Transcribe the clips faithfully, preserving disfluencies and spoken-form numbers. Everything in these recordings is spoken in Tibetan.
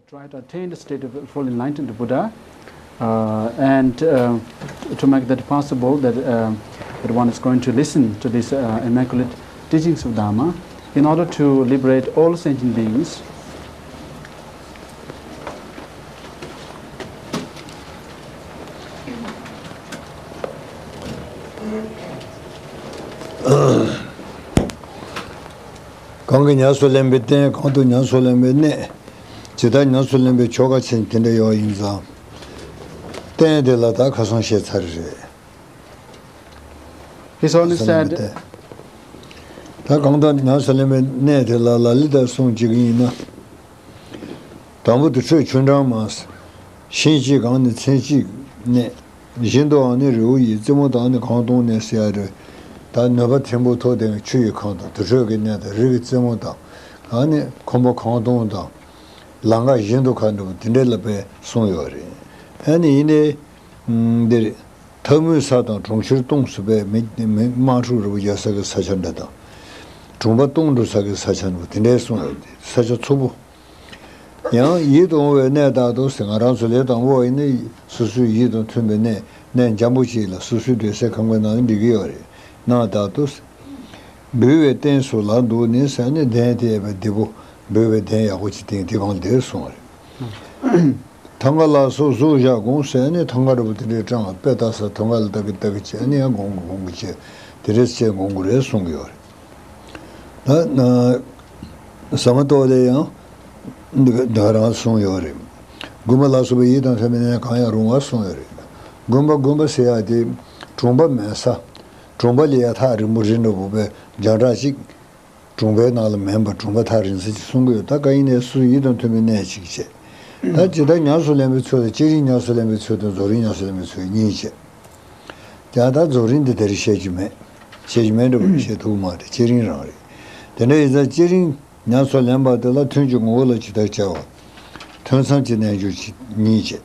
Try to attain the state of full enlightened Buddha, uh, and uh, to make that possible, that, uh, that one is going to listen to these uh, immaculate teachings of Dharma in order to liberate all sentient beings. གང་གིས་ཉམས་སུ་ལེན་པའི་རྟེན། གང་དུ་ཉམས་སུ་ལེན་པའི་གནས། ཇི་ལྟར་ཉམས་སུ་ལེན་པའི་ཆོ་ག་ཆེན་དེ་འདྲ་ཡོད་ཡིན་ཙང་། རྟེན་དེ་ལ་ད་ཁ་སང་བཤད་ཚར་རེད། His Holiness said, ད་གང་དུ་ཉམས་སུ་ལེན་པའི་གནས་དེ་ལ་ལ་ལི་ལྟར་གསུངས་བྱེད་ཀྱི་ཡིན་ན། དང་པོ་དུར་ཁྲོད་ཆུ་འགྲམ་མ། ཤིང་གཅིག་གང་ནས་ཚན་གཅིག་གནས། བཞི་མདོའང་ནི་རི་བོ་ཡི། རྩེ་མོ་དང་ནི་ཁང་སྟོང་གནས་ཟེར་ཡ་རེད། ད་ནུས་པ་ཐིམ་ཕུག་མཐོ་ལྡིང་ཆུ་ཡི་ཁང་དང་དུར་ཁྲོད་ཀྱི་གནས་དང་རི་གི་རྩེ་མོ་དང་། ཨ་ནི་ཁང་པ་ཁང་སྟོང་དང་། ལམ་ཁ་བཞི་མདོ་ཁ་འདྲ་པོ་དེ་འདྲའི་ལ་དཔེ་གསུངས་ཡོད་རེད། ཨ་ནི་ཡིན་ནའི། འདིར། ཐབ་མོའི་ས་དང་གྲོང་ཁྱེར་སྟོང་སུ་པའི་མི་མི་དམག་འཁྲུག་རི་བོ་རྒྱལ་ས་གི་ས་ཆ་འདྲ་དང་། གྲོང་པ་སྟོང་འགྲོ་ས་གི་ས་ཆ་འདྲ་པོ་དེ་འདྲའི་གསུངས་ཡོད་དེ་ས་ཆ་མཚུར་པོ། ཡང་ཡིད་དུ་འོང་བའི་གནས་དག་ཏུ་ཟེར། ང་རང་ཚོ་ལས་དང་པོ་ཡིན་ན་སོ་སོའི་ཡིད་དང་མཐུན་པའི་གནས་གནས་འཇམ་པོ་ཅིག་ལ་སོ་སོའི་སྡོད་སའི་ཁང་པའི་ནང་ལ་འགྲིག་གི་ཡོད་རེད། གནས་དག་ཏུ་ཟེར། འབུལ་བའི་རྟེན་སུ་ལ་འདུག་ནི་ཟེར་ནས་གདན་དེ་ཡས་པའི་སྡེ་པོ་འབུལ་བའི་གདན་ཡག་པོ་ཅིག་བཏིང་དེ་གང་དེར་སོང་རེད། ཐང་ག་ལ་སོགས་གཟུགས་བཞག་དགོངས་ཟེར་ནས་ཐང་ག་རུ་དེ་འདྲའི་སྤྲང་དཔེ་ལྟ་ས་ཐང་ག་ལ་ལྟ་གི་ལྟ་གི་བྱས་ནས་ཡང་དགོངས་གི་དགོངས་གི་བྱས་དེ་རེས་བྱས་དགོངས་གི་རེད་གསུང་གི་ཡོད་རེད། ད་ཟ་མ་ཏོག་ལས་ཡང་འདི་ག་འདི་ག་རང་གསུངས་ཡོད་རེད། དགོན་པ་ལ་སོགས་པའི་ཡིད་དང་མཐུན་པའི་གནས་གང་ཡང་རུང་བ་གསུངས་ཡོད་རེད། དགོན་པ་དགོན་པ་ཟེར་ཡག་དེ་གྲོང་པ་མེད་ས། གྲོང་པ་ལས་ཡ་ཐག་རིང་པོ་རི་འདྲ་པོ་པའི་རྒྱང་གྲགས་ཅིག་གྲོང་པའི་ནང་ལ་མེད་པར་གྲོང་པ་ཐག་རིང་ས་ཅིག་གསུང་གི་ཡོད། ད་ག་ཡིན་ནའི་སུ་ཡིད་དང་མཐུན་པའི་གནས་ཅིག་བྱས། ད་ཇི་ལྟར་ཉམས་སུ་ལེན་པའི་ཚུལ་ལ་བསྐྱེད་རིམ་ཉམས་སུ་ལེན་པའི་ཚུལ་དང་རྫོགས་རིམ་ཉམས་སུ་ལེན་པའི་ཚུལ་གཉིས་བྱས། ཀྱང་ད་རྫོགས་རིམ་འདི་དེར་བཤད་རྒྱུ་མེད། བཤད་རྒྱུ་མེད་འགྲོ་བ་བཤད་ཐུབ་མ་རེད། བསྐྱེད་རིམ་རང་རེད། དེ་འདྲ་ཡིན་ཙང་བསྐྱེད་རིམ་ཉམས་སུ་ལེན་པ་དེ་ལ་ཐུན་གྱི་ངོ་བོ་ལ་ཇི་ལྟར་བྱ་བ། ཐུན་མཚམས་ཀྱི་རྣལ་འབྱོར་གྱི་གཉིས་བྱས།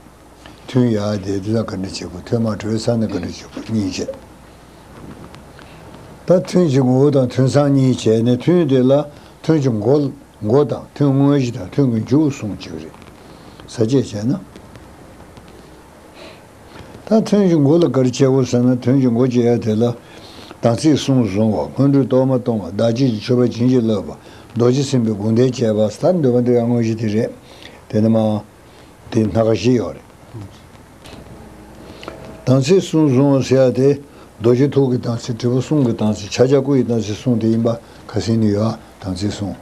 ཐུན་ཡར་དེ་དེ་ལ་ག་འདྲ་བྱེད་དགོས། ཐུན་མར་གྲོལ་ས་ནས་ག་འདྲ་བྱེད་དགོས་གཉིས་བྱས། ད་ཐུན་གྱི་ངོ་བོ་དང་ཐུན་མཚམས་གཉིས་བྱས་ནས་ཐུན་དེ་ལ་ཐུན་གྱི་མགོ་མགོ་དང་ཐུན་དངོས་གཞི་དང་ཐུན་གྱི་མཇུག་གསུངས་བྱས་རེད། ས་བཅད་བྱས་ན། ད་ཐུན་གྱི་མགོ་ལ་ག་རེ་བྱེད་དགོས་ཟེར་ན་ཐུན་གྱི་མགོ་བྱེད་ཡ་དེ་ལ་དམ་ཚིག་གསུམ་བཟུང་བ། སྔོན་འགྲོའི་གཏོར་མ་གཏོང་བ། བདག་བསྐྱེད་ཀྱི་མཆོད་པ་བྱིན་གྱིས་བརླབས་པ། རྡོ་རྗེ་སེམས་དཔའི་དགོངས་དོན་བྱས་པ། ད་འདོད་པ་འདོད་ཡ་དངོས་གཞི་དེ་རེད། དེ་ནི་མ། དེ་སྣ་ཁ་བཞི་ཡོད་རེད། དམ་ཚིག་གསུམ་བཟུང་བ་ཟེར་ཡ་དེ་རྡོ་རྗེ་ཐུགས་ཀྱི་དམ་ཚིག། དྲིལ་བུ་གསུང་གི་དམ་ཚིག། ཕྱག་རྒྱ་སྐུ་ཡི་དམ་ཚིག་གསུམ་དེ་ཡིན་པ་ཁ་སང་ནས་ཡོད། དམ་ཚིག་གསུམ།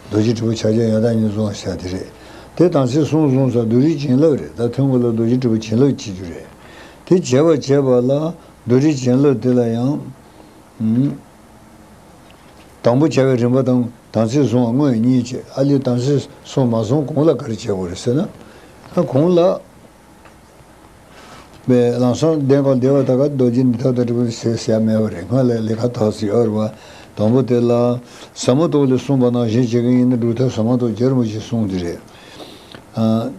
རྡོ་རྗེ་དྲིལ་བུ་ཕྱག་རྒྱ་ཡང་དག་ཉིད་བཟུང་བ་ཟེར་ཡ་དེ་རེད། དེ་དམ་ཚིག་གསུམ་བཟུང་ཙང་བདུད་རྩི་བྱིན་རླབས་རེད། ད་ཐུན་མགོ་ལ་རྡོ་རྗེ་དྲིལ་བུ་བྱིན་རླབས་བྱེད་རྒྱུ་རེད། དེ་བྱེད་པ་བྱེད་པ་ལ་བདུད་རྩི་བྱིན་རླབས་དེ་ལ་ཡང་། དང་པོ་བྱ་བའི་རིམ་པ་དང་དམ་ཚིག་བཟུང་བ་དངོས་གཉིས་བྱས། ཨ་ལས་དམ་ཚིག་གསུམ་མ་བཟུང་གོང་ལ་ག་རེ་བྱེད་དགོས་རེད་ཟེར་ན། ཨ་གོང་ལ། པའི་ལམ་སང་གདན་གང་བདེ་བ་དག་ག་རྡོ་རྗེ་འདི་ཐབས་དང་དྲིལ་བུ་ཟེར་ཟེར་ཡ་མེད་པ་རེད། སྔོན་ལ་ལས་ཀ་དག་ཚིག་ཡོད་རེད་བ། དང་པོ་དེ་ལ་ཟབ་མོ་ཏོག་ལས་གསུངས་པ་ནང་བཞིན་བྱེད་ཀྱི་ཡིན་ན་སྒྲུབ་ཐབས་ཟབ་མོ་ཏོག་རྒྱལ་རིན་པོ་ཆེས་གསུངས་དེ་རེད། ཨ།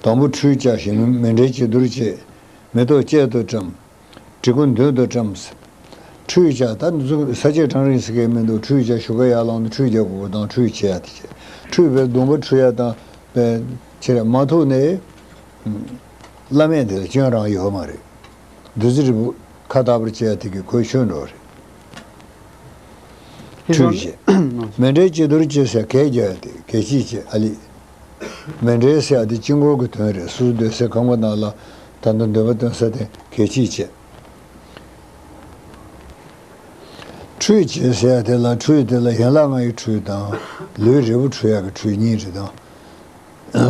དང་པོ་ཁྲུས་བྱ་ཞིང་མེ་འབྲས་བྱི་དོར་བྱེད། མེ་ཏོག་གཅལ་དུ་བཀྲམ། གྲི་གུག་མདུན་དུ་བཀྲམ། ཁྲུས་བྱ། ད་འདི་ཚོ་ས་བཅད་གྲངས་རིང་ཟེར་མཁན་མི་འདུག་ཁྲུས་བྱ་ཞུ་ག་ཡར་ལངས་ནས་ཁྲུས་རྒྱག་དགོས་པ་དང་ཁྲུས་བྱེད་ཡ་དེ་བྱེད། ཁྲུས་པའི་སྡོང་པོ་ཁྲུས་ཡ་དང་པའི་ཕྱིར་མ་ཐུག་ནས། བླ་མེད་འདི་ལ་སྐྱོན་རང་ཡོད་མ་རེད། བདུད་རྩི་རིལ་བུ་ཁ་ལྟ་བུར་བྱེད་ཡ་དེ་གི་གོས་ཆོད་འགྲོ་རེད། ཁྲུས་བྱེད། མེ་འབྲས་བྱི་དོར་བྱེད་ཟེར་གད་རྒྱག་ཡ་དེ་གད་ཕྱིས་བྱེད་ཨ་ལི། མེ་འབྲས་ཟེར་ཡ་དེ་དཀྱིལ་འཁོར་གྱི་དོན་རེད། སོ་སོ་སྡོད་སའི་ཁང་པ་ནང་ལ་ད་དུང་འདོད་པ་སྟོན་ས་དེ་གད་ཕྱིས་བྱེད། ཁྲུས་བྱེད་ཟེར་ཡ་དེ་ལ་ཁྲུས་དེ་ལ་ཡན་ལག་ལྔ་ཡི་ཁྲུས་དང་ལུས་རིལ་བུ་ཁྲུས་ཡ་གི་ཁྲུས་གཉིས་རེད་དང་།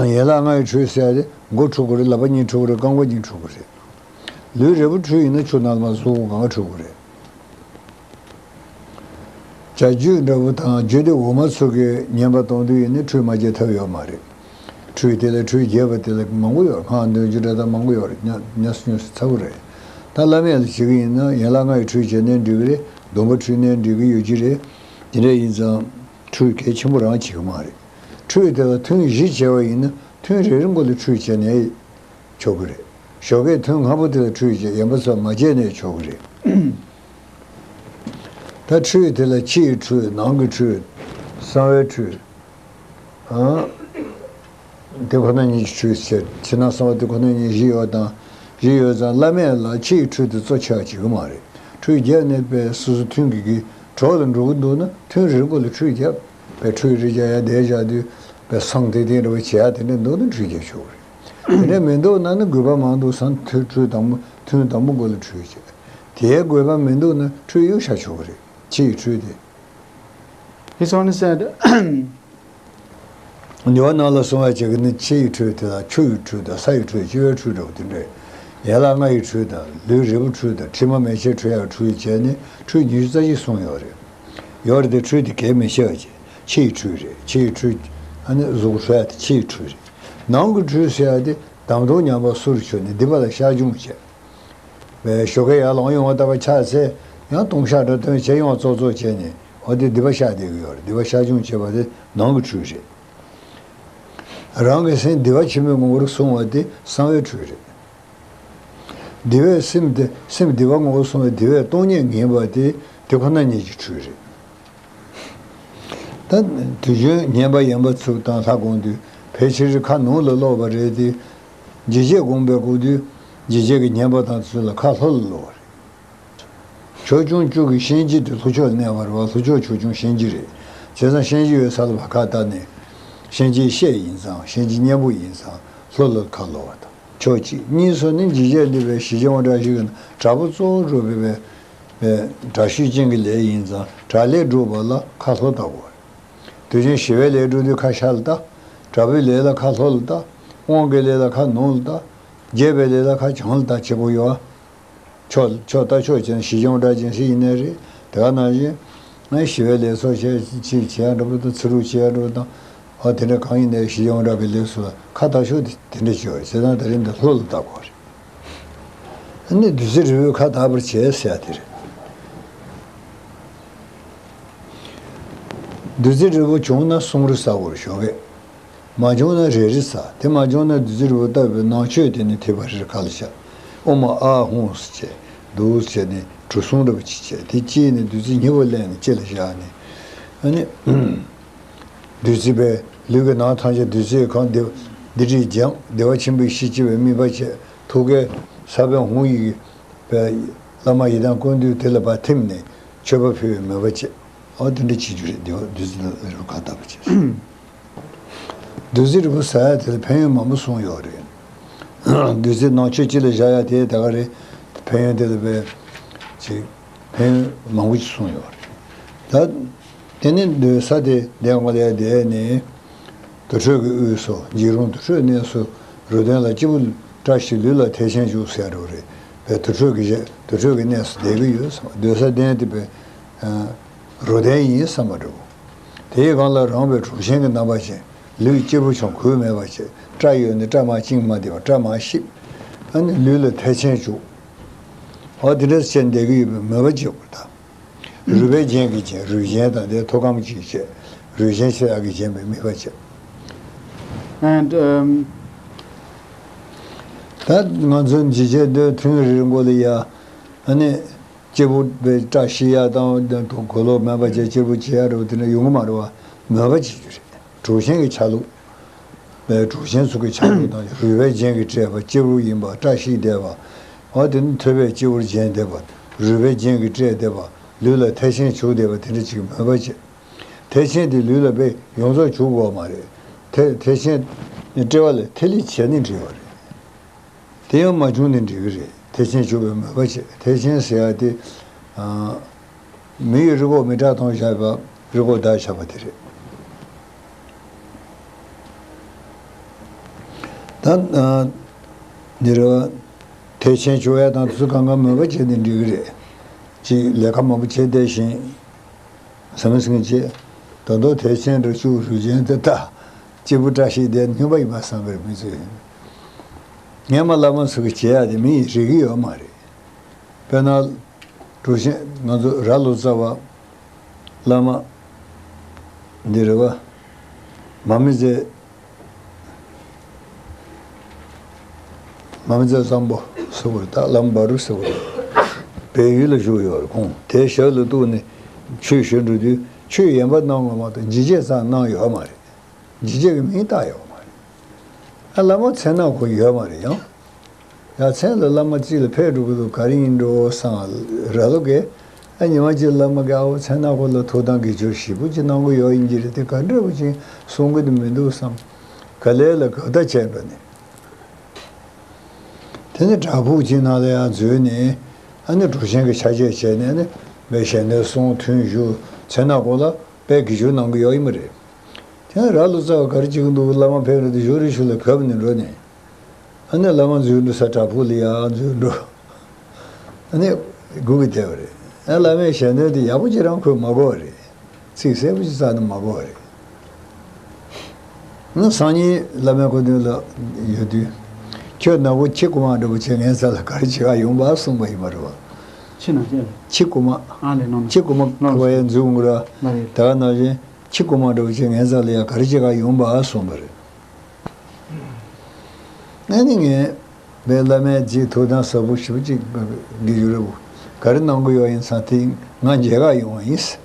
ཡན་ལག་ལྔ་ཡི་ཁྲུས་ཟེར་ཡ་དེ་མགོ་ཁྲུ་དགོས་རེད། ལག་པ་གཉིས་ཁྲུ་དགོས་རེད། རྐང་པ་གཉིས་ཁྲུ་དགོས་རེད། ལུས་རིལ་བུ་ཁྲུས་ཡིན་ན་ཆུ་ནང་ལ་མར་ཟུག་གང་ཁྲུ་དགོས་རེད། བྱ་རྒྱུད་འདྲ་བོ་དང་རྒྱུད་སྡེ་འོག་མ་ཚོ་གིས་ཉན་པ་གཏོང་དུས་ཡིན་ན་ཁྲུས་མ་བྱས་ཐབས་ཡོད་མ་རེད། ཁྲུས་དེ་ལ་ཁྲུས་རྒྱས་པ་དེ་ལ་མང་པོ་ཡོད། སྔགས་འདོན་རྒྱུ་འདྲ་དང་མང་པོ་ཡོད་རེད། ཉམས་ཉམས་སུ་ཉམས་སུ་ཚ་པོ་རེད། ད་བླ་མེད་ལ་བྱེད་ཀྱི་ཡིན་ན་ཡན་ལག་ལྔ་ཡི་ཁྲུས་བྱས་ནའི་འགྲིག་གི་རེད། སྡོམ་པ་ཁྲུས་ནའི་འགྲིག་གི་ཡོད་ཀྱི་རེད། དེ་འདྲ་ཡིན་ཙང་ཁྲུས་གལ་ཆེན་པོ་རང་བྱེད་ཀྱི་མ་རེད། ཁྲུས་དེ་ལ་ཐུན་བཞི་བྱས་པ་ཡིན་ན་ཐུན་རེ་རེ་མགོ་ལ་ཁྲུས་བྱས་ནའི་ཆོག་གི་རེད། ཞོགས་ཀས་ཐུན་སྔ་པོ་དེ་ལ་ཁྲུས་བྱས། ཡན་པ་ཚོ་མ་བྱས་ནའི་ཆོག་གི་རེད། ད་ཁྲུས་དེ་ལ་ཕྱི་ཡི་ཁྲུས། ནང་གི་ཁྲུས། གསང་བའི་ཁྲུས། ཨ། དེ་ཁོ་ན་ཉིད་ཀྱི་ཆོས་ཟེར། ཕྱི་ནང་གསང་བ་དེ་ཁོ་ན་ཉིད་བཞི་ཡོད་དང་། བཞི་ཡོད་ཙང་བླ་མས་ལ་ཕྱི་ཡི་ཁྲུས་དེ་གཙོ་ཆེ་བ་བྱེད་ཀྱི་མ་རེད། ཁྲུས་བརྒྱབ་ནས་པའི་སོ་སོ་ཐུན་གྱི་གི་གྲོགས་ལ་འགྲོ་གི་འདུག་ན་ཐུན་རེ་མགོ་ལ་ཁྲུས་བརྒྱབ། པའི་ཁྲུས་རེ་བརྒྱབ་ཡ་དེ་བཞག་དུས་པའི་སང་དེ་དེ་འདྲ་བ་བྱེད་ཡ་དེ་འདྲ་འདུག་ན་ཁྲུས་བརྒྱབ་ཆོག་གི་རེད། དེ་འདྲ་མི་འདུག་ན་ནི་དགོས་པ་མང་འདུག་སང་ཐུན་ཁྲུས་དང་པོ་ཐུན་དང་པོ་མགོ་ལ་ཁྲུས་བྱེད། དེའི་དགོས་པ་མི་འདུག་ན་ཁྲུས་གཡུག་བཞག་ཆོག་གི་རེད། ཕྱི་ཡི་ཁྲུས་དེ། His Holiness said, འདི་བ་ནང་ལ་གསུངས་པ་བྱེད་ཀྱི་ནི་ཕྱི་ཡི་ཁྲུས་དེ་དང་ཆུ་ཡི་ཁྲུས་དང་ས་ཡི་ཁྲུས་སྤྱི་བོའི་ཁྲུས་འདྲ་བོ་དེ་འདྲས། ཡན་ལག་ལྔ་ཡི་ཁྲུས་དང་ལུས་རིལ་པོ་ཁྲུས་དང་མཁྲིས་མ་མེ་ལྕེ་ཁྲུས་ཡག་ཁྲུས་བྱས་ནས་ཁྲུས་ཉི་ཤུ་རྩ་གཅིག་གསུངས་ཡོད་རེད། ཡོད་རེད་དེ་ཁྲུས་དེ་གལ་མི་ཆེ་བ་བྱས་ཕྱི་ཡི་ཁྲུས་རེད། ཕྱི་ཡི་ཁྲུས་ཨ་ནི་གཟུགས་གསོ་ཡ་དེ་ཕྱི་ཡི་ཁྲུས་རེད། ནང་གི་ཁྲུས་ཟེར་ཡ་དེ་དམ་དུ་ཉམས་པ་སུ་རུ་བྱུང་ནས་སྡིག་པ་ལ་བཤགས་སྦྱོང་བྱས། བའི་ཞོགས་ཀས་ཡར་ལངས་ཡོང་བ་ལྟ་བུ་ཆགས་ཚེ་ཡང་ལྟུང་བཤགས་འདྲ་བཏོན་བྱས་ཡོང་བ་ཙོག་ཙོག་བྱས་ནས་འོ་དེ་སྡིག་པ་བཤགས་བསྡད་ཀྱི་ཡོད་རེད། སྡིག་པ་བཤགས་སྦྱོང་བྱེད་པ་དེ་ནང་གི་ཁྲུས་རེད། རང་གི་སེམས་བདེ་བ་ཆེན་པོའི་ངོ་བོར་སོང་བ་དེ་གསང་བའི་ཁྲུས་རེད། བདེ་བའི་སེམས་དེ་སེམས་བདེ་བ་ངོ་བོར་སོང་བའི་བདེ་བའི་སྟོང་ཉིད་ངེས་པ་དེ་དེ་ཁོ་ན་ཉིད་ཀྱི་ཁྲུས་རེད། ད་དུས་རྒྱུན་བསྙེན་པ་ཡན་པ་ཚུགས་དང་ལྷ་དགོངས་དུས་ཕལ་ཆེར་ཁ་ནང་ལ་ཀློག་པ་རེད་དེ། འཇིགས་བྱེད་དགོངས་པའི་སྐབས་དུས་འཇིགས་བྱེད་ཀྱི་བསྙེན་པ་དང་ཚུལ་ལ་ཁ་ལྷོ་ལ་ཀློག་པ་རེད། ཕྱོགས་སྐྱོང་བཅུ་གི་གཤིན་རྗེ་དེ་ལྷོ་ཕྱོགས་ལ་གནས་པ་རེད་བ། ལྷོ་ཕྱོགས་ཕྱོགས་སྐྱོང་གཤིན་རྗེ་རེད། བྱས་ཙང་གཤིན་རྗེ་ཡོད་ས་ལ་བ་ཁ་བཏགས་ནས་གཤིན་རྗེའི་གཤེད་ཡིན་ཙང་གཤིན་རྗེ་གཉན་པོ་ཡིན་ཙང་ལྷོ་ལ་ཁ་ལྷོ་བ་དང་ཕྱོགས་གཅིག་གཉིས་སུ་ནི་འཇིགས་བྱེད་འདི་པའི་ཞི་རྒྱས་དབང་དྲག་ཤོས་ཀྱི་དྲག་པོ་གཙོ་བོ་སྒྲུབ་པའི་པའི་དྲག་ཤུལ་ཅན་གྱི་ལས་ཡིན་ཙང་དྲག་ལས་སྒྲུབ་པ་ལ་ཁ་ལྷོ་ལྟ་དགོས། དུས་རྒྱུན་ཞི་བའི་ལས་སྒྲུབ་དུས་ཁ་ཤར་ལ་ལྟ། དྲག་པོའི་ལས་ལ་ཁ་ལྷོ་ལ་ལྟ། དབང་གི་ལས་ལ་ཁ་ནང་ལ་ལྟ། རྒྱས་པའི་ལས་ལ་ཁ་བྱང་ལ་ལྟ་བྱེད་དགོས་ཡོད། ཕྱོགས་ཕྱོགས་ལྟ་ཕྱོགས་ཅན་ཞི་རྒྱས་དབང་དྲག་ཅན་ཞིག་ཡིན་ནའི་རེད། དེ་ག་ནང་བཞིན་ང་ཞི་བའི་ལས་ཚོགས་བྱས་ཅིག་བྱེད་ཡ་འགྲོ་བ་དང་ཚུར་རུག་བྱེད་ཡ་འགྲོ་བ་དང་། ཨ་དེ་འདྲ་གང་ཡིན་ནའི་ཞི་རྒྱས་དབང་དྲག་གི་ལས་སུ་ལ་ཁ་ལྟ་ཕྱོགས་དེ་དེ་འདྲ་བྱེད་པ་རེད། བྱས་ཙང་དེ་རིང་འདི་ལྷོ་ལ་ལྟ་དགོས་རེད། ཨ་ནི་བདུད་རྩི་རིལ་བུས་ཁ་ལྟ་བར་བྱས་ཟེར་ཡ་དེ་རེད། བདུད་རྩི་རིལ་བུ་བྱུང་ན་གསུམ་རེ་ཟ་དགོས་རེད་ཞོགས་ཀས། མ་བྱུང་ན་རེ་རེ་ཟ། དེ་མ་བྱུང་ན་བདུད་རྩི་རིལ་བུ་བཏབ་པའི་ནང་མཆོད་དེ་ནི་ཐིགས་པ་རེ་རེ་ཁ་ལ་བཞག་ཨོཾ་ཨཱཿ་ཧཱུྃ་ཟེར་བྱས་འདུག་བྱས་ནས་གྲུ་གསུམ་འདྲ་པོ་ཅིག་བྱས། དེ་དཀྱིལ་ནས་བདུད་རྩི་སྙིང་པོ་བླངས་ནས་དཀྱིལ་ལ་བཞག་ནས། ཨ་ནི་བདུད་རྩི་པས་ལུས་ཀྱི་ནང་ཐམས་ཅད་བདུད་རྩིས་གང་། བདེ་འདི་རིགས་སྦྱངས། བདེ་བ་ཆེན་པོའི་གཤིས་སྐྱེ་བའི་དམིགས་པ་བྱས། ཐུགས་ཀའི་ས་བོན་ཧཱུྃ་ཡིག་པའི་བླ་མ་ཡི་དམ་ཀུན་འདུས་དེ་ལ་ཕར་ཐིམ་ནས་མཆོད་པ་ཕུལ་བའི་མོས་པ་བྱས། ཨོ་དེ་འདྲ་བྱེད་རྒྱུ་རེད། བདེ་བ་བདུད་རྩི་ལ་རུ་ཁ་བཏབ་པ་བྱས། བདུད་རྩི་རིལ་བུ་ཟ་ཡ་དེ་ལ་ཕན་ཡོན་མང་པོ་གསུངས་ཡོད་རེད། བདུད་རྩི་ནང་མཆོད་དཀྱིལ་ལ་བཞག་ཡ་དེ་ད་ག་རེད། ཕན་ཡོན་དེ་ལ་བས་ཅིག་ཕན་ཡོན་མང་པོ་ཅིག་གསུངས་ཡོད་རེད། ད་དེ་ནི་སྡོད་ས་དེ་འདས་ངོ་ལས་དེ་ནི་དུར་ཁྲོད་ཀྱི་དབུས་སུ་འཇིགས་རུང་དུར་ཁྲོད་གནས་སུ་རུ་གདན་ལ་སྐྱེས་བུ་བཀྲ་ཤིས་ལུས་ལ་ཐེག་ཆེན་བྱུང་ཟེར་རོ་རེད། བས་དུར་ཁྲོད་ཀྱི་དུར་ཁྲོད་ཀྱི་གནས་སུ་བསྡད་ཀྱི་ཡོད་བསམ། སྡོད་ས་གདན་དེ་བས་རུ་གདན་ཡིན་བསམ་པ་འགྲོ། དེའི་སྒང་ལ་རང་བའི་གྲུབ་ཆེན་གྱི་རྣམ་པ་ཅན། ལུས་སྐྱེས་བུ་ཆུང་གོས་མེད་པ་བྱས། སྐྲ་ཡོད་ནི་སྐྲ་མ་བཅིངས་མ་བསྡད་པ། སྐྲ་མ་བཤིག་ཨ་ནི་ལུས་ལ་ཐེག་ཆེན་བྱུང་། འོ་དེ་འདྲ་བྱས་བསྡད་ཀྱི་ཡོད་པའི་མོས་པ་བྱེད་དགོས་ད། རུས་པའི་རྒྱན་གྱིས་བརྒྱན། རུས་རྒྱན་དང་དེ་ཐུགས་ཁམས་ཀྱིས་བརྒྱན། རུས་རྒྱན་ཆེ་ཡག་གིས་བརྒྱན་པའི་དམིགས་པ་བྱེད། And, um, ད་ང་ཚོ་འཇིགས་བྱེད་འདོད་ཐུན་རེ་རེ་མགོ་ལ་ཡ། ཨ་ནི། སྐྱེས་བུ་པའི་བཀྲ་ཤིས་ཡ་དང་གོས་ལོག་མེད་པ་བྱས་སྐྱེས་བུ་བྱེད་ཡ་རེད་བ། དེ་འདྲ་ཡོང་གི་མ་རེད་བ། མོས་པ་བྱེད་རྒྱུ་རེད། གྲུབ་ཆེན་གྱི་ཆ་ལུགས། པའི་གྲུབ་ཆེན་ཚོ་གི་ཆ་ལུགས་དང་རུས་པའི་རྒྱན་གྱིས་སྤྲས་པ་སྐྱེས་བུ་ཡིན་པ་བཀྲ་ཤིས་ལྡན་པ། འོ་དེ་ནི་ཐོད་པས་སྐྱེས་བུར་བརྒྱན་བསྡད་པ། རུས་པའི་རྒྱན་གྱིས་སྤྲས་བསྡད་པ། ལུས་ལ་ཐེག་ཆེན་བྱུགས་བསྡད་པ་དེ་འདྲ་ཅིག་མོས་པ་བྱེད། ཐེག་ཆེན་དེ་ལུས་ལ་དཔེ་ཡོངས་རྫོགས་བྱུག་དགོས་མ་རེད། ཐེག་ཐེག་ཆེན་ནི་དཔྲལ་བ་ལ་ཐིག་ལེ་བྱས་ནས་འབྲི་བ་རེད། དེ་ཡང་མ་བྱུང་ནས་འབྲི་གི་རེད། ཐེག་ཆེན་བྱུག་པའི་མོས་པ་བྱེད། ཐེག་ཆེན་ཟེར་ཡ་དེ། ཨ། མི་ཡི་རི་གོག་མི་དྲག་ཐོང་བཞག་པ་རི་གོག་བདག་བཞག་པ་དེ་རེད། ད། ཨ། འདི་རེད་བ། ཐེག་ཆེན་བྱུག་ཡ་དང་དེ་ཚོ་གང་ག་མོས་པ་བྱས་ནས་འབྲི་གི་རེད། ཅིག་ལས་ཀ་མང་པོ་བྱས་བསྡད་བཞིན། ཟང་ཟིང་བྱས། ད་དུང་ཐེག་ཆེན་འདྲ་བཅུག་རུས་རྒྱན་དེ་ལྟ། སྐྱེས་བུ་བཀྲ་ཤིས་དེ་སྨྱོན་པ་ཡིན་པ་བསམ་པའི་མི་ཚོས། སྔས་མ་བླ་མ་ཚོ་གིས་བྱེད་ཡག་དེ་མི་ཡིས་རིག་གི་ཡོད་མ་རེད། དཔེར་ན། གྲུབ་ཆེན་ང་ཚོ་རྭ་ལོ་ཙཱ་བ། བླ་མ། འདི་རེད་བ། མ་མི་ཚེ། མ་མི་ཚེ་བཟང་པོ་ཟེར་བ་རེད། ད་བླ་མ་བ་རུ་ཟེར་བ་རེད། བལ་ཡུལ་ལ་བཞུགས་ཡོད་རེད་ཁོང་། དེའི་ཞབས་ལ་གཏུགས་ནས་ཆོས་ཞུ་འགྲོ་དུས་ཆོས་ཡན་པ་གནང་དགོས་མ་གཏོགས་འཇིགས་བྱེད་ཙམ་གནང་ཡོད་མ་རེད། འཇིགས་བྱེད་ཀྱི་མིང་བཏགས་ཡོད་མ་རེད། ཨ། བླ་མ་མཚན་ནག་པོ་ཡོད་མ་རེད་ཡང་། ཡ། མཚན་ལ་བླ་མ་གཅིག་ལ་ཕེབས་འགྲོ་གི་འདུག་ག་རེ་ཡིན་འགྲོ་བསམ། ར་ལོ་གས། ཨ། ཉི་མ་གཅིག་བླ་མ་གིས་ཨའོ་མཚན་ནག་པོ་ལ་ཐུགས་དམ་དགེ་སྦྱོར་ཞིབ་པོ་ཅིག་གནང་གི་ཡོད་ཡིན་གྱི་རེད་དེ། ག་འདྲ་པོ་ཅིག་གསུང་གི་འདུག་མི་འདུག་བསམ། ག་ལེ་ལ་གབ་ད་བྱས་འགྲོ་ནས། དེ་ནས་བྲག་ཕུག་ཅིག་ནང་ལ་ཡར་འཛུལ་ནས། ཨ་ནི་གྲུབ་ཆེན་གྱི་ཕྱག་རྗེས་བྱས་ནས། ཨ་ནི་མའི་ཞལ་འདོན་གསུང་ཐུན་བཞུགས། མཚན་ནག་པོ་ལ་དཔེ་དགེ་སྦྱོར་གནང་གི་ཡོད་ཡིན་པ་རེད། དེ་ནས་ར་ལོ་ཙཱ་བ་ག་རེ་བྱེད་ཀྱི་འདུག་བླ་མ་ཕེབས་རེད་དེ་ཞོར་རེ་ཞོར་ལ་གབ་ནས་འགྲོ་ནས། ཨ་ནི་བླ་མ་འཛུལ་འགྲོ་ས་བྲག་ཕུག་ལ་ཡར་འཛུལ་འགྲོ། ཨ་ནི་སྒུག་གི་བསྡད་པ་རེད། ཨ། བླ་མའི་ཞལ་འདོན་དེ་ཡག་པོ་ཅིག་རང་ཁོས་མ་གོ་བ་རེད། ཚིག་གསལ་པོ་ཅིག་རྩ་ནས་མ་གོ་བ་རེད། ང་སང་ཉིན་བླ་མའི་སྐུ་མདུན་ལ་ཡོད་དུས། ཁྱོད་ནག་པོ་ཁྱི་རྐུ་མ་འདྲ་པོ་བྱས་ངའི་རྩ་ལ་ག་རེ་བྱེད་ག་ཡོང་པ་གསུངས་པ་ཡིན་པ་རེད་བ། ཁྱི་ནག་ཅན། ཁྱི་རྐུ་མ། ཨ་ལེ་ནོ་ནོ། ཁྱི་རྐུ་མ་ལོ་ཁ་བ་ཡང་འཛུལ་འོང་གི་ར། ལ་རེད། ད་ག་ནང་བཞིན་ཁྱི་རྐུ་མ་འདྲ་པོ་བྱས་ངའི་རྩ་ལ་ཡ་ག་རེ་བྱེད་ག་ཡོང་པ་གསུངས་པ་རེད། ཨ་ནི་ངས་བླ་མའི་རྗེས་ཐུགས་དམ་ཟབ་པོ་ཞེ་པོ་ཅིག་དགེ་སྦྱོར་རེ་བོ་ག་རེ་གནང་གི་ཡོད་ཡིན་ཙང་དེ་ང་མཇལ་ག་ཡོང་བ་ཡིན།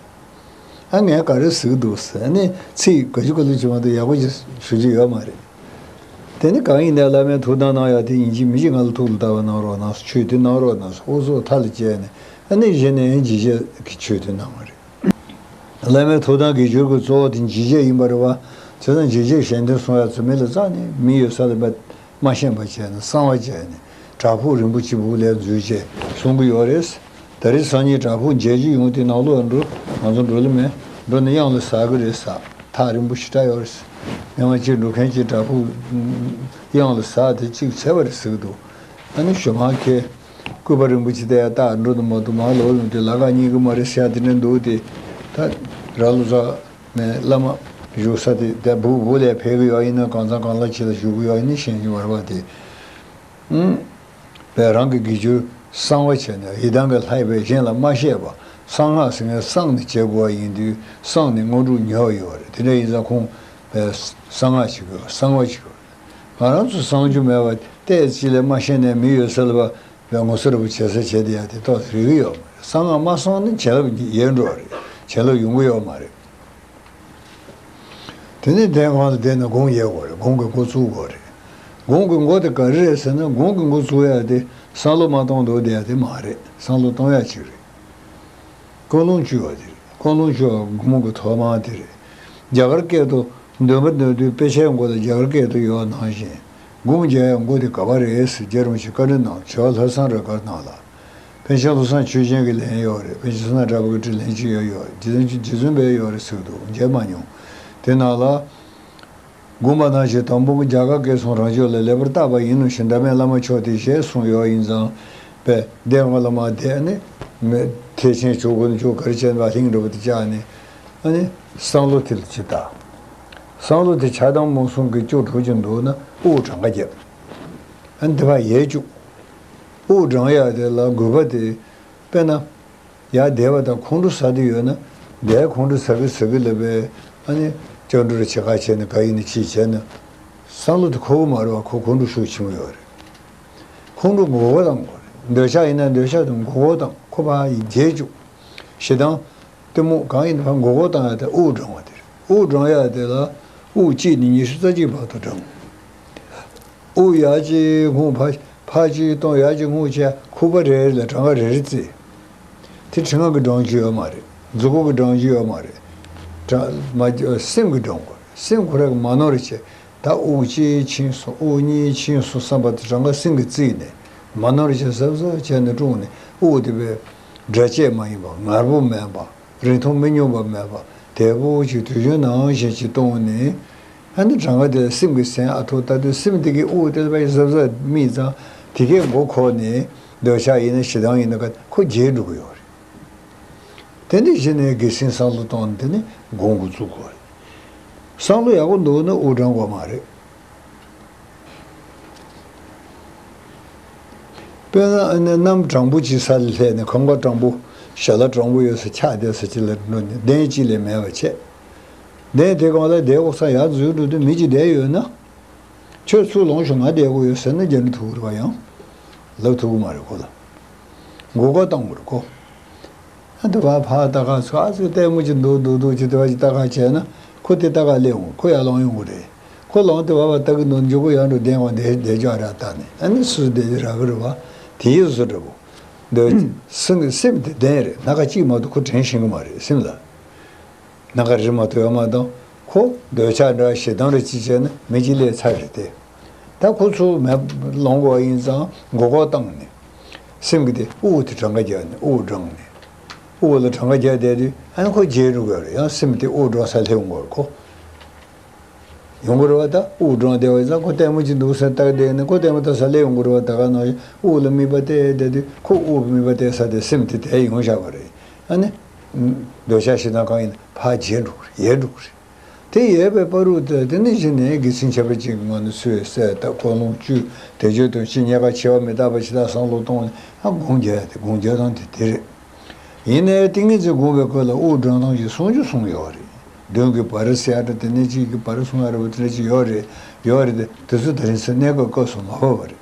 ཨ། ངས་ག་རེ་ཟེར་གི་འདུག་ཟེར། ཨ་ནི་ཚིག་ག་ཅུ་ག་ལུ་ཅིག་མ་གཏོགས་ཡག་པོ་ཅིག་ཞུ་རྒྱུ་ཡོད་མ་རེད། དེ་ནི་གང་ཡིན་ནའི་བླ་མའི་ཐུགས་དམ་གནང་ཡག་དེ་ཡིན་གཅིག་མིན་གཅིག་ང་ལ་ཐུགས་ལ་བཏགས་པ་གནང་རོགས་གནང་། ཆོས་དེ་གནང་རོགས་གནང་། ཨོ་ཚོགས་མཐའ་ལ་བཅད་ནས། ཨ་ནི་གཞི་ནས་འཇིགས་བྱེད་ཀྱི་ཆོས་དེ་གནང་བ་རེད། བླ་མའི་ཐུགས་དམ་དགེ་སྦྱོར་གྱི་གཙོ་བོ་དེ་འཇིགས་བྱེད་ཡིན་པ་རེད་བ། བྱས་ཙང་འཇིགས་བྱེད་ཞལ་འདོན་གསུང་ཡག་ཚུལ་མིན་ལ་རྩ་ནས་མི་ཡོད་ས་ལ་མ་མ་ཤེས་པ་བྱས་ནས་གསང་བ་བྱས་ནས་བྲག་ཕུག་རིན་པོ་ཆེ་སྦུག་ལ་འཛུལ་བྱས་གསུང་གི་ཡོད་རེད། ད་རེས་སང་ཉིན་བྲག་ཕུག་མཇལ་རྒྱུ་ཡོང་དུས་ནང་ལོགས་འགྲོ། ང་ཚོ་འགྲོ་ལེ་མེད། འགྲོ་ནས་གཡང་ལ་ཟག་གི་རེད་ཟེར། ཐག་རིང་པོ་ཞེ་དྲག་ཡོད་རེད་ཟེར། ཉི་མ་གཅིག་འགྲོ་མཁན་གྱིས་བྲག་ཕུག་གཡང་ལ་ཟག་དེ་གཅིག་བྱས་པ་རེད་ཟེར་གི་འདུག་ཨ་ནི་ཞོ་མང་ཁའི་སྐུ་པར་རིན་པོ་ཆེ་དེ་ཡར་བཏགས་འགྲོ་དུ་མ་འདུག་མར་ལོག་ཡོང་དུས་ལ་ཁ་རྙེད་གི་མ་རེད་ཟེར་ཡག་དེ་འདྲ་འདུག་དེ་ད་ར་ལོ་ཙཱ་ནས་བླ་མ་བཞུགས་ས་དེ་དེ་སྦུག་སྦུག་ལ་ཕེབས་གི་ཡོད་ཡིན་ན། གང་ཚང་གང་ལ་ཅིག་ལ་བཞུགས་གི་ཡོད་ཡིན་ན་ཤེས་ཀྱི་མ་རེད་པ་དེ། ཨང་། བས་རང་གི་དགེ་སྦྱོར་གསང་བ་བྱས་ནས་ཡི་དམ་གྱི་ལྷ་ཡི་བས་གཞན་ལ་མ་བཤད་པ། གསང་སྔགས་ཟེར་མཁན་གསང་ནས་བྱེད་དགོས་པ་ཡིན་དུས་གསང་ནས་དངོས་གྲུབ་ཉོ་ཡོད་རེད། དེ་འདྲ་ཡིན་ཙང་ཁོང་བས་གསང་སྔགས་བྱེད་དགོས། གསང་བ་བྱེད་དགོས། ང་རང་ཚོ་གསང་རྒྱུ་མེད་པ་ཏོག་ཙམ་ལས་མ་ཤེས་ནས་མི་ཡོད་ས་ལ་བ་བས་ངོ་སོ་ར་བུ་བྱེད་ས་བྱེད་དེ་ཡ་དེ་ཏོག་ཙམ་རིག་གི་ཡོད་མ་རེད། གསང་སྔགས་མ་གསང་ན་བྱིན་རླབས་ཡལ་འགྲོ་བ་རེད། བྱིན་རླབས་ཡོང་གི་ཡོད་མ་རེད། དེ་ནས་གདན་ཁང་ལ་བསྡད་ནས་དགོང་ཡལ་དགོས་རེད། དགོང་གི་འགོ་བཙུགས་དགོས་རེད། དགོང་གི་འགོ་དེ་ག་རེ་རེད་ཟེར་ན། དགོང་གི་འགོ་བཙུགས་ཡག་དེ་བསང་བློ་མ་གཏོང་འདུག་བསྡད་ཡག་དེ་མ་རེད། བསང་བློ་གཏོང་ཡག་ཅིག་རེད། ཀུན་སློང་བཅུ་བ་དེ་རེད། ཀུན་སློང་བཅུ་བ་སྒོ་མོ་གི་ཐོག་མ་དེ་རེད། རྒྱ་གར་སྐད་དུ་འདོན་པ་འདོན་དུས་དཔེ་ཆའི་མགོ་ལ་རྒྱ་གར་སྐད་དུ་ཡོད་ནང་བཞིན། དགོང་མཇལ་ཡག་འགོ་དེ་ག་པར་རེད་ཟེར་རྒྱལ་བ་རིན་པོ་ཆེས་བཀའ་འདྲི་གནང་། བྱེ་བ་ལྷ་བསང་ར་གར་གནང་ལ། པཎ་ཆེན་བློ་བཟང་ཆོས་རྒྱན་གྱི་ལན་ཡོད་རེད། པཎ་ཆེན་བསོད་ནམས་གྲགས་པ་གི་དྲི་ལན་ཅིག་ཡོད་ཡོད། རྗེ་བཙུན་རྗེ་བཙུན་པས་ཡོད་རེད་ཟེར་གི་འདུག་མཇལ་མ་མྱོང་། དེ་ནང་ལ། དགོངས་པ་ནང་བཞིན་དང་པོ་རྒྱ་གར་སྐད་གསུང་རང་ཕྱོགས་ལ་ལེགས་པར་བརྟག་པ་ཡིན་ནོ་ཞེས་འདབ་མའི་བླ་མ་མཆོག་དེས་ཞེས་གསུངས་ཡོད་ཡིན་ཙང་། པས་གདན་ཁང་ལ་མར་བསྡད་ནས་མི་ཐེག་ཆེན་མཆོག་དགོན་མཆོག་ག་རེ་བྱས་ནས་ལྷིང་འགྲོ་བ་དེ་བཅག་ནས། ཨ་ནི་བསང་བློ་དེ་ལ་ཅིག་བཏགས། བསང་བློ་དེ་ཆགས་སྡང་རྨོངས་གསུམ་གྱིས་སྐྱོ་གྲུབ་ཀྱི་འདུག་ན་དབུགས་གྲངས་ཀ་རྒྱབ། ཨ་ནི་དེ་ཕར་ཡལ་བཅུག་དབུགས་གྲངས་ཡག་དེ་ལ་དགོས་པ་དེ། དཔེར་ན། ཡར་བསྡད་པ་དང་ཁོང་ཁྲོ་ཟ་དུས་ཡོད་ན། བསྡད། ཁོང་ཁྲོ་ཟ་གི་ཟ་གི་ལབ་པས། ཨ་ནི་སྐྱབས་འགྲོ་རེ་བྱེད་ཁ་བྱས་ནས་ག་ཡིན་ནི་ཅིག་བྱས་ན། བསམ་བློ་དེ་འཁོར་གི་མ་རེད་བ། ཁོ་ཁོང་ཁྲོ་ཤུགས་ཆེན་པོ་ཡོད་རེད། ཁོང་ཁྲོ་མགོ་སྐོར་བཏང་དགོས་རེད། འདོད་ཆགས་ཡིན་ན་འདོད་ཆགས་དེ་མགོ་སྐོར་བཏང་། ཁོ་ཕར་ཡལ་བཅུག་ཞེ་སྡང་། གཏི་མུག་གང་ཡིན་ཕར་མགོ་སྐོར་བཏང་ཡག་དེ་དབུགས་གྲངས་པ་དེ་རེད། དབུགས་གྲངས་ཡག་དེ་ལ་དབུགས་གཅིག་ནས་ཉི་ཤུ་རྩ་གཅིག་བར་དུ་གྲངས། དབུགས་ཡར་གཅིག་ཁོང་ཕར་ཕར་གཅིག་གཏོང་། ཡར་གཅིག་ཁོང་བྱས། ཁུག་པ་རེ་རེ་ལ་གྲངས་ཀ་རེ་རེ་བརྩི། དེ་དྲི་ང་གིས་གྲངས་རྒྱུ་ཡོད་མ་རེད། མཛུབ་གུ་གིས་གྲངས་རྒྱུ་ཡོད་མ་རེད། གྲངས་མ་སེམས་ཀྱིས་གྲངས་དགོས་རེད། སེམས་ཁོ་རང་གིས་མ་ནོར་བྱས། ད་དབུགས་གཅིག་ཕྱིན་སོང་། དབུགས་གཉིས་ཕྱིན་སོང་བསམ་པ་དེ་གྲངས་ཀ་སེམས་ཀྱིས་བརྩིས་ནས་མ་ནོར་བྱས་གཟབ་གཟབ་བྱས་ནས་བཀྲུས་ནས། དབུགས་དེ་བས་འབྲས་བཅས་མ་ཡིན་པ། ངར་པོ་མེད་པ། རིང་ཐུང་མི་སྙོམས་པ་མེད་པ། དལ་པོ་ཅིག་དུས་རྒྱུན་ནང་བཞིན་ཅིག་གཏོང་ནས། ཨ་ནི་གྲངས་ཀ་དེ་སེམས་ཀྱིས་ཟིན། ཨ། ཐོ་ད་དུང་སེམས་དེ་གིས་དབུགས་དེ་ལ་བས་གཟབ་གཟབ་སྨིན་ཙང་། དེ་གས་མགོ་འཁོར་ནས་འདོད་ཆགས་ཡིན་ན་ཞེ་སྡང་ཡིན་ན་ག་ཁོ་རྒྱས་འགྲོ་གི་ཡོད་རེད། དེ་འདྲ་བྱས་ནས་དགེ་སེམས་བསམ་བློ་བཏང་ནས་དེ་ནས་དགོངས་འགོ་བཙུགས་དགོས་རེད། བསམ་བློ་ཡག་པོ་འདུག་ན་དབུགས་གྲངས་དགོས་མ་རེད། དཔེར་ན་ཨ་ནི་གནམ་དྲང་པོ་ཅིག་ས་ལ་སླེབས་ནས་ཁང་པ་དྲང་པོ། ཞལ་ལག་དྲང་པོ་ཡོད་ས་ཆགས་བསྡད་ས་ཅིག་ལ་འགྲོ་ནས་གདན་གཅིག་ལས་མེད་པ་བྱས། གདན་དེ་སྒང་ལ་བསྡད་དགོས་ས་ཡར་འཛུལ་འགྲོ་དུས་མི་གཅིག་བསྡད་ཡོད་ན། ཁྱོད་ཚུར་ལོངས་ཤོག་ང་བསྡད་དགོས་ཡོད་ཟེར་ན་རྒྱ་འདྲི་ཐུག་གི་རེད་པ། ཡང་ལབ་ཐུབ་ཀྱི་མ་རེད་ཁོ་ལ། མགོ་སྐོར་བཏང་དགོས་རེད་ཁོ། ཨ། དེ་བ་ཕར་ལྟ་ག་ཚོ་ཨ་ཙི་ལྟད་མོ་ཅིག་འདུག་འདུག་འདུག་ཅིག་དེ་བ་ཅིག་ལྟ་ག་བྱས་ན་ཁོ་དེ་ལྟ་ག་སླེབས་འོང་། ཁོ་ཡར་ལོངས་ཡོང་གི་རེད། ཁོ་ལོང་དེ་བ་བ་ལྟ་གི་འདུག་མགྱོགས་པོ་ཡར་འགྲོ་བདེན་དབང་བདེ་བདེ་འཇགས་ར་ལྟ་ནས་ཨ་ནི་སུ་བདེ་ར་གི་རུ་བ་དེ་ཡི་བཟོ་འདྲ་བོ། འདོད་སེམས་ཀྱི་སེམས་དེ་བདེན་རེད། སྣ་ཁ་གཅིག་མ་གཏོགས་ཁོ་དྲན་ཤེས་གི་མ་རེད་སེམས་ལ། སྣ་ཁ་རིལ་མ་གཏོགས་ཡོད་མ་གཏོགས་ཁོ་འདོད་ཆགས་འདྲ་ཞེ་སྡང་འདྲ་ཅིག་བྱས་ན་མི་གཅིག་ལས་ཚར་རེད་དེ། ད་ཁོ་ཚོ་མེད་ལོང་གོ་ཡིན་ཙང་མགོ་སྐོར་བཏང་ནས། སེམས་ཀྱི་དེ་དབུགས་དེ་གྲངས་ཀ་རྒྱག་ནས་དབུགས་བགྲངས་ནས། དབུགས་ལ་གྲངས་ཀ་རྒྱག་བསྡད་དུས་ཨ་ནི་ཁོ་བརྗེད་འགྲོ་གི་རེད། ཡང་སེམས་དེ་དབུགས་བགྲངས་ས་སླེབས་འོང་གི་རེད་ཁོ། ཡོང་གི་རེད་བ། ད་དབུགས་བགྲངས་བསྡད་པ་ཡིན་ཙང་ཁོ་ལྟད་མོ་ཅིག་འདུག་ཟེར་བལྟ་བསྡད་ནས་ཁོ་ལྟད་མོ་ལྟ་ས་སླེབས་ཡོང་གི་རེད་བ། ད་ག་ནང་བཞིན་དབུགས་ལ་མིག་པ་གཏད་བསྡད་དུས་ཁོ་དབུགས་མིག་པ་གཏད་ས་དེ་སེམས་དེ་དེ་ཡོང་བཞག་པ་རེད། ཨ་ནི། འདོད་ཆགས་ཞེ་སྡང་གང་ཡིན་ན་ཕར་བརྗེད་འགྲོ་གི་རེད། ཡལ་འགྲོ་གི་རེད། དེ་ཡལ་བའི་བར་དུ་དེ་དེ་ནི་གཞི་ནས་དགེ་སེམས་ཁྱད་པར་ཅན་གྱི་ངང་ནས་སུས་གསལ་བཏབ་ཀུན་སློང་བཅུ་དེ་བརྗོད་དོན་སྤྱི་རྙེད་དཀའ་འཆི་བ་མི་རྟག་པ་ཇི་ལྟར་བསམ་བློ་གཏོང་ནས་ཨ་སྒོམ་རྒྱག་ཡ་དེ་སྒོམ་རྒྱག་སྟངས་དེ་དེ་རེད། ཡིན་ནའི་ཏིང་ངེ་འཛིན་སྒོམ་པའི་སྐབས་ལ་དབུགས་བགྲང་སྟངས་ཀྱི་གསུང་རྒྱུ་གསུངས་ཡོད་རེད། མདུན་གྱི་བར་ཟེར་ཡ་འདྲ་དེ་ནས་གཅིག་གི་བར་གསུང་ཡ་འདྲ་བོ་དེ་འདྲ་ཅིག་ཡོད་རེད། ཡོད་རེད་དེ་དེ་ཚོ་ད་རིང་སེ་གནས་སྐབས་སྐབས་སུ་མ་བབས་པ་རེད།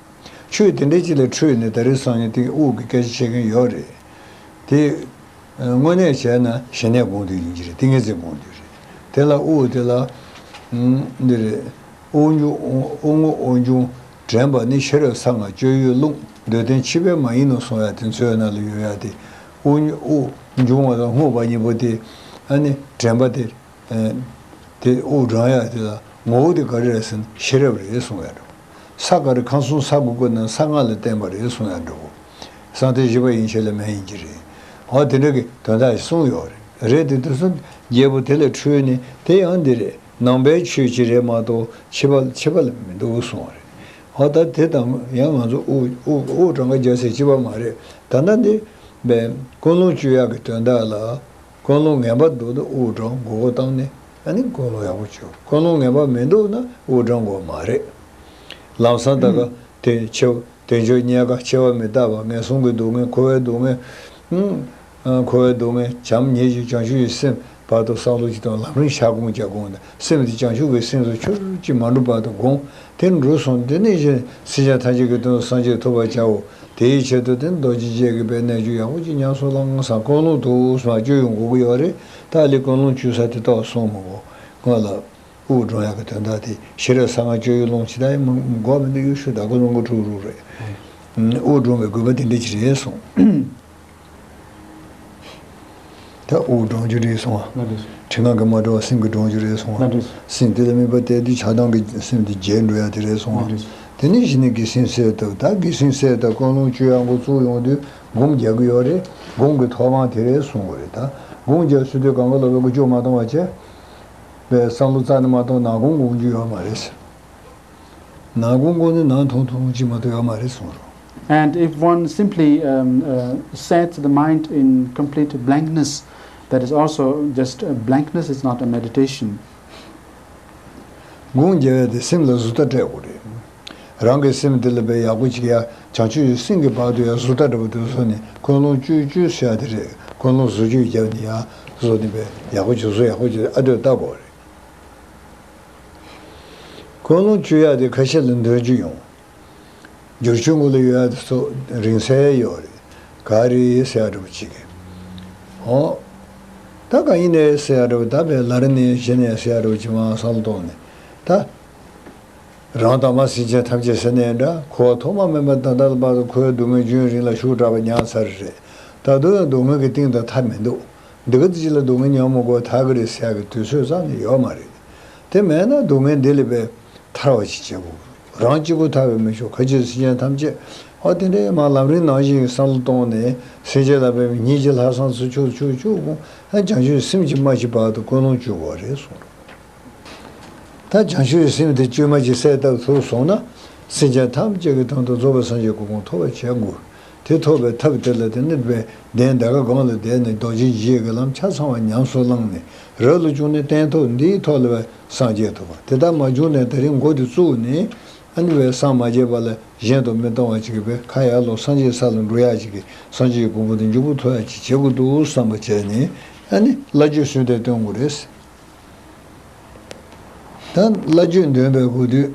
ཆོས་དེ་འདྲ་ཅིག་ལ་འཁྲུལ་ནས་ད་རེས་སང་ཉིན་དེ་དབུགས་ཀྱི་སྐད་ཆ་བཤད་མཁན་ཡོད་རེད། དེ། དངོས་གནས་བྱས་ན་ཞི་གནས་སྒོམ་དུས་ཡིན་གྱི་རེད། ཏིང་ངེ་འཛིན་སྒོམ་དུས་རེད། དེ་ལ་དབུགས་དེ་ལ། འདི་རེད། དབུགས་འབྱུང་དབུགས་རྔུབ་དབུགས་འབྱུང་། དྲན་པ་ནི་ཤེས་རབ་གསང་སྔགས་སྤྱོད་ཡུལ་རླུང་འདོད་དོན་ཕྱི་པས་མ་ཡིན་ནོ་གསུང་ཡ་དེ་མཚོན་ནང་ལ་ཡོད་ཡ་དེ། དབུགས་དབུགས་འབྱུང་བ་དང་རྔུབ་པ་གཉིས་པོ་དེ། ཨ་ནི་དྲན་པ་དེ། དེ་དབུགས་བགྲང་ཡ་དེ་ལ་ངོ་བོ་དེ་ག་རེ་རེད་ཟེར་ན་ཤེས་རབ་རེད་གསུང་ཡ་འདྲ་བོ། ས་ག་རེ་ཁམས་གསུམ་ས་དགུ་པོ་ནི་ས་ལྔ་ལ་བརྟེན་པ་རེད་གསུང་ཡ་འདྲ་བོ། ས་མཐའི་བཞི་པ་ཡན་ཆད་ལ་མེད་ཡིན་གྱི་རེད། འོ་དེ་འདྲ་གི་དོན་དག་ཞིག་གསུངས་ཡོད་རེད། རེད་དེ་དུས་སུ་རྒྱལ་པོ་དེ་ལ་འཁྲུལ་ནས་དེ་ཡང་འདི་རེད། ནང་པའི་ཆོས་ཅིག་རེད་མ་གཏོགས་ཕྱི་པ་ཕྱི་པ་ལ་མི་འདུག་གསུངས་པ་རེད། འོ་ད་དེ་དང་ཡང་ང་ཚོ་དབུགས་དབུགས་དབུགས་གྲངས་ཀ་རྒྱག་སའི་སྤྱི་པ་མ་རེད། ད་ལྟ་འདི་བས་ཀུན་སློང་བཅོས་ཡག་གི་དོན་དག་ལ། ཀུན་སློང་ངན་པ་འདུག་ན་དབུགས་བགྲང་མགོ་སྐོར་བཏང་ནས་ཨ་ནི་ཀུན་སློང་ཡག་པོ་བཅོས། ཀུན་སློང་ངན་པ་མི་འདུག་ན་དབུགས་བགྲང་དགོས་མ་རེད། ལམ་སང་ད་ག་དེ་འཆི་བ་དལ་འབྱོར་རྙེད་དཀའ་འཆི་བ་མི་རྟག་པ་ངན་སོང་གི་སྡུག་བསྔལ་འཁོར་བའི་སྡུག་བསྔལ། ཨང་། འཁོར་བའི་སྡུག་བསྔལ་བྱམས་སྙིང་རྗེ་བྱང་ཆུབ་ཀྱི་སེམས་བར་དུ་བསམ་བློ་ཅིག་དང་ལམ་རིམ་ཞག་སྒོམ་བརྒྱ་སྒོམ་དང་སེམས་དེ་བྱང་ཆུབ་ཀྱི་སེམས་སུ་ཆུར་ཅིག་མ་འགྲོ་བར་དུ་སྒོམ། དེ་འགྲོ་སོང་དེ་ནས་གཞན་སེམས་ཅན་ཐམས་ཅད་ཀྱི་དོན་དུ་སངས་རྒྱས་ཐོབ་པར་བྱའོ། དེའི་ཆེད་དུ་དེ་རྡོ་རྗེ་འཆང་གི་པའི་རྣལ་འབྱོར་ཡག་པོ་ཅིག་ཉམས་སུ་བླང་ས་ཀུན་སློང་དུ་སོང་བཅོས་ཡོང་དགོས་ཀྱི་ཡོད་རེད། ད་ལི་ཀུན་སློང་བཅོས་ས་དེ་ཏོག་སོང་མ་གོ་ང་ལ། དབུགས་བགྲང་ཡག་གི་དོན་དག་དེ་ཤེས་རབ་གསང་སྔགས་སྤྱོད་ཡུལ་ཀློང་ཇི་ལྟར་ཡང་མི་འགོག་མི་འདུག་ཡུལ་ཤུགས་དག་ཀུན་སློང་གི་འཁྲུག་རུ་རེད། དབུགས་བགྲང་བའི་དགོས་པ་དེ་འདྲ་ཅིག་རེད་གསུངས། ད་དབུགས་བགྲང་རྒྱུ་རེད་གསུངས་པ། ལགས་འགྲིག་སོང་། དྲི་ང་གིས་མ་གྲོལ་བ་སེམས་ཀྱིས་བགྲང་རྒྱུ་རེད་གསུངས་པ། ལགས་འགྲིག་སོང་། སེམས་དེ་ལ་དམིགས་པ་གཏད་དུས་ཆགས་སྡང་གི་སེམས་དེ་བརྗེད་འགྲོ་ཡ་དེ་རེད་གསུངས་པ། ལགས་འགྲིག་སོང་། དེ་ནས་གཞི་ནས་དགེ་སེམས་གསལ་བཏབ། ད་དགེ་སེམས་གསལ་བཏབ་ཀུན་སློང་བཅོས་ཡག་འགོ་བཙུགས་ཡོང་དུས་སྒོམ་རྒྱག་གི་ཡོད་རེད། སྒོམ་གྱི་ཐོག་མ་དེ་རེད་གསུངས་པ་རེད། ད་སྒོམ་རྒྱག་ཚུལ་དུས་གང་ག་ལ་བས་ཀུ་ཅོ་མ་གཏོང་བ་བྱས། བས་བསམ་བློ་རྩ་ནས་མ་གཏོང་ན་སྒོམ་སྒོམ་རྒྱུ་ཡོད་མ་རེད་ཟེར། ནང་སྒོམ་སྒོམ་ནི་ནང་ཐུང་ཐུང་ཅིག་མ་གཏོགས་ཡོད་མ་རེད་གསུངས་རོགས། And if one simply, um, uh, sets the mind in complete blankness, that is also just a blankness, it's not a meditation. སྒོམ་རྒྱག་ཡ་དེ་སེམས་ལ་བཟོ་ལྟ་སྤྲད་དགོས་རེད། རང་གི་སེམས་དེ་ལ་བས་ཡག་པོ་ཅིག་ཡ་བྱང་ཆུབ་ཀྱི་སེམས་ཀྱི་བར་དུ་ཡ་བཟོ་ལྟ་འདྲ་པོ་དེ་བཟོ་ནས་ཀུན་སློང་བཅོས་བཅོས་ཟེར་ཡ་དེ་རེད། ཀུན་སློང་བཟོ་བཅོས་རྒྱབ་ནས་ཡ་བཟོ་ནས་བས་ཡག་པོ་ཅིག་བཟོ་ཡག་པོ་ཅིག་ཨ་སྡོད་ལྟ་དགོས་རེད། ཀུན་སློང་བཅོས་ཡག་དེ་ཁ་ཤས་ལ་འདོན་རྒྱུ་ཡོང་། བསྒྱུར་བཅོས་ངོ་ལ་ཡོད་ཡག་དེ་ཚོ་རིང་ཚད་ཡོད་རེད། ག་རེ་ཟེར་ཡག་འདྲ་པོ་ཅིག་གི། འོ། ད་གང་ཡིན་ནས་ཟེར་ཡག་འདྲ་པོ་ད་བས་ལར་ནས་གཞི་ནས་ཟེར་ཡག་འདྲ་པོ་ཅིག་མ་བསམ་བློ་གཏོང་ནས་ད། རང་དང་མ་སེམས་ཅན་ཐམས་ཅད་ཟེར་ནས་འདྲ་འཁོར་བ་ཐོག་མ་མེད་པ་ད་ལྟ་ལ་བར་དུ་འཁོར་བའི་སྡུག་བསྔལ་རྒྱུན་རིང་ལ་ཤུགས་དྲག་པ་མྱངས་ཚར་རེད། ད་དུང་ཡང་སྡུག་བསྔལ་གྱི་གཏིང་དང་མཐའ་མི་འདུག་འདི་ག་ཙམ་ཅིག་ལ་སྡུག་བསྔལ་མྱོང་མི་དགོས་ཐག་གི་རེད་ཟེར་ཡག་གི་དུས་ཚོད་རྩ་ནས་ཡོད་མ་རེད། དེ་མེད་ན་སྡུག་བསྔལ་འདི་ལས་པའི་ཐར་བ་ཞིག་བྱེད་དགོས། རང་གཅིག་པུ་ཐར་བས་མི་ཆོག་ཁ་ཆེ་སེམས་ཅན་ཐམས་ཅད་ཨོ་དེ་འདྲའི་མ་ལམ་རིམ་ནང་བཞིན་བསམ་བློ་གཏོང་ནས་སེམས་ཅན་ལ་བས་ཉིད་ཀྱི་ལྷག་བསམ་ཚུལ་ཆུག་ཆུག་ཆུག་དགོངས་ཨ་བྱང་ཆུབ་སེམས་ཀྱི་རྨ་ཀྱི་བར་དུ་ཀུན་སློང་བཅོས་དགོས་རེད་གསུངས། ད་བྱང་ཆུབ་སེམས་དེ་བཅོས་མ་ཅིག་གསལ་བཏབ་ཐུབ་སོང་ན། སེམས་ཅན་ཐམས་ཅད་ཀྱི་དོན་དུ་རྫོགས་པའི་སངས་རྒྱས་གོ་འཕང་ཐོབ་པར་བྱེད་དགོས། དེ་ཐོབ་པའི་ཐབས་དེ་ལ་དེ་ནི་བས་གདན་ད་ག་སྒང་ལ་བསྡད་ནས་རྡོ་རྗེ་འཇིགས་ཀྱི་ལམ་ཆ་ཚང་བ་ཉམས་སུ་བླངས་ནས་རབ་ཏུ་བྱུང་ནས་སྟན་ཐོག་འདིའི་ཐོག་ལ་བས་སངས་རྒྱས་ཐོབ་པ་དེ་ལྟར་མ་བྱུང་ནས་ད་རིང་འགོ་དེ་བཙུགས་ནས་ཨ་ནི་བས་སངས་མ་རྒྱས་པ་ལ་གཞན་དུ་མི་གཏོང་བ་ཅིག་གི་བས་ཁ་ཡར་ལོག་སངས་རྒྱས་ས་ལ་འགྲོ་ཡག་ཅིག་གི་སངས་རྒྱས་ཀྱི་གོ་འཕང་དེ་མགྱོགས་པོ་ཐོབ་ཡག་ཅིག་བྱེད་དགོས་འདུག་བསམ་པ་བྱས་ནས་ཨ་ནི་བླ་བརྗོད་གསོལ་འདེབས་འདོན་དགོས་རེད། ད་བླ་བརྗོད་འདོན་པའི་གོ་དུས།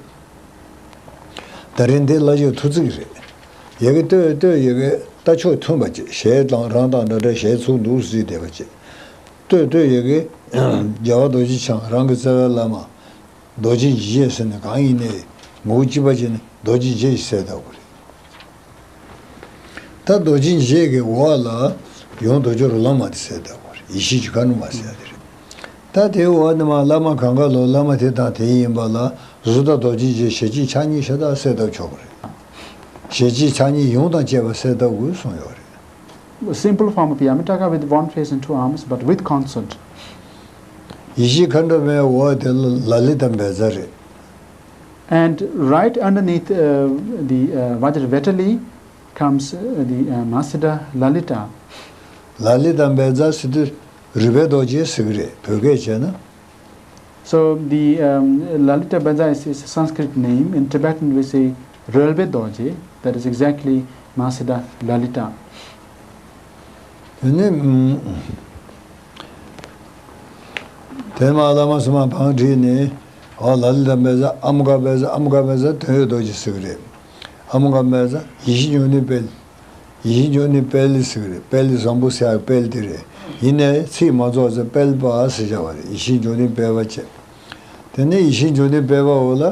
ད་རིང་འདི་བླ་བརྗོད་ཐོ་ཚིག་རེད། ཡ་གི་ལྟོས་ལྟོས་ཡ་གི་ལྟ་ཕྱོགས་མཐུན་པ་བྱེད་ཞལ་དང་རང་དང་འདྲ་འདྲ་ཞལ་ཚུགས་འདུག་གཟིགས་བསྡད་པ་བྱེད། ལྟོས་ལྟོས་ཡ་གི་རྒྱལ་བ་རྡོ་རྗེ་འཆང་རང་གི་རྩ་བའི་བླ་མ། རྡོ་རྗེ་འཇིགས་བྱེད་ཟེར་ནས་གང་ཡིན་ནའི་ངོ་བོ་གཅིག་པ་བྱས་ནས་རྡོ་རྗེ་འཇིགས་བྱེད་ཟེར་བསྡད་དགོས་རེད། ད་རྡོ་རྗེ་འཇིགས་བྱེད་ཀྱི་འོག་ལ་ཡང་རྡོ་རྗེ་རོ་ལངས་མ་དེ་ཟེར་བསྡད་དགོས་རེད། ཡེ་ཤེས་ཀྱི་མཁའ་འགྲོ་མ་ཟེར་ཡ་དེ་རེད། ད་དེའི་འོག་ནས་མར་བླ་མ་གང་ག་ལོ་བླ་མ་དེ་དང་དེ་ཡིན་པ་ལ་གཟུགས་དང་རྡོ་རྗེ་འཇིགས་བྱེད་ཞལ་གཅིག་ཕྱག་གཉིས་ཤ་སྟག་ཟེར་བསྡད་ཆོག་གི་རེད། ཞལ་གཅིག་ཕྱག་གཉིས་ཡོངས་དང་བཅས་པ་ཟེར་བསྡད་དགོས་གསུངས་ཡོད་རེད། A simple form of Yamantaka with one face and two arms, but with consort. ཡེ་ཤེས་མཁའ་འགྲོ་མའི་འོག་དེ་ལ་ལ་ལི་དང་བཛྲ་རེད། And right underneath uh, the uh, Vajravetali comes uh, the uh, Mahasiddha Lalita. ལ་ལི་དང་བཛྲ་ཟེར་དུས་རུས་པའི་རྡོ་རྗེ་ཟེར་གི་རེད། བོད་སྐད་བྱས་ན། So the um, Lalita Bhaja is, is a Sanskrit name. In Tibetan we say Rölbe Dorje. That is exactly Mahasiddha Lalita. དེ་ནས་དེ་མ་བླ་མ་སུ་མ་བང་བསྒྲིགས་ནས་ཨོ་ལ་ལི་དང་བཛྲ་ཨ་མུ་ག་བཛྲ་ཨ་མུ་ག་བཛྲ་དོན་ཡོད་རྡོ་རྗེ་ཟེར་གི་རེད། ཨ་མུ་ག་བཛྲ་ཡིད་བཞིན་འབྱུང་ལྡན་དཔལ། ཡིད་བཞིན་འབྱུང་ལྡན་དཔལ་ཟེར་གི་རེད། དཔལ་བཟང་པོ་ཟེར་ཡག་དཔལ་དེ་རེད། ཡིན་ནའི་ཚིག་མ་རྫོགས་ཚེ་དཔལ་པ་ཟེར་བྱ་བ་རེད། ཡིད་བཞིན་འབྱུང་ལྡན་དཔལ་བ་བྱས། དེ་ནས་ཡིད་བཞིན་འབྱུང་ལྡན་དཔལ་བ་འོག་ལ་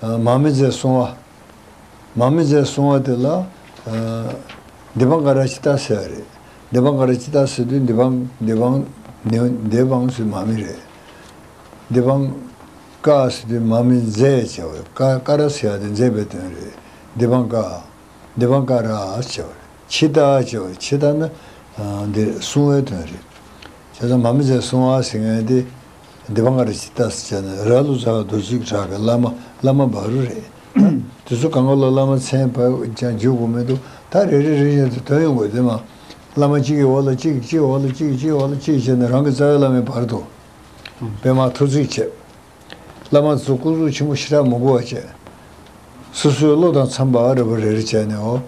མར་མེ་མཛད་གསུང་བ། མར་མེ་མཛད་གསུང་བ་དེ་ལ་དྷི་པཾ་ཀ་ར་ཙི་ཏ་ཟེར་བ་རེད། དྷི་པཾ་ཀ་ར་ཙི་ཏ་ཟེར་དུས་དྷི་པཾ་དྷི་པཾ་དྷི་པཾ་ཟེར་མར་མེ་རེད། དྷི་པཾ་ཀ་ཟེར་དུས་མར་མེ་མཛད་བྱ་བ་རེད། ཀ་ཀ་ར་ཟེར་ཡག་དེ་མཛད་པའི་དོན་རེད། དྷི་པཾ་ཀ་དྷི་པཾ་ཀ་ར་ཟེར་བ་རེད། ཙི་ཏ་ཟེར་བ་རེད། ཙི་ཏ་ནི་འདི་གསུང་བའི་དོན་རེད། བྱས་ཙང་མར་མེ་མཛད་གསུང་བ་ཟེར་མཁན་དེ་དྷི་པཾ་ཀ་ར་ཙི་ཏ་ཟེར་བྱས་ནས་ར་ལུ་ཙཱ་བ་རྡོ་རྗེ་གྲགས་ཀྱི་བླ་མ་བླ་མ་བྷ་རུ་རེད། དེ་ཚོ་གང་ག་ལོ་བླ་མ་མཚན་བབས་ཀྱང་འཇུག་དགོས་མི་འདུག་ད་རེ་རེ་རེ་བཞིན་དུ་དོན་ཡོང་དགོས་དེ་མ། བླ་མ་གཅིག་གི་འོག་ལ་གཅིག་གཅིག་འོག་ལ་གཅིག་གཅིག་འོག་ལ་གཅིག་བྱས་ནས་རང་གི་རྩ་བའི་བླ་མའི་བར་དུ་པདྨ་ཐོར་ཚུགས་བྱས། བླ་མ་ཚོ་སྐུ་གཟུགས་ཆེན་པོ་ཞེ་དྲག་མི་དགོས་པ་བྱས། སོ་སོའི་བློ་དང་འཚམས་པ་རེ་བ་རེ་རེ་བྱས་ནས་འོ།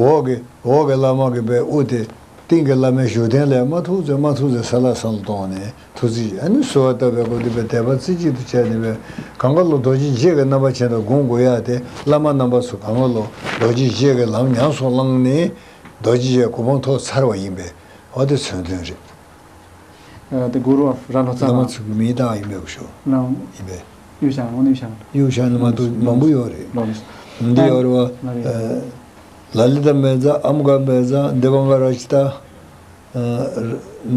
འོག་གི་འོག་གི་བླ་མ་གི་པའི་དབུ་དེ་སྟེང་གི་བླ་མའི་བཞུགས་གདན་ལས་མར་ཐུག་ཚེ་མར་ཐུག་ཚེ་ས་ལ་ས་ལ་གཏོང་ནས་ཐུག་ཚེ་ཨ་ནི་གསོལ་བ་བཏབ་པའི་སྐོར་དེ་པའི་དད་པ་རྩེ་གཅིག་ཏུ་བྱས་ནས་པའི་གང་ག་ལོ་རྡོ་རྗེ་འཇིགས་ཀྱི་རྣམ་པ་ཅན་དུ་སྒོམ་དགོས་ཡ་དེ་བླ་མ་རྣམ་པ་ཚོ་གང་ག་ལོ་རྡོ་རྗེ་འཇིགས་ཀྱི་ལམ་ཉམས་སུ་བླངས་ནས་རྡོ་རྗེ་འཇིགས་གོ་འཕང་ཐོབ་ཚར་བ་ཡིན་པས་འོ་དེ་མཚོན་དོན་རེད། Uh, the guru of Ralho བླ་མ་Tsama. ཚོ་གི་མིང་བཏགས་ཡིན་པས་ཤོག་ལམ་ཡིན་པས། གཡུ་ཞང་འོ་ནི་གཡུ་ཞང་། གཡུ་ཞང་ནི་མ་གཏོགས་མང་པོ་ཡོད་རེད། ལོ་ནི། འདི་ཡོད་རེད་བ། ལ་ལི་ཏ་མེ་ཛ་ཨ་མུ་ག་མེ་ཛ་དྷི་པཾ་ཀ་ར་ཙི་ཏ།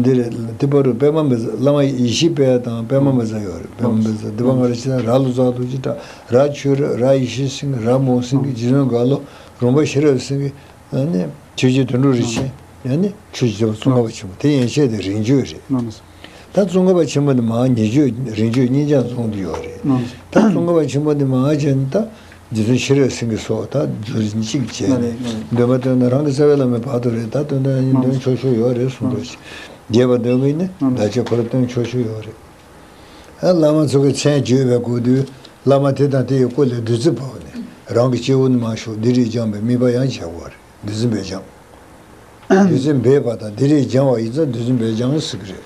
འདི་རེད། དེ་བར་དུ་པདྨ་མེ་ཛ་བླ་མ་ཡེ་ཤེས་དཔལ་དང་པདྨ་མེ་ཛ་ཡོད་རེད། པདྨ་མེ་ཛ་དྷི་པཾ་ཀ་ར་ཙི་ཏ་ར་ལུ་ཙཱ་བ་རྡོ་རྗེ་གྲགས་ར་ཆོས་ར་ར་ཡེ་ཤེས་སེང་གེ་ར་མོ་སེང་གེ་རྗེ་བཙུན་རྒྭ་ལོ་རོང་པ་ཤེས་རབ་སེང་གེ་ཨ་ནི་ཆོས་རྗེ་དོན་གྲུབ་རིན་ཆེན། ཨ་ནི་ཆོས་རྗེ་ཙོང་ཁ་པ་ཆེན་པོ་དེ་ཡན་ཆད་དེ་རིང་བརྗོད་རེད། ད་ཙོང་ཁ་པ་ཆེན་པོ་ནི་མ་ཉེ་བརྗོད་རིང་བརྗོད་གཉིས་ཀྱང་རྫོང་དུ་ཡོད་རེད། ད་ཙོང་ཁ་པ་ཆེན་པོ་ནི་མ་བྱས་ནས་ད་རྗེ་བཙུན་ཤེས་རབ་སེང་གེ་སོགས་ད་རྫོགས་རིམ་གཅིག་བྱས་ནས་འདོན་པ་འདོན་ན་རང་གི་རྩ་བའི་བླ་མའི་བར་དུ་རེད། ད་འདོན་ན་ཡིན་འདོན་ཆོག་ཆོག་ཡོད་རེད་གསུངས་འདུག་རྒྱས་པ་འདོན་གི་ནི་བདག་ཅག་ཁོ་ར་འདོན་ཆོག་ཆོག་ཡོད་རེད། ཨ་བླ་མ་ཚོ་གི་མཚན་བརྗོད་པའི་སྐུ་དུས་བླ་མ་དེ་དང་དེ་ཡི་སྐུ་ལས་བདུད་རྩི་བབས་ནས་རང་གི་སྤྱི་བོ་ནས་མར་ཞུགས་འདི་རིགས་སྦྱངས་པའི་དམིགས་པ་ཡང་བྱ་དགོས་པ་རེད། བདུད་རྩི་འབེབས་སྦྱང་། བདུད་རྩི་འབེབས་པ་དང་འདི་རིགས་སྦྱང་བ་ཡིན་ཙང་བདུད་རྩི་འབེབས་སྦྱང་ཟེར་གི་རེད།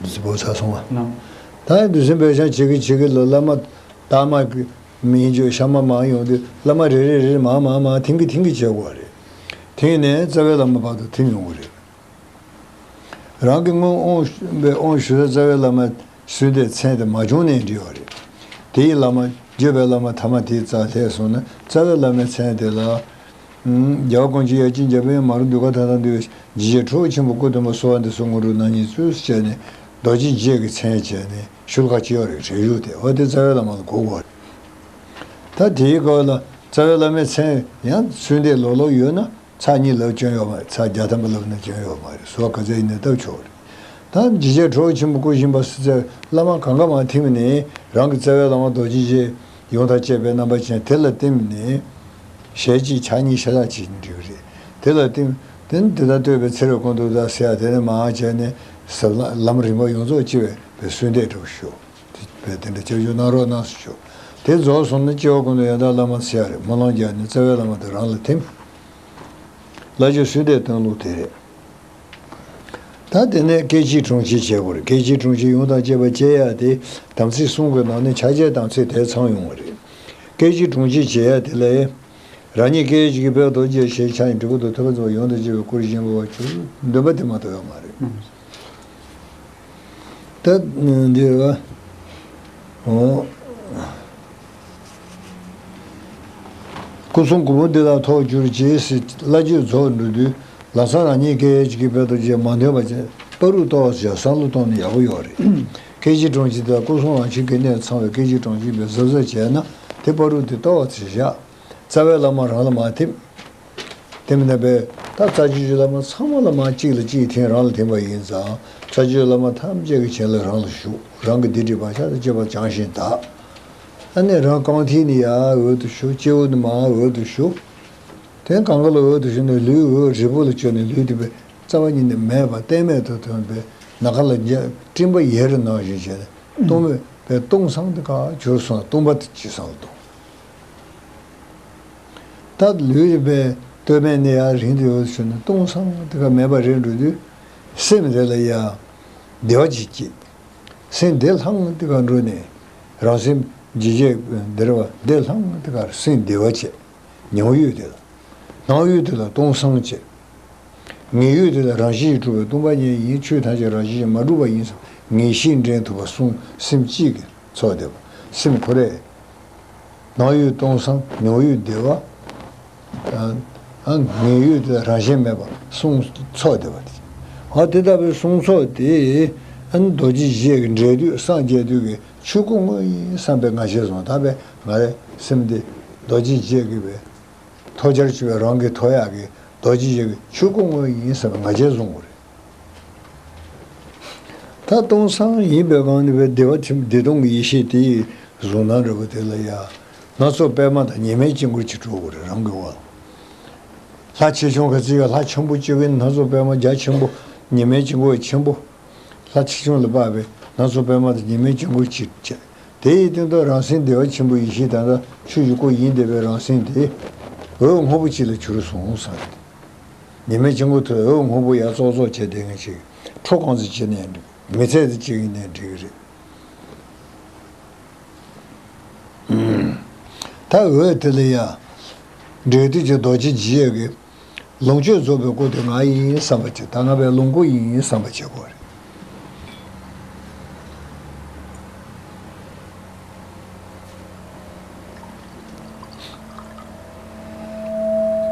བདུད་རྩི་བོ་ཚ་སོང་བ། ད་བདུད་རྩི་འབེབས་སྦྱང་བྱེད་ཀྱི་བྱེད་ཀྱི་ལ་བླ་མ་དག་མ་གི་མིན་བརྗོད་ཤ་མ་མང་ཡོང་དུས་བླ་མ་རེ་རེ་རེ་མང་མང་མང་ཐིང་གི་ཐིང་གི་བྱེད་དགོས་པ་རེད། ཐིང་ནས་རྩ་བའི་བླ་མ་བར་དུ་ཐིང་ཡོང་གི་རེད། རང་གི་སྔོན་དབང་ཞུ་བའི་དབང་ཞུ་ས་རྩ་བའི་བླ་མ་གསོལ་འདེབས་མཚན་དེ་མ་བྱུང་ནའི་འགྲིག་ཡོད་རེད། དེ་ཡི་བླ་མ་བརྗོད་པའི་བླ་མ་ཐ་མ་དེའི་རྩ་ལྷད་སོང་ན་རྩ་བའི་བླ་མའི་མཚན་དེ་ལ། རྒྱལ་བ་དཀོན་མཆོག་ཡ་གཅིག་འཇམ་དཔལ་མ་རུ་འདུས་ཁ་ཐ་ཐ་འདུས་པའི་འཇིགས་བྱེད་ཁྲོ་བོ་ཆེན་པོ་སྐུ་གདོན་པ་གསོལ་བ་འདེབས་སོ་དངོས་གྲུབ་རྣམ་གཉིས་སྩོལ་ཟེར་བྱས་ནས་རྡོ་རྗེ་འཇིགས་ཀྱི་མཚན་བྱས་ནས་ཤུལ་ཁ་ཅིག་ཡོད་རེད། བྲིས་བཞུགས་དེ་འོ་དེ་རྩ་བའི་བླ་མ་ལ་གོ་དགོས་རེད། ད་དེའི་སྐོར་ལ་རྩ་བའི་བླ་མའི་མཚན་ཡང་གསོལ་འདེབས་ལོག་ལོག་ཡོད་ན། ཚར་གཉིས་ལབ་སྐྱོན་ཡོད་མ་རེད། ཚར་བརྒྱ་ཐམ་པ་ལབ་ན་སྐྱོན་ཡོད་མ་རེད། བཟོ་ག་ཚད་ཡིན་ནའི་བཏབ་ཆོག་རེད། ད་འཇིགས་བྱེད་ཁྲོ་བོ་ཆེན་པོ་སྐུ་བཞེངས་པ་སྲིད་རྩེ་བླ་མ་གང་ག་མ་ཐིམ་ནས་རང་གི་རྩ་བའི་བླ་མ་རྡོ་རྗེ་འཇིགས་ཡོངས་དང་བཅས་པའི་རྣམ་པ་ཅན་དེ་ལ་བསྟིམ་ནས་ཞལ་གཅིག་ཕྱག་གཉིས་ཤ་སྟག་གཅིག་འབྲི་གི་རེད། དེ་ལ་བསྟིམ་དེ་ནི་དེ་ལྟར་བསྟོད་པའི་ཚེ་རབས་ཀུན་ཏུ་བདག་ཟེར་ཡ་དེ་ནི་མ་བྱས་ནས་ཟབ་ལམ་རིམ་པ་ཡོངས་རྫོགས་སྤྱི་བའི་བའི་གསོལ་འདེབས་འདྲ་བོ་ཞུ། དེ་དེ་འདྲ་སྐྱབས་འཇུག་གནང་རོགས་གནང་ཟེར་ཞུ། དེ་རྫོགས་སོང་ན་སྐྱེ་བ་ཀུན་ཏུ་ཡང་དག་བླ་མ་ཟེར་ཡ་རེད། སྨོན་ལམ་རྒྱག་ནས་རྩ་བའི་བླ་མ་དེ་རང་ལ་ཐིམ། བླ་མཆོད་གསོལ་འདེབས་བཏང་ལུགས་དེ་རེད། ད་དེ་ནས་སྐད་ཅིག་གྲོང་ཁྱེར་བྱེད་དགོས་རེད། སྐད་ཅིག་གྲོང་ཁྱེར་ཡོངས་དང་བཅས་པ་བྱེད་ཡ་དེ་དམ་ཚིག་གསུམ་གྱི་ནང་ནས་ཕྱག་རྒྱའི་དམ་ཚིག་དེ་ཚང་ཡོང་བ་རེད། སྐད་ཅིག་གྲོང་ཁྱེར་བྱེད་ཡ་དེ་ལ། རང་ཉིད་སྐད་ཅིག་གིས་བོད་རྡོ་རྗེ་ཞེས་བྱ་ཡི་འབྲས་བུ་དང་ཐོད་པ་རྫོགས་པ་ཡོངས་དང་བཅས་པའི་སྐུར་བཞེངས་དགོས་པ་གྱུར། འདོན་པ་དེ་མ་གཏོགས་ཡོད་མ་རེད། ད་འདི་རེད་བ། འོ། སྐུ་གསུང་གོ་མོ་འདི་ལ་ཐོགས་གྱུར་ཅིག་ཟེར་བླ་མཆོད་རྫོགས་འགྲོ་དུས་ལམ་སང་རང་ཉིད་སྐད་ཅིག་གིས་དཔེ་ཐོག་ཅེས་མ་འདོན་པ་བྱས་པ་རུ་གཏོར་བ་བྱས་བསམ་བློ་གཏོང་ནས་ཡག་པོ་ཡོད་རེད། སྐད་ཅིག་གྲོང་ཁྱེར་དེ་ལ་སྐུ་གསུང་ལམ་ཁྱེར་གྱི་གནས་ཚང་བའི་སྐད་ཅིག་གྲོང་ཁྱེར་བའི་གཟབ་གཟབ་བྱས་ན་དེ་པ་རུ་དེ་གཏོར་བ་བྱས་བཞག་རྩ་བའི་བླ་མ་རང་ལ་མ་ཐིམ། དེ་མིན་ན་པས་ད་རྩ་བརྒྱུད་ཀྱི་བླ་མ་ཚང་མ་ལ་མ་གཅིག་ལ་གཅིག་ཐིམ་རང་ལ་ཐིམ་པ་ཡིན་ཙང་རྩ་བརྒྱུད་བླ་མ་ཐམས་ཅད་ཀྱི་བྱིན་རླབས་རང་ལ་ཞུགས། རང་གི་སྡིག་སྒྲིབ་བག་ཆགས་དང་བཅས་པ་བྱང་ཞིང་དག་ཨ་ནི་རང་རྐང་མཐིལ་ནས་ཡར་འོད་དུ་ཞུ། སྤྱི་བོ་ནས་མར་འོད་དུ་ཞུ། དེ་གང་ག་ལ་འོད་དུ་ཞུ་ནས་ལུས་འོད་རིལ་པོ་ལ་བཅོལ་ནས་ལུས་དེ་པས་རྩ་བ་ཉིད་ནས་མེད་པ་གཏན་མེད་དུ་ཐོན་པས་ནམ་མཁའ་ལ་སྤྲིན་པ་ཡལ་རི་ནང་བཞིན་བྱས་ནས་སྟོང་མེད་པའི་སྟོང་སང་དེ་ག་གྱུར་སོང་། སྟོང་པ་དེ་ཅི་སང་ལ་སྟོང་། ད་ལུས་པའི་སྟོད་སྨད་ནས་ཡར་རིང་དུ་ཡོད་ཞུ་ན་སྟོང་སང་དེ་ག་མེད་པ་རེད་འགྲོ་དུས་སེམས་དེ་ལ་ཡ་བདེ་བ་ཅིག་སྐྱེས། སེམས་བདེ་ལྷང་དེ་ག་འགྲོ་ནས་རང་སེམས་ཇེ་ཇེ་བདེ་བ་བདེ་ལྷང་དེ་ག་སེམས་བདེ་བ་བྱས། ཉོན་ཡོད་དེ་ལ་སྣང་ཡུལ་དེ་ལ་སྟོང་སང་བྱས། ངེས་ཡུལ་དེ་ལ་རང་བཞིན་གྱིས་གྲུབ་པའི་སྟོང་པ་ཉིད་ཡིན། ཆོས་ཐམས་ཅད་རང་བཞིན་གྱིས་མ་གྲུབ་པ་ཡིན་བསམ་ངེས་ཤེས་འདྲེན་ཐུབ་པ་གསུམ་སེམས་གཅིག་གིས་ཚོགས་བསྡད་པ། སེམས་ཁོ་རེ་སྣང་ཡུལ་སྟོང་སང་ཉོན་ཡུལ་བདེ་བ། ཨ་ངེས་ཡུལ་དེ་ལ་རང་བཞིན་མེད་པ་གསུམ་ཚོགས་བསྡད་པ་དེ། ཨ་དེ་ལྟ་བུའི་གསུམ་ཚོགས་དེ་ཨ་ནི་རྡོ་རྗེ་འཇིགས་བྱེད་ཀྱི་འབྲས་དུས་སངས་རྒྱས་དུས་ཀྱི་ཆོས་སྐུ་དངོས་ཡིན་བསམ་པའི་ང་རྒྱལ་བཟུང་། ད་པས་ང་རའི་སེམས་འདི་རྡོ་རྗེ་འཇིགས་བྱེད་ཀྱི་པའི་ཐོག་ཆར་ཆུ་བའི་རང་གི་ཐོག་ཡག་གི་རྡོ་རྗེ་འཇིགས་བྱེད་ཀྱི་ཆོས་སྐུ་དངོས་ཡིན་བསམ་པའི་ང་རྒྱལ་བཟུང་དགོས་རེད། ད་སྟོང་སང་ཡིན་པའི་སྒང་ནས་པའི་བདེ་བ་ཆེན་པོ་བདེ་སྟོང་གི་ཡེ་ཤེས་དེའི་གཟུང་སྣང་འདྲ་པོ་དེ་ལ་ཡ་སྣ་ཚོགས་པད་མ་དང་ཉི་མའི་དཀྱིལ་འཁོར་གྱི་གྲུབ་པ་རེད། རང་གི་དབང་། ལྷ་ཆེ་ཆུང་ག་ཚོད་ཡོད། ལྷ་ཆེན་པོ་གཅིག་གི་སྣ་ཚོགས་པད་མ་རྒྱ་ཆེན་པོ། ཉི་མའི་དཀྱིལ་འཁོར་ཆེན་པོ། ལྷ་ཆེ་ཆུང་ལ་དཔག་པའི་སྣ་ཚོགས་པད་མ་དང་ཉི་མའི་དཀྱིལ་འཁོར་གཅིག་བྱས། དེའི་སྟེང་དུ་རང་སེམས་བདེ་བ་ཆེན་པོ་ཡེ་ཤེས་དང་ཆོས་ཀྱི་སྐུ་ཡིན་བསྡད་པའི་རང་སེམས་དེ་འོད་སྔོན་པོ་གཅིག་ལ་གྱུར་སོང་ཟེར། ཉི་མའི་དཀྱིལ་འཁོར་དུ་འོད་སྔོན་པོ་ཡར་ཙོག་ཙོག་བྱས་བསྡད་མཁན་ཞིག་ཁྲོ་གང་ཙམ་བྱས་ནའི་འགྲིག་མི་ཚད་ཙམ་བྱས་ནའི་འགྲིག་གི་རེད། ད་འོད་དེ་ལ་ཡ་འབྲས་དུས་ཀྱི་རྡོ་རྗེ་འཇིགས་བྱེད་ཀྱི་ལོངས་སྤྱོད་རྫོགས་པའི་སྐུ་དེ་ང་ཡིན་བསམ་པ་བྱེད། ད་ང་པའི་ལོངས་སྐུ་ཡིན་བསམ་པ་བྱེད་དགོས་རེད།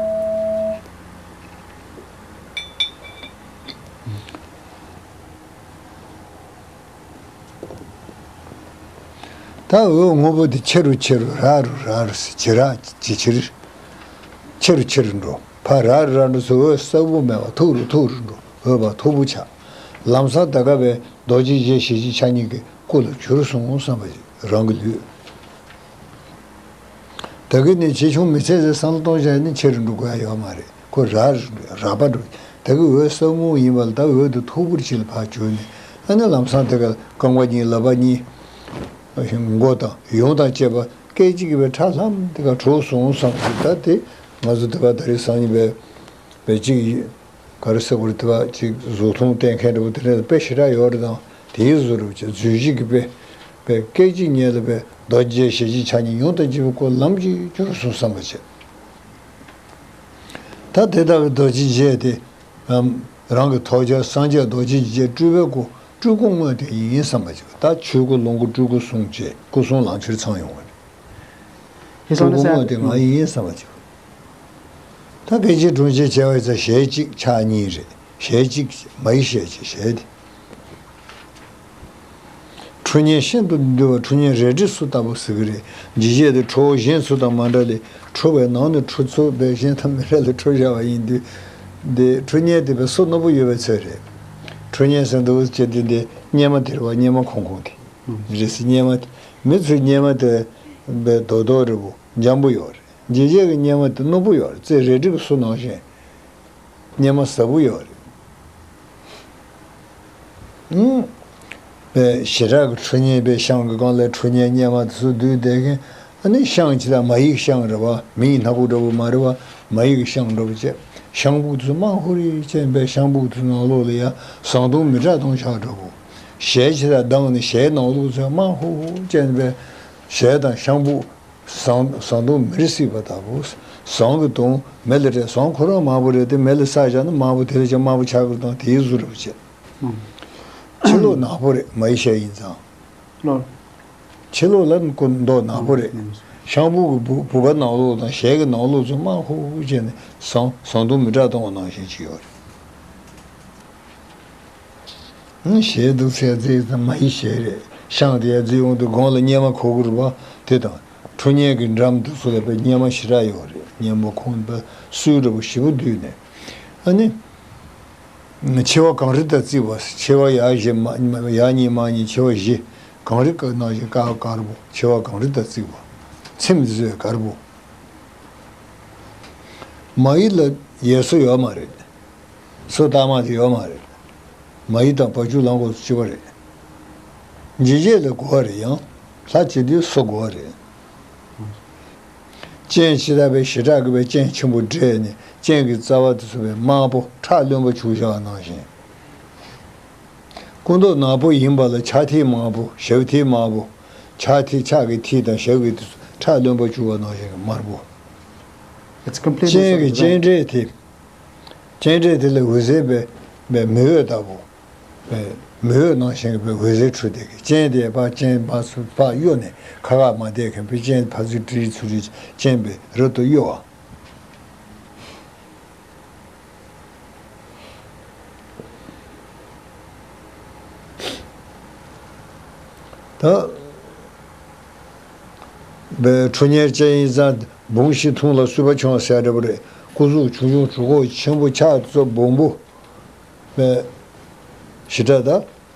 ད་འོད་སྔོན་པོ་དེ་ཆེ་རུ་ཆེ་རུ་རགས་རུ་རགས་རུ་ཟེར། ཇེ་རགས་ཇེ་ཆེར། ཆེ་རུ་ཆེ་རུ་འགྲོ། ཕར་རགས་རུ་རགས་རུ་ཟེར། འོད་གསལ་པོ་མེད་པ་མཐུག་རུ་མཐུག་རུ་འགྲོ། འོད་པ་མཐུག་པོ་ཆགས། ལམ་སང་ད་ག་པའི་རྡོ་རྗེ་འཇིགས་བྱེད་ཞལ་གཅིག་ཕྱག་གཉིས་ཀྱི་སྐུ་ལ་གྱུར་སོང་བསམ་པ་ཞིག་རང་གི་ལུས། ད་གིན་ནས་ཆེ་ཆུང་མི་ཚད་ཟེར་བསམ་བློ་གཏོང་བྱས་ནས་ཆེ་རུ་འགྲོ་དགོས་ཡ་ཡོད་མ་རེད། ཁོ་རགས་རགས་པ་འགྲོ། ད་གི་འོད་གསལ་མོ་ཡིན་པ་ལ་ད་འོད་དེ་མཐུག་པོར་ཕྱིན་ལ་ཕར་གྱུར་ནས་ཨ་ནི་ལམ་སང་དེ་ག་རྐང་པ་གཉིས་ལག་པ་གཉིས་མགོ་དང་ཡོངས་དང་བཅས་པ་སྐད་ཅིག་གིས་པའི་ཁྲ་ལྷམ་དེ་ག་གྲོལ་སོང་བསམ་ཞིག་ད་དེ་ང་ཚོ་དེ་ག་ད་རེས་སང་ཉིན་པའི་པའི་གཅིག་ཡིན། ག་རེ་ཟེར་དགོས་རེད། དེ་བ་ཅིག་གཟུགས་མཐོང་བསྟན་མཁན་འདྲ་པོ་དེ་འདྲ་དཔེ་ཞེ་དྲག་ཡོད་རེད། དང་དེའི་བཟོ་རུ་བྱས་རྫུས་གཞི་གི་དཔེ་དཔེ་སྐད་ཅིག་ཉིད་ལ་དཔེ་རྡོ་རྗེ་ཞལ་གཅིག་ཕྱག་གཉིས་ཡོངས་དང་བཅས་པའི་སྐུ་ལམ་གྱིས་གྱུར་སོང་བསམ་པ་བྱས། ད་དེ་ལྟ་བུའི་རྡོ་རྗེ་འཇིགས་དེ་རང་གི་ཐོག་ཆར་སངས་རྒྱས་རྡོ་རྗེ་འཇིགས་སྤྲུལ་པའི་སྐུ་སྤྲུལ་སྐུ་དངོས་དེ་ཡིན་བསམ་པ་བྱས། ད་ཆོས་སྐུ་ལོངས་སྐུ་སྤྲུལ་སྐུ་གསུམ་བྱས་སྐུ་གསུམ་ལམ་ཁྱེར་ཚང་ཡོང་བ་རེད། ཡིན་སོང་ན་ཆོས་སྐུ་དངོས་དེ་ང་ཡིན་བསམ་པ་བྱས། ད་སྐད་ཅིག་གྲོང་ཁྱེར་བྱས་པ་ཡིན་ཙང་ཞལ་གཅིག་ཕྱག་གཉིས་རེད། ཞལ་གཅིག་མ་ཡི་ཞལ་གཅིག་ཞལ་དེ། ཁྲོ་གཉེར་ཤིན་ཏུ་འདུལ་བ་ཁྲོ་གཉེར་རལ་གྲི་སུ་ལྟ་བུ་ཟེར་གི་རེད། འཇིགས་བྱེད་དེ་ཁྲོ་བོ་གཞན་ཚོ་དང་མ་འདྲ་ལས་ཁྲོ་བའི་ནང་ནས་ཁྲོ་ཚུལ་བས་གཞན་དང་མི་འདྲ་ལས་ཁྲོ་བཞག་པ་ཡིན་དུས། འདི་ཁྲོ་གཉེར་དེ་བས་སོ་རྣོན་པོ་ཡོད་པའི་ཚོད་རེད། ཁྲོ་གཉེར་ཟེར་འདུག་ཅེས་དེ་འདི་གཉེར་མ་དེ་རེད་བ། གཉེར་མ་ཁོང་ཁོང་དེ་རེད་ཟེར། གཉེར་མ་དེ་མི་ཚོའི་གཉེར་མ་དེ་བས་རྡོག་རྡོག་རེད་བོ། འཇམ་པོ་ཡོད་རེད། འཇིགས་བྱེད་ཀྱི་གཉེར་མ་དེ་རྣོན་པོ་ཡོད་རེད། རྩེ་རལ་གྲི་གི་སོ་ནང་བཞིན། གཉེར་མ་ཟབ་པོ་ཡོད་རེད། ཨུམ། པའི་ཞེ་དྲག་གི་ཁྲོ་གཉེར་པའི་ཤང་གི་སྒང་ལ་ཁྲོ་གཉེར་གཉེར་མ་དེ་ཚོ་བསྡུས་བསྡད་མཁན། ཨ་ནི་ཤང་ཅིག་ལ་མ་ཡིག་ཤང་རེད་བ། མིའི་སྣ་ཁུག་འདྲ་བོ་མ་རེད་བ། མ་ཡིག་ཤང་འདྲ་བོ་བྱས། ཤང་བུ་དེ་ཚོ་དམར་ཧུ་རེ་བྱས་པའི་ཤང་བུ་དེ་ཚོ་ནང་ལོགས་ལ་ཡ་ཟངས་དུང་མི་དྲག་དུང་ཆགས་འདྲ་བོ། ཞལ་ཅིག་ལ་བསྡམས་ནས་ཞལ་ནང་ལོགས་ཚོ་དམར་ཧུ་ཧུ་བྱས་པའི་ཞལ་དང་ཤང་བུ། ཟངས་ཟངས་དུང་མེར་སྲེག་པ་ལྟ་བུ། ཟངས་ཀྱི་དུང་མེ་ལ་རེག་ཟངས་ཁོ་རང་དམར་པོ་རེད་དེ། མེ་ལ་བསྲེགས་བཞག་ན་དམར་པོ་དེ་ལས་ཀྱང་དམར་པོ་ཆགས་ཀྱི་རེད། དང་དེའི་བཟོ་འདྲ་བོ་བྱས། ཕྱི་ལོགས་ནག་པོ་རེད། མ་ཡི་ཞལ་ཡིན་ཙང་། ལོ། ཕྱི་ལོགས་ལ་མདོག་ནག་པོ་རེད། ཤམ་བུ་གི་བུ་བུ་ག་ནང་ལོགས་དང་ཞལ་གི་ནང་ལོགས་ཚོ་དམར་ཧུ་ཧུ་བྱས་ནས་ཟངས་ཟངས་དུང་མི་དྲག་གཏོང་བ་ནང་བཞིན་ཅིག་ཡོད་རེད། ཞལ་འདུག་སེ་བརྫིས་ཙང་མ་ཡི་ཞལ་རེད། ཤངས་དེ་ཡར་བརྫིས་འོང་དུས་དགོང་ལ་གཉེར་མ་ཁུག་གི་རེད་པ། དེ་དང་ཁྲུ་གཉེར་གྱི་འགྲམ་དུ་སུ་ལ་པའི་གཉེར་མ་ཞེ་དྲག་ཡོད་རེད། གཉེར་མ་ཁོང་པའི་སུའི་འདྲ་པོ་ཞེ་པོ་བསྡུས་ནས། ཨ་ནི། མཆེ་བ་གངས་རི་དང་བརྩིགས་པ། མཆེ་བ་ཡ་བཞི་མ་ཡ་གཉིས་མ་གཉིས་མཆེ་བ་བཞི། གངས་རི་ནང་བཞིན་དཀར་དཀར་པོ། མཆེ་བ་གངས་རི་དང་བརྩིགས་པ། ཚེམས་བཟོས་དཀར་པོ། མ་ཡི་ལ་ཡས་སོ་ཡོད་མ་རེད། སོ་ལྟག་མ་དེ་ཡོད་མ་རེད། མ་ཡི་དང་བ་ཕྱུགས་ལང་གོ་གཅིག་པ་རེད། འཇིགས་བྱེད་ལ་དགོས་པ་རེད། ཡང་ལྷ་བྱེད་དུས་སོ་དགོས་པ་རེད། སྤྱན་ཇི་ལྟ་བུའི་ཞེ་དྲག་གི་བའི་སྤྱན་ཆེན་པོ་བགྲད་ནས་སྤྱན་གྱི་རྩ་བ་དེ་ཚོ་བའི་དམར་པོ་ཁྲག་རློན་པ་བྱུགས་བཞག་པ་ནང་བཞིན། སྐུ་མདོག་ནག་པོ་ཡིན་པ་ལ་ཕྱག་མཐིལ་དམར་པོ། ཞབས་མཐིལ་དམར་པོ། ཕྱག་མཐིལ་ཕྱག་གི་མཐིལ་དང་ཞབས་ཀྱི་དེ་ཚོ་ཁྲག་རློན་པ་བྱུགས་པ་ནང་བཞིན་གྱི་དམར་པོ། It's completely སྤྱན་གྱི་sort of སྤྱན་འབྲས་དེ། སྤྱན་འབྲས་དེ་ལ་འོད་ཟེར་པའི་པའི་མེ་འོད་ལྟ་བུ། པའི་མེ་འོད་ནང་བཞིན་པའི་འོད་ཟེར་འཕྲོས་ཏེ་གི་སྤྱན་དེ་ཕར་སྤྱན་ཕར་ཚུར་ཕར་གཡོ་ནས་ཁ་ཁ་མ་བསྡད་མཁན་པའི་སྤྱན་ཕར་ཚུར་ཀྲིག་ཚུར་ཀྲིག་སྤྱན་པའི་རབ་ཏུ་གཡོ་བ། ད། པའི་ཁྲུ་གཉེར་ཅན་ཡིན་ཙང་བུང་ཤི་འཐུང་ལ་གསུས་པ་ཆུང་ཟེར་འདྲ་པོ་རེད། སྐུ་གཟུགས་ཆུང་ཆུང་གྲུ་ཁོག་ཆེན་པོ་ཕྱག་ཙོ་སྦོམ་པོ། པའི་ཞེ་དྲག་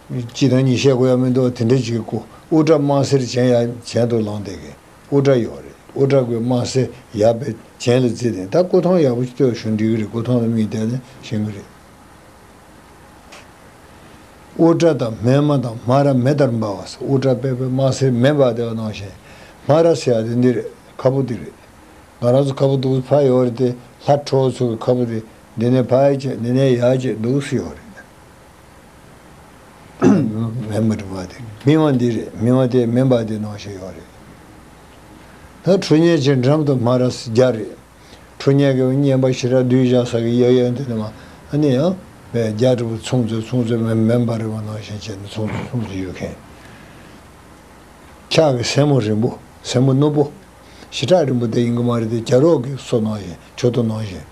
ད། གཅིག་དང་གཉིས་བཤད་དགོས་ཡ་མི་འདུག་དེ་འདྲ་ཅིག་གོ། དབུ་སྐྲ་དམར་སེར་གྱེན་ཡར་གྱེན་དུ་ལངས་བསྡད་མཁན་དབུ་སྐྲ་ཡོད་རེད། དབུ་སྐྲ་གི་དམར་སེར་ཡར་པའི་གྱེན་ལ་བརྫིས་ཏེ། ད་སྐུ་ཐང་ཡག་པོ་ཞིག་ལྟོས་ཤོག་འགྲིག་གི་རེད། སྐུ་ཐང་ལ་མིག་བལྟས་ནས་ཤེས་ཀྱི་རེད། དབུ་སྐྲ་དང་སྨིན་མ་དང་སྨ་ར་མེ་ལྟར་འབར་བ་ཟེར། དབུ་སྐྲ་པད་པའི་དམར་སེར་མེ་འབར་བསྡད་པ་ནང་བཞིན། སྨ་ར་ཟེར་ཡ་དེ་འདི་རེད། ཁ་སྤུ་འདི་རེད། ང་རང་ཚོ་ཁ་སྤུ་འདུག་ཕར་ཡོད་རེད་དེ། ལྷ་ཁྲོ་བོ་ཚོ་གི་ཁ་སྤུ་དེ་འདི་ནས་ཕར་ཡར་བྱས། འདི་ནས་ཡར་བྱས་འདུག་སེ་ཡོད་རེད། མེ་མི་འབར་བ་དེ། སྨིན་མ་འདི་རེད། སྨིན་མ་དེ་མེ་འབར་དེ་ནང་བཞིན་ཡོད་རེད། ད་ཁྲུ་གཉེར་ཅན་འགྲམ་དུ་སྨ་ར་བརྒྱ་རེད། ཁྲུ་གཉེར་གྱི་བསྙེན་པ་ཞེ་དྲག་བསྡུས་བཞག་ས་གི་གཡས་གཡོན་དེ་ནས་མ། ཨ་ནི་ཡང་བའི་རྒྱ་གྲུ་པོ་ཚོང་ཚོས་ཚོང་ཚོས་མེ་མེ་འབར་བ་ནང་བཞིན་བྱས་ནས་ཚོང་ཚོས་ཚོང་ཚོས་ཡོད་མཁན། ཕྱག་གི་སེན་མོ་རིང་པོ། སེན་མོ་རྣོན་པོ། ཞེ་དྲག་རིང་པོ་དེ་ཡིན་གྱི་མ་རེད་དེ། རྒྱ་རོག་གི་སོ་ནང་བཞིན། མཆུ་ཏོ་ནང་བཞིན།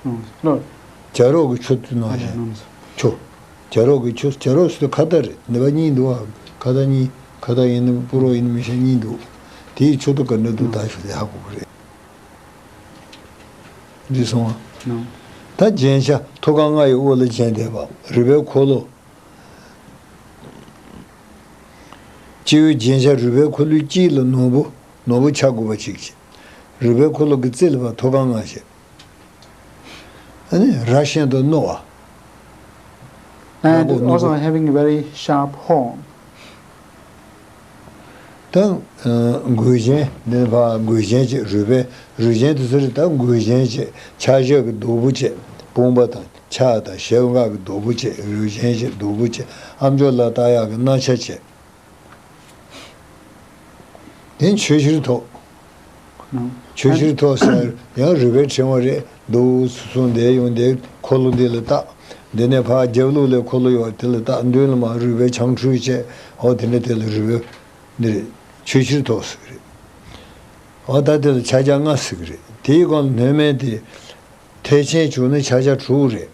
ཨང་། ལོ། རྒྱ་རོག་གི་མཆུ་ཏོ་ནང་ཨ་ལས་བཞིན། ནང་། མཆུ། རྒྱ་རོག་གི་མཆུ། རྒྱ་རོག་ཟེར་དུས་ཁ་བརྡ་རེད། ནི་བ་གཉིས་འདུག་ཨ། ཁ་བརྡ་གཉིས། ཁ་བརྡ་ཡིན་ནམ་སྤུ་རོག་ཡིན་ནམ་མི་ཤེས། གཉིས་འདུག་དེའི་མཆུ་ཏོ་ག་འདྲ་འདུག་ད་ཞུ་ལས་ཧ་གོ་གི་རེད། འདི་སོང་ཨ། ནང་། ད་རྒྱན་ཆ་ཐུགས་ཀ་ལྔ་ཡི་དབུ་ལ་བརྒྱན་བསྡད་པ། རུས་པའི་འཁོར་ལོ། སྤྱི་བོའི་རྒྱན་ཆ་རུས་པའི་འཁོར་ལོའི་དཀྱིལ་ལ་ནོར་བུ། ནོར་བུ་ཆ་དགུ་པ་གཅིག་བྱས། རུས་པའི་འཁོར་ལོ་གི་རྩེ་ལ་ཕར་ཐུགས་ཀ་ལྔ་བྱས། ཨ་ནི་རྭ་ཤིང་དང་རྣོ་བ། And also having a very sharp horn. ད་མགུལ་ཆེན། འདི་ཕར་མགུལ་ཆེན་བྱས། རུས་པའི་རུས་ཆེན་དེ་ཚོ་རེད། ད་མགུལ་ཆེན་བྱས། ཕྱག་ཞབས་ཀྱི་ཟླུམ་པོ་བྱས། དཔུང་པ་དང་ཕྱག་དང་ཞབས་འགག་གི་ཟླུམ་པོ་བྱས། རུས་ཆེན་བྱས། ཟླུམ་པོ་བྱས། ཨ་མཆོག་ལ་བཏགས་ཡག་གི་སྣ་ཆ་བྱས། དེ་ཆོས་ཕྱིར་ཐོགས། ཆོས་ཕྱིར་ཐོགས་ཟེར་ཡང་རུས་པའི་ཕྲེང་བ་རེད། འདུག་སེ་བཟུང་བསྡད་ཡོང་དེ་འཁོར་ལོ་འདི་ལ་བཏགས། འདི་ནས་ཕར་རྒྱབ་ལོགས་ལ་འཁོར་ལོ་ཡོད་དེ་ལ་བཏགས། མདུན་ལ་མར་རུས་པའི་ཆང་ཁྲུས་བྱས། འོ་དེ་ནས་དེ་ལ་རུས་པའི་འདི་རེད། ཆོས་ཕྱིར་ཐོགས་ཟེར་གི་རེད། འོ་ད་དེ་ལ་ཕྱག་རྒྱ་ལྔ་ཟེར་གི་རེད། དེའི་སྒང་ལ་སྣོད་སྨན་དེ། ཐལ་ཆེན་བྱུགས་ནི་ཕྱག་རྒྱ་དྲུག་རེད།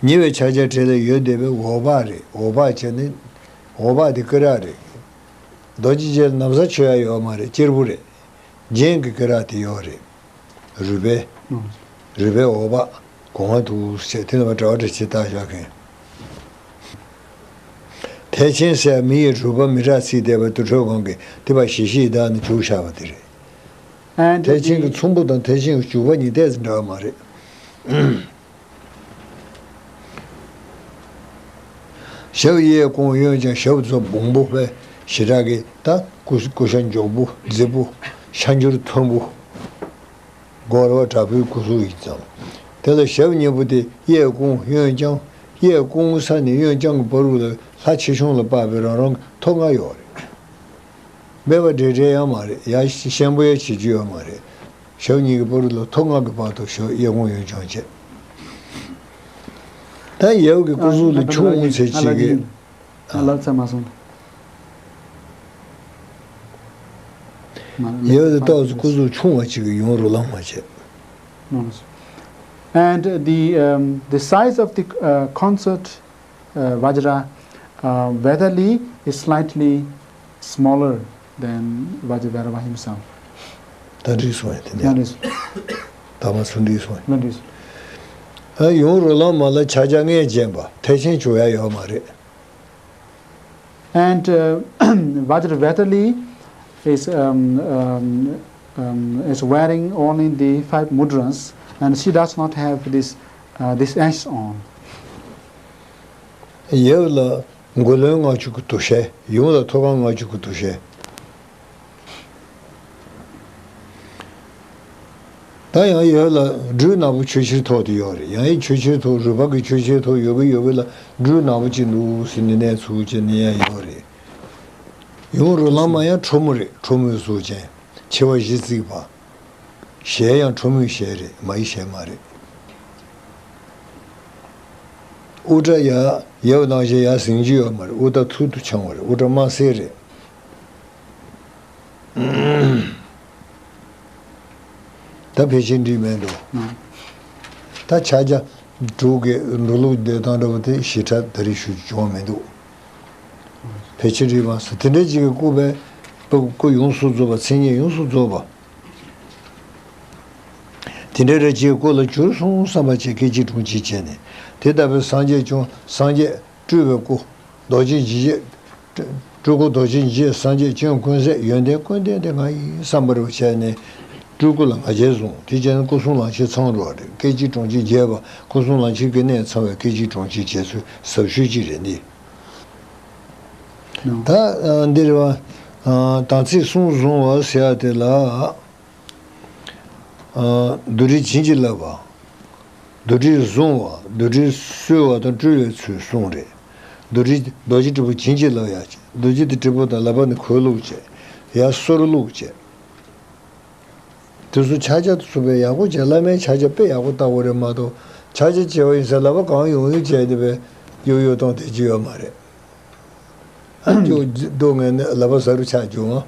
ཉེ་བའི་ཕྱག་རྒྱ་བྲིས་ལ་ཡོད་བསྡད་པའི་འོད་དཔག་རེད། འོད་དཔག་བྱས་ནི། འོད་དཔག་དེ་ཀི་རག་རེད། རྡོ་རྗེ་རྗེ་ལ་ན་བཟའ་མཆོད་ཡ་ཡོད་མ་རེད། གཅེར་བུ་རེད། རྒྱན་གྱི་ཀི་རག་དེ་ཡོད་རེད། རུས་པའི། རུས་པའི་འོད་དཔག་གོང་མ་དུ་བྱས་དེ་ལ་མ་འདྲ་བ་འདྲ་བྱས་བཏགས་བཞག་མཁན། ཐལ་ཆེན་ཟེར་མི་ཡི་རུས་པ་མི་དྲག་བརྩིས་བསྡད་པའི་དུར་ཁྲོད་ཁང་གི་དེ་བ་ཞི་ཞི་ཡི་དྭགས་ནི་བྱུགས་བཞག་པ་དེ་རེད། ཐལ་ཆེན་གྱི་ཚོམ་བུ་དང་ཐལ་ཆེན་གྱི་བྱུག་པ་གཉིས་ཏོག་ཙམ་འདྲ་བ་མ་རེད། ཞབས་གཡས་བསྐུམ་གཡོན་བརྐྱང་། ཞབས་ཚོ་སྦོམ་པོ་བས་ཞེ་དྲག་གི་ད་སྐུ་སྐུ་ཤ་མགྱོགས་པོ་མཛེས་པོ་ཤ་འགྱུར་མཐོན་པོ། སྒོར་བ་དྲག་པོའི་སྐུ་གཟུགས་ཡིན་ཙང་། དེ་ལ་ཞབས་གཉིས་པོ་དེ་གཡས་བསྐུམ་གཡོན་བརྐྱང་། གཡས་བསྐུམ་ས་ནས་གཡོན་བརྐྱང་གི་བར་དུ་ལ་ལྷ་ཆེ་ཆུང་ལ་དཔག་པའི་རང་རང་གི་ཐོག་ལྔ་ཡོད་རེད། སྦས་པ་འདྲེ་འདྲེ་ཡང་མ་རེད། ཡ་ཤན་པོ་ཡ་བྱེད་རྒྱུ་ཡོད་མ་རེད། ཞབས་གཉིས་ཀྱི་བར་དུ་ལ་ཐོག་ལྔ་གི་བར་དུ་ཞབས་གཡས་བསྐུམ་གཡོན་བརྐྱང་བྱས། ད་ཡབ་ཀྱི་སྐུ་གཟུགས་ལ་ཁྱུང་དབུ་ཚད་གཅིག་གི། ང་ལབ་ཚར་མ་སོང་། ཡོད་དེ་ཏོག་ཙམ་སྐུ་གཟུགས་ཆུང་བ་ཅིག་གི་ཡུན་རོ་ལངས་མ་བྱས། No, no, sir. And the, um, the size of the, uh, concert, uh, Vajra, uh, Vetali is slightly smaller than Vajra Bhairava himself. ད་འགྲིག་སོང་ཡ་དེ་ནས། ལན་འགྲིག་སོང་། ད་མ་སུ་འགྲིག་སོང་ཡ། ལན་འགྲིག་སོང་། ཨ་ཡུན་རོ་ལངས་མ་ལ་ཆ་ཆ་ངེས་ཅན་པ་ཐེག་ཆེན་བྱུང་ཡ་ཡོད་མ་རེད། And, uh, Vajra Vetali is, um, um, um, is wearing only the five mudras, and she does not have this, uh, this ash on. ཡབ་ལ་མགོ་ལོན་ལྔ་བཅུ་གི་དུ་ཤལ། ཡུམ་ལ་ཐོད་སྐམ་ལྔ་བཅུ་གི་དུ་ཤལ། ད་ཡང་ཡོད་ལ་སྦྲུལ་ནག་པོ་ཆོས་ཕྱིར་ཐོགས་དེ་ཡོད་རེད། ཡང་ཡི་ཆོས་ཕྱིར་ཐོགས་རུས་པ་གི་ཆོས་ཕྱིར་ཐོགས་ཡོད་གི་ཡོད་གི་ལ་སྦྲུལ་ནག་པོ་ཅིག་འདུག་ཟེར་ནས་གནས་ཚུལ་ཅིག་ནས་ཡང་ཡོད་རེད། ཡུམ་རོ་ལངས་མ་ཡང་ཁྲོ་མོ་རེད། ཁྲོ་མོའི་གཟུགས་ཅན། མཆེ་བ་བཞི་བརྩིགས་པ། ཞལ་ཡང་ཁྲོ་མོའི་ཞལ་རེད། མ་ཡི་ཞལ་མ་རེད། དབུ་སྐྲ་ཡ་ཡབ་ནང་བཞིན་ཡར་ཟིང་རྒྱུ་ཡོད་མ་རེད། དབུ་སྐྲ་ཐུར་དུ་འཕྱང་བ་རེད། དབུ་སྐྲ་དམར་སེར་རེད། ད་ཕལ་ཆེར་འགྲིག་མེད་འགྲོ། ཨང་། ད་ཕྱག་རྒྱ་དྲུག་གི་འགྲོ་ལུགས་བསྡད་སྟངས་འདྲ་བོ་དེ་ཞེ་དྲག་ད་རེས་ཞུ་རྒྱུ་བྱུང་བ་མི་འདུག་ཕལ་ཆེར་འགྲིག་མ་སོང་། དེ་འདྲ་ཅིག་གི་སྐུ་བས་སྐུ་ཡོངས་སུ་རྫོགས་པ། མཚན་ཉིད་ཡོངས་སུ་རྫོགས་པ། དེ་འདྲ་རེ་ཅིག་སྐུ་ལ་གྱུར་སོང་བསམ་པ་བྱས་སྐད་ཅིག་གྲོང་ཁྱེར་བྱས་ནས་དེ་ལྟ་བུའི་སངས་རྒྱས་བྱུང་། སངས་རྒྱས་སྤྲུལ་པའི་སྐུ། རྡོ་རྗེ་འཇིགས་བྱེད། སྤྲུལ་སྐུ་རྡོ་རྗེ་འཇིགས་བྱེད་སངས་རྒྱས་སྐྱོན་ཀུན་ཟད། ཡོན་ཏན་ཀུན་ལྡན་དེ་ང་ཡིན་བསམ་པར་བྱས་ནས་སྤྲུལ་སྐུ་ལ་ང་རྒྱལ་བཟུང་། དེ་བྱས་ན་སྐུ་གསུང་ལག་ཁྱེར་ཚང་འགྲོ་བ་རེད། སྐད་ཅིག་གྲོང་ཁྱེར་རྒྱས་པ། སྐུ་གསུང་ལག་ཁྱེར་གྱི་གནས་ཚང་བའི་སྐད་ཅིག་གྲོང་ཁྱེར་བྱས་ཚུལ་ཟབ་ཤོས་ཅིག་རེད་འདི། ད་འདིར་བ་དམ་ཚིག་གསུམ་བཟུང་བ་ཟེར་ཡ་དེ་ལ། ཨ། རྡོ་རྗེ་བྱིན་གྱིས་བརླབས་པ། རྡོ་རྗེ་བཟུང་བ། རྡོ་རྗེ་གསོལ་བ་དང་སྤྲུལ་བའི་ཚུལ་གསུམ་རེད། རྡོ་རྗེ་རྡོ་རྗེ་དྲིལ་བུ་བྱིན་གྱིས་བརླབས་ཡ་བྱས། རྡོ་རྗེ་དེ་དྲིལ་བུ་དང་ལག་པ་ནི་གོས་བླུགས་བྱས། ཡར་གསོལ་བླུགས་བྱས། དེ་ཚོ་ཕྱག་རྒྱ་དེ་ཚོ་དཔེ་ཡག་པོ་བྱས། བླ་མའི་ཕྱག་རྒྱ་དཔེ་ཡག་པོ་བལྟ་དགོས་རེད་མ་གཏོགས། ཕྱག་རྒྱ་བྱས་པ་ཡིན་ཟེར་ལག་པ་གང་ཡོང་ཡོང་བྱས་ཏེ་དཔེ་གཡུག་གཡུག་གཏོང་བསྡད་ཀྱི་ཡོད་མ་རེད། ཨ་ཅོ་རྡོ་ངན་ནི་ལག་པ་ཟ་རུ་ཆགས་བྱུང་ང་།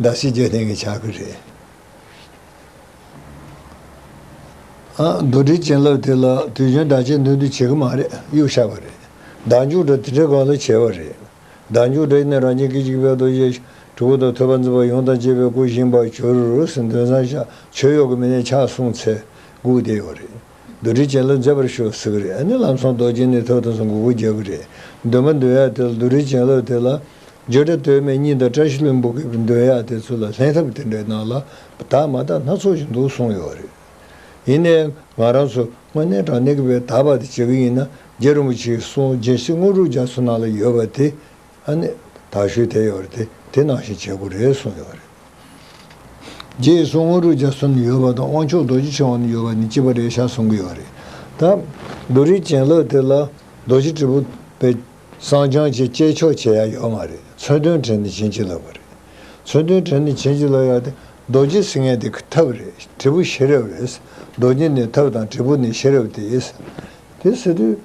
ཟླ་ཕྱེད་བརྒྱད་ལྡན་གྱི་ཆགས་ཀྱི་རེད། ཨ། རྡོ་རྗེ་བྱིན་རླབས་དེ་ལ་དུས་རྒྱུན་བདག་གཅེས་འདུན་འདུན་བྱེད་ཀྱི་མ་རེད། གཡུག་བཞག་པ་རེད། བདག་འཇུག་འདྲ་དེ་འདྲ་གང་ལ་བྱས་པ་རེད། བདག་འཇུག་འདྲ་ཡིན་ན་རང་བཞིན་སྐད་ཅིག་པའི་རྡོ་རྗེ་དྲིལ་བུ་དང་ཐོད་པ་འཛིན་པ་ཡོངས་དང་བཅས་པའི་སྐུ་བཞེངས་པར་གྱུར་ཟེར་འདོན་བཟང་ཤ་མཆོད་གཡོག་གི་མི་སྣས་ཕྱག་གསུངས་ཚེ་སྒུག་བསྡད་ཡོད་རེད། རྡོ་རྗེ་བྱིན་རླབས་མཛད་པར་ཞུ་ཟེར་གི་རེད། ཨ་ནི་ལམ་སང་རྡོ་རྗེ་ནས་ཐོད་དང་སོང་མགོ་སྐོར་རྒྱག་གི་རེད། འདོན་པ་འདོན་ཡག་དེ་ལ་རྡོ་རྗེ་བྱིན་རླབས་དེ་ལ། བརྗོད་བྲལ་སྟོད་སྨད་གཉིས་དང་བཀྲ་ཤིས་ལྷུན་པོ་གི་འདོན་ཡག་དེ་ཚོ་ལ་ལྷན་ཐབས་དེ་འདྲའི་ནང་ལ་དག་མ་དག་སྣ་ཚོགས་ཤིག་འདུག་གསུངས་ཡོད་རེད། ཡིན་ནའི་ང་རང་ཚོ་དངོས་གནས་དྲང་གནས་ཀྱི་བའི་དག་པ་དེ་བྱེད་ཀྱི་ཡིན་ན་རྗེ་རིན་པོ་ཆེའི་གསུང་སྦྱིན་སྲེག་དངོས་གྲུབ་རྒྱ་མཚོ་ནང་ལ་ཡོད་པ་དེ་ཨ་ནི་དག་ཤོས་དེ་ཡོད་རེད། དེ་དེ་ནང་བཞིན་བྱེད་དགོས་རེད་གསུངས་ཡོད་རེད། རྗེ་ཡི་གསུང་དངོས་གྲུབ་རྒྱ་མཚོ་ནས་ཡོད་པ་དང་དབང་ཕྱུག་རྡོ་རྗེ་ཆེན་པོ་ནས་ཡོད་པ་ནི་གཅིག་པ་རེད་ཤག་གསུང་གི་ཡོད་རེད། ད་རྡོ་རིགས་བྱིན་རླབས་དེ་ལ་རྡོ་རྗེ་དྲིལ་བུ་པའི་གསང་སྦྱང་བྱེད་བཅས་ཆོག་བྱེད་ཡ་ཡོད་མ་རེད། མཚོན་དོན་དྲན་ནས་བྱིན་གྱིས་བརླབས་པ་རེད། མཚོན་དོན་དྲན་ནས་བྱིན་གྱིས་བརླབས་ཡ་དེ་རྡོ་རྗེ་ཟེར་མཁན་དེ་ཐབས་རེད། དྲིལ་བུ་ཤེས་རབ་རེད། རྡོ་རྗེ་ནི་ཐབས་དང་དྲིལ་བུ་ནི་ཤེས་རབ་དེ་ཡིན། དེ་ཟེར་དུས།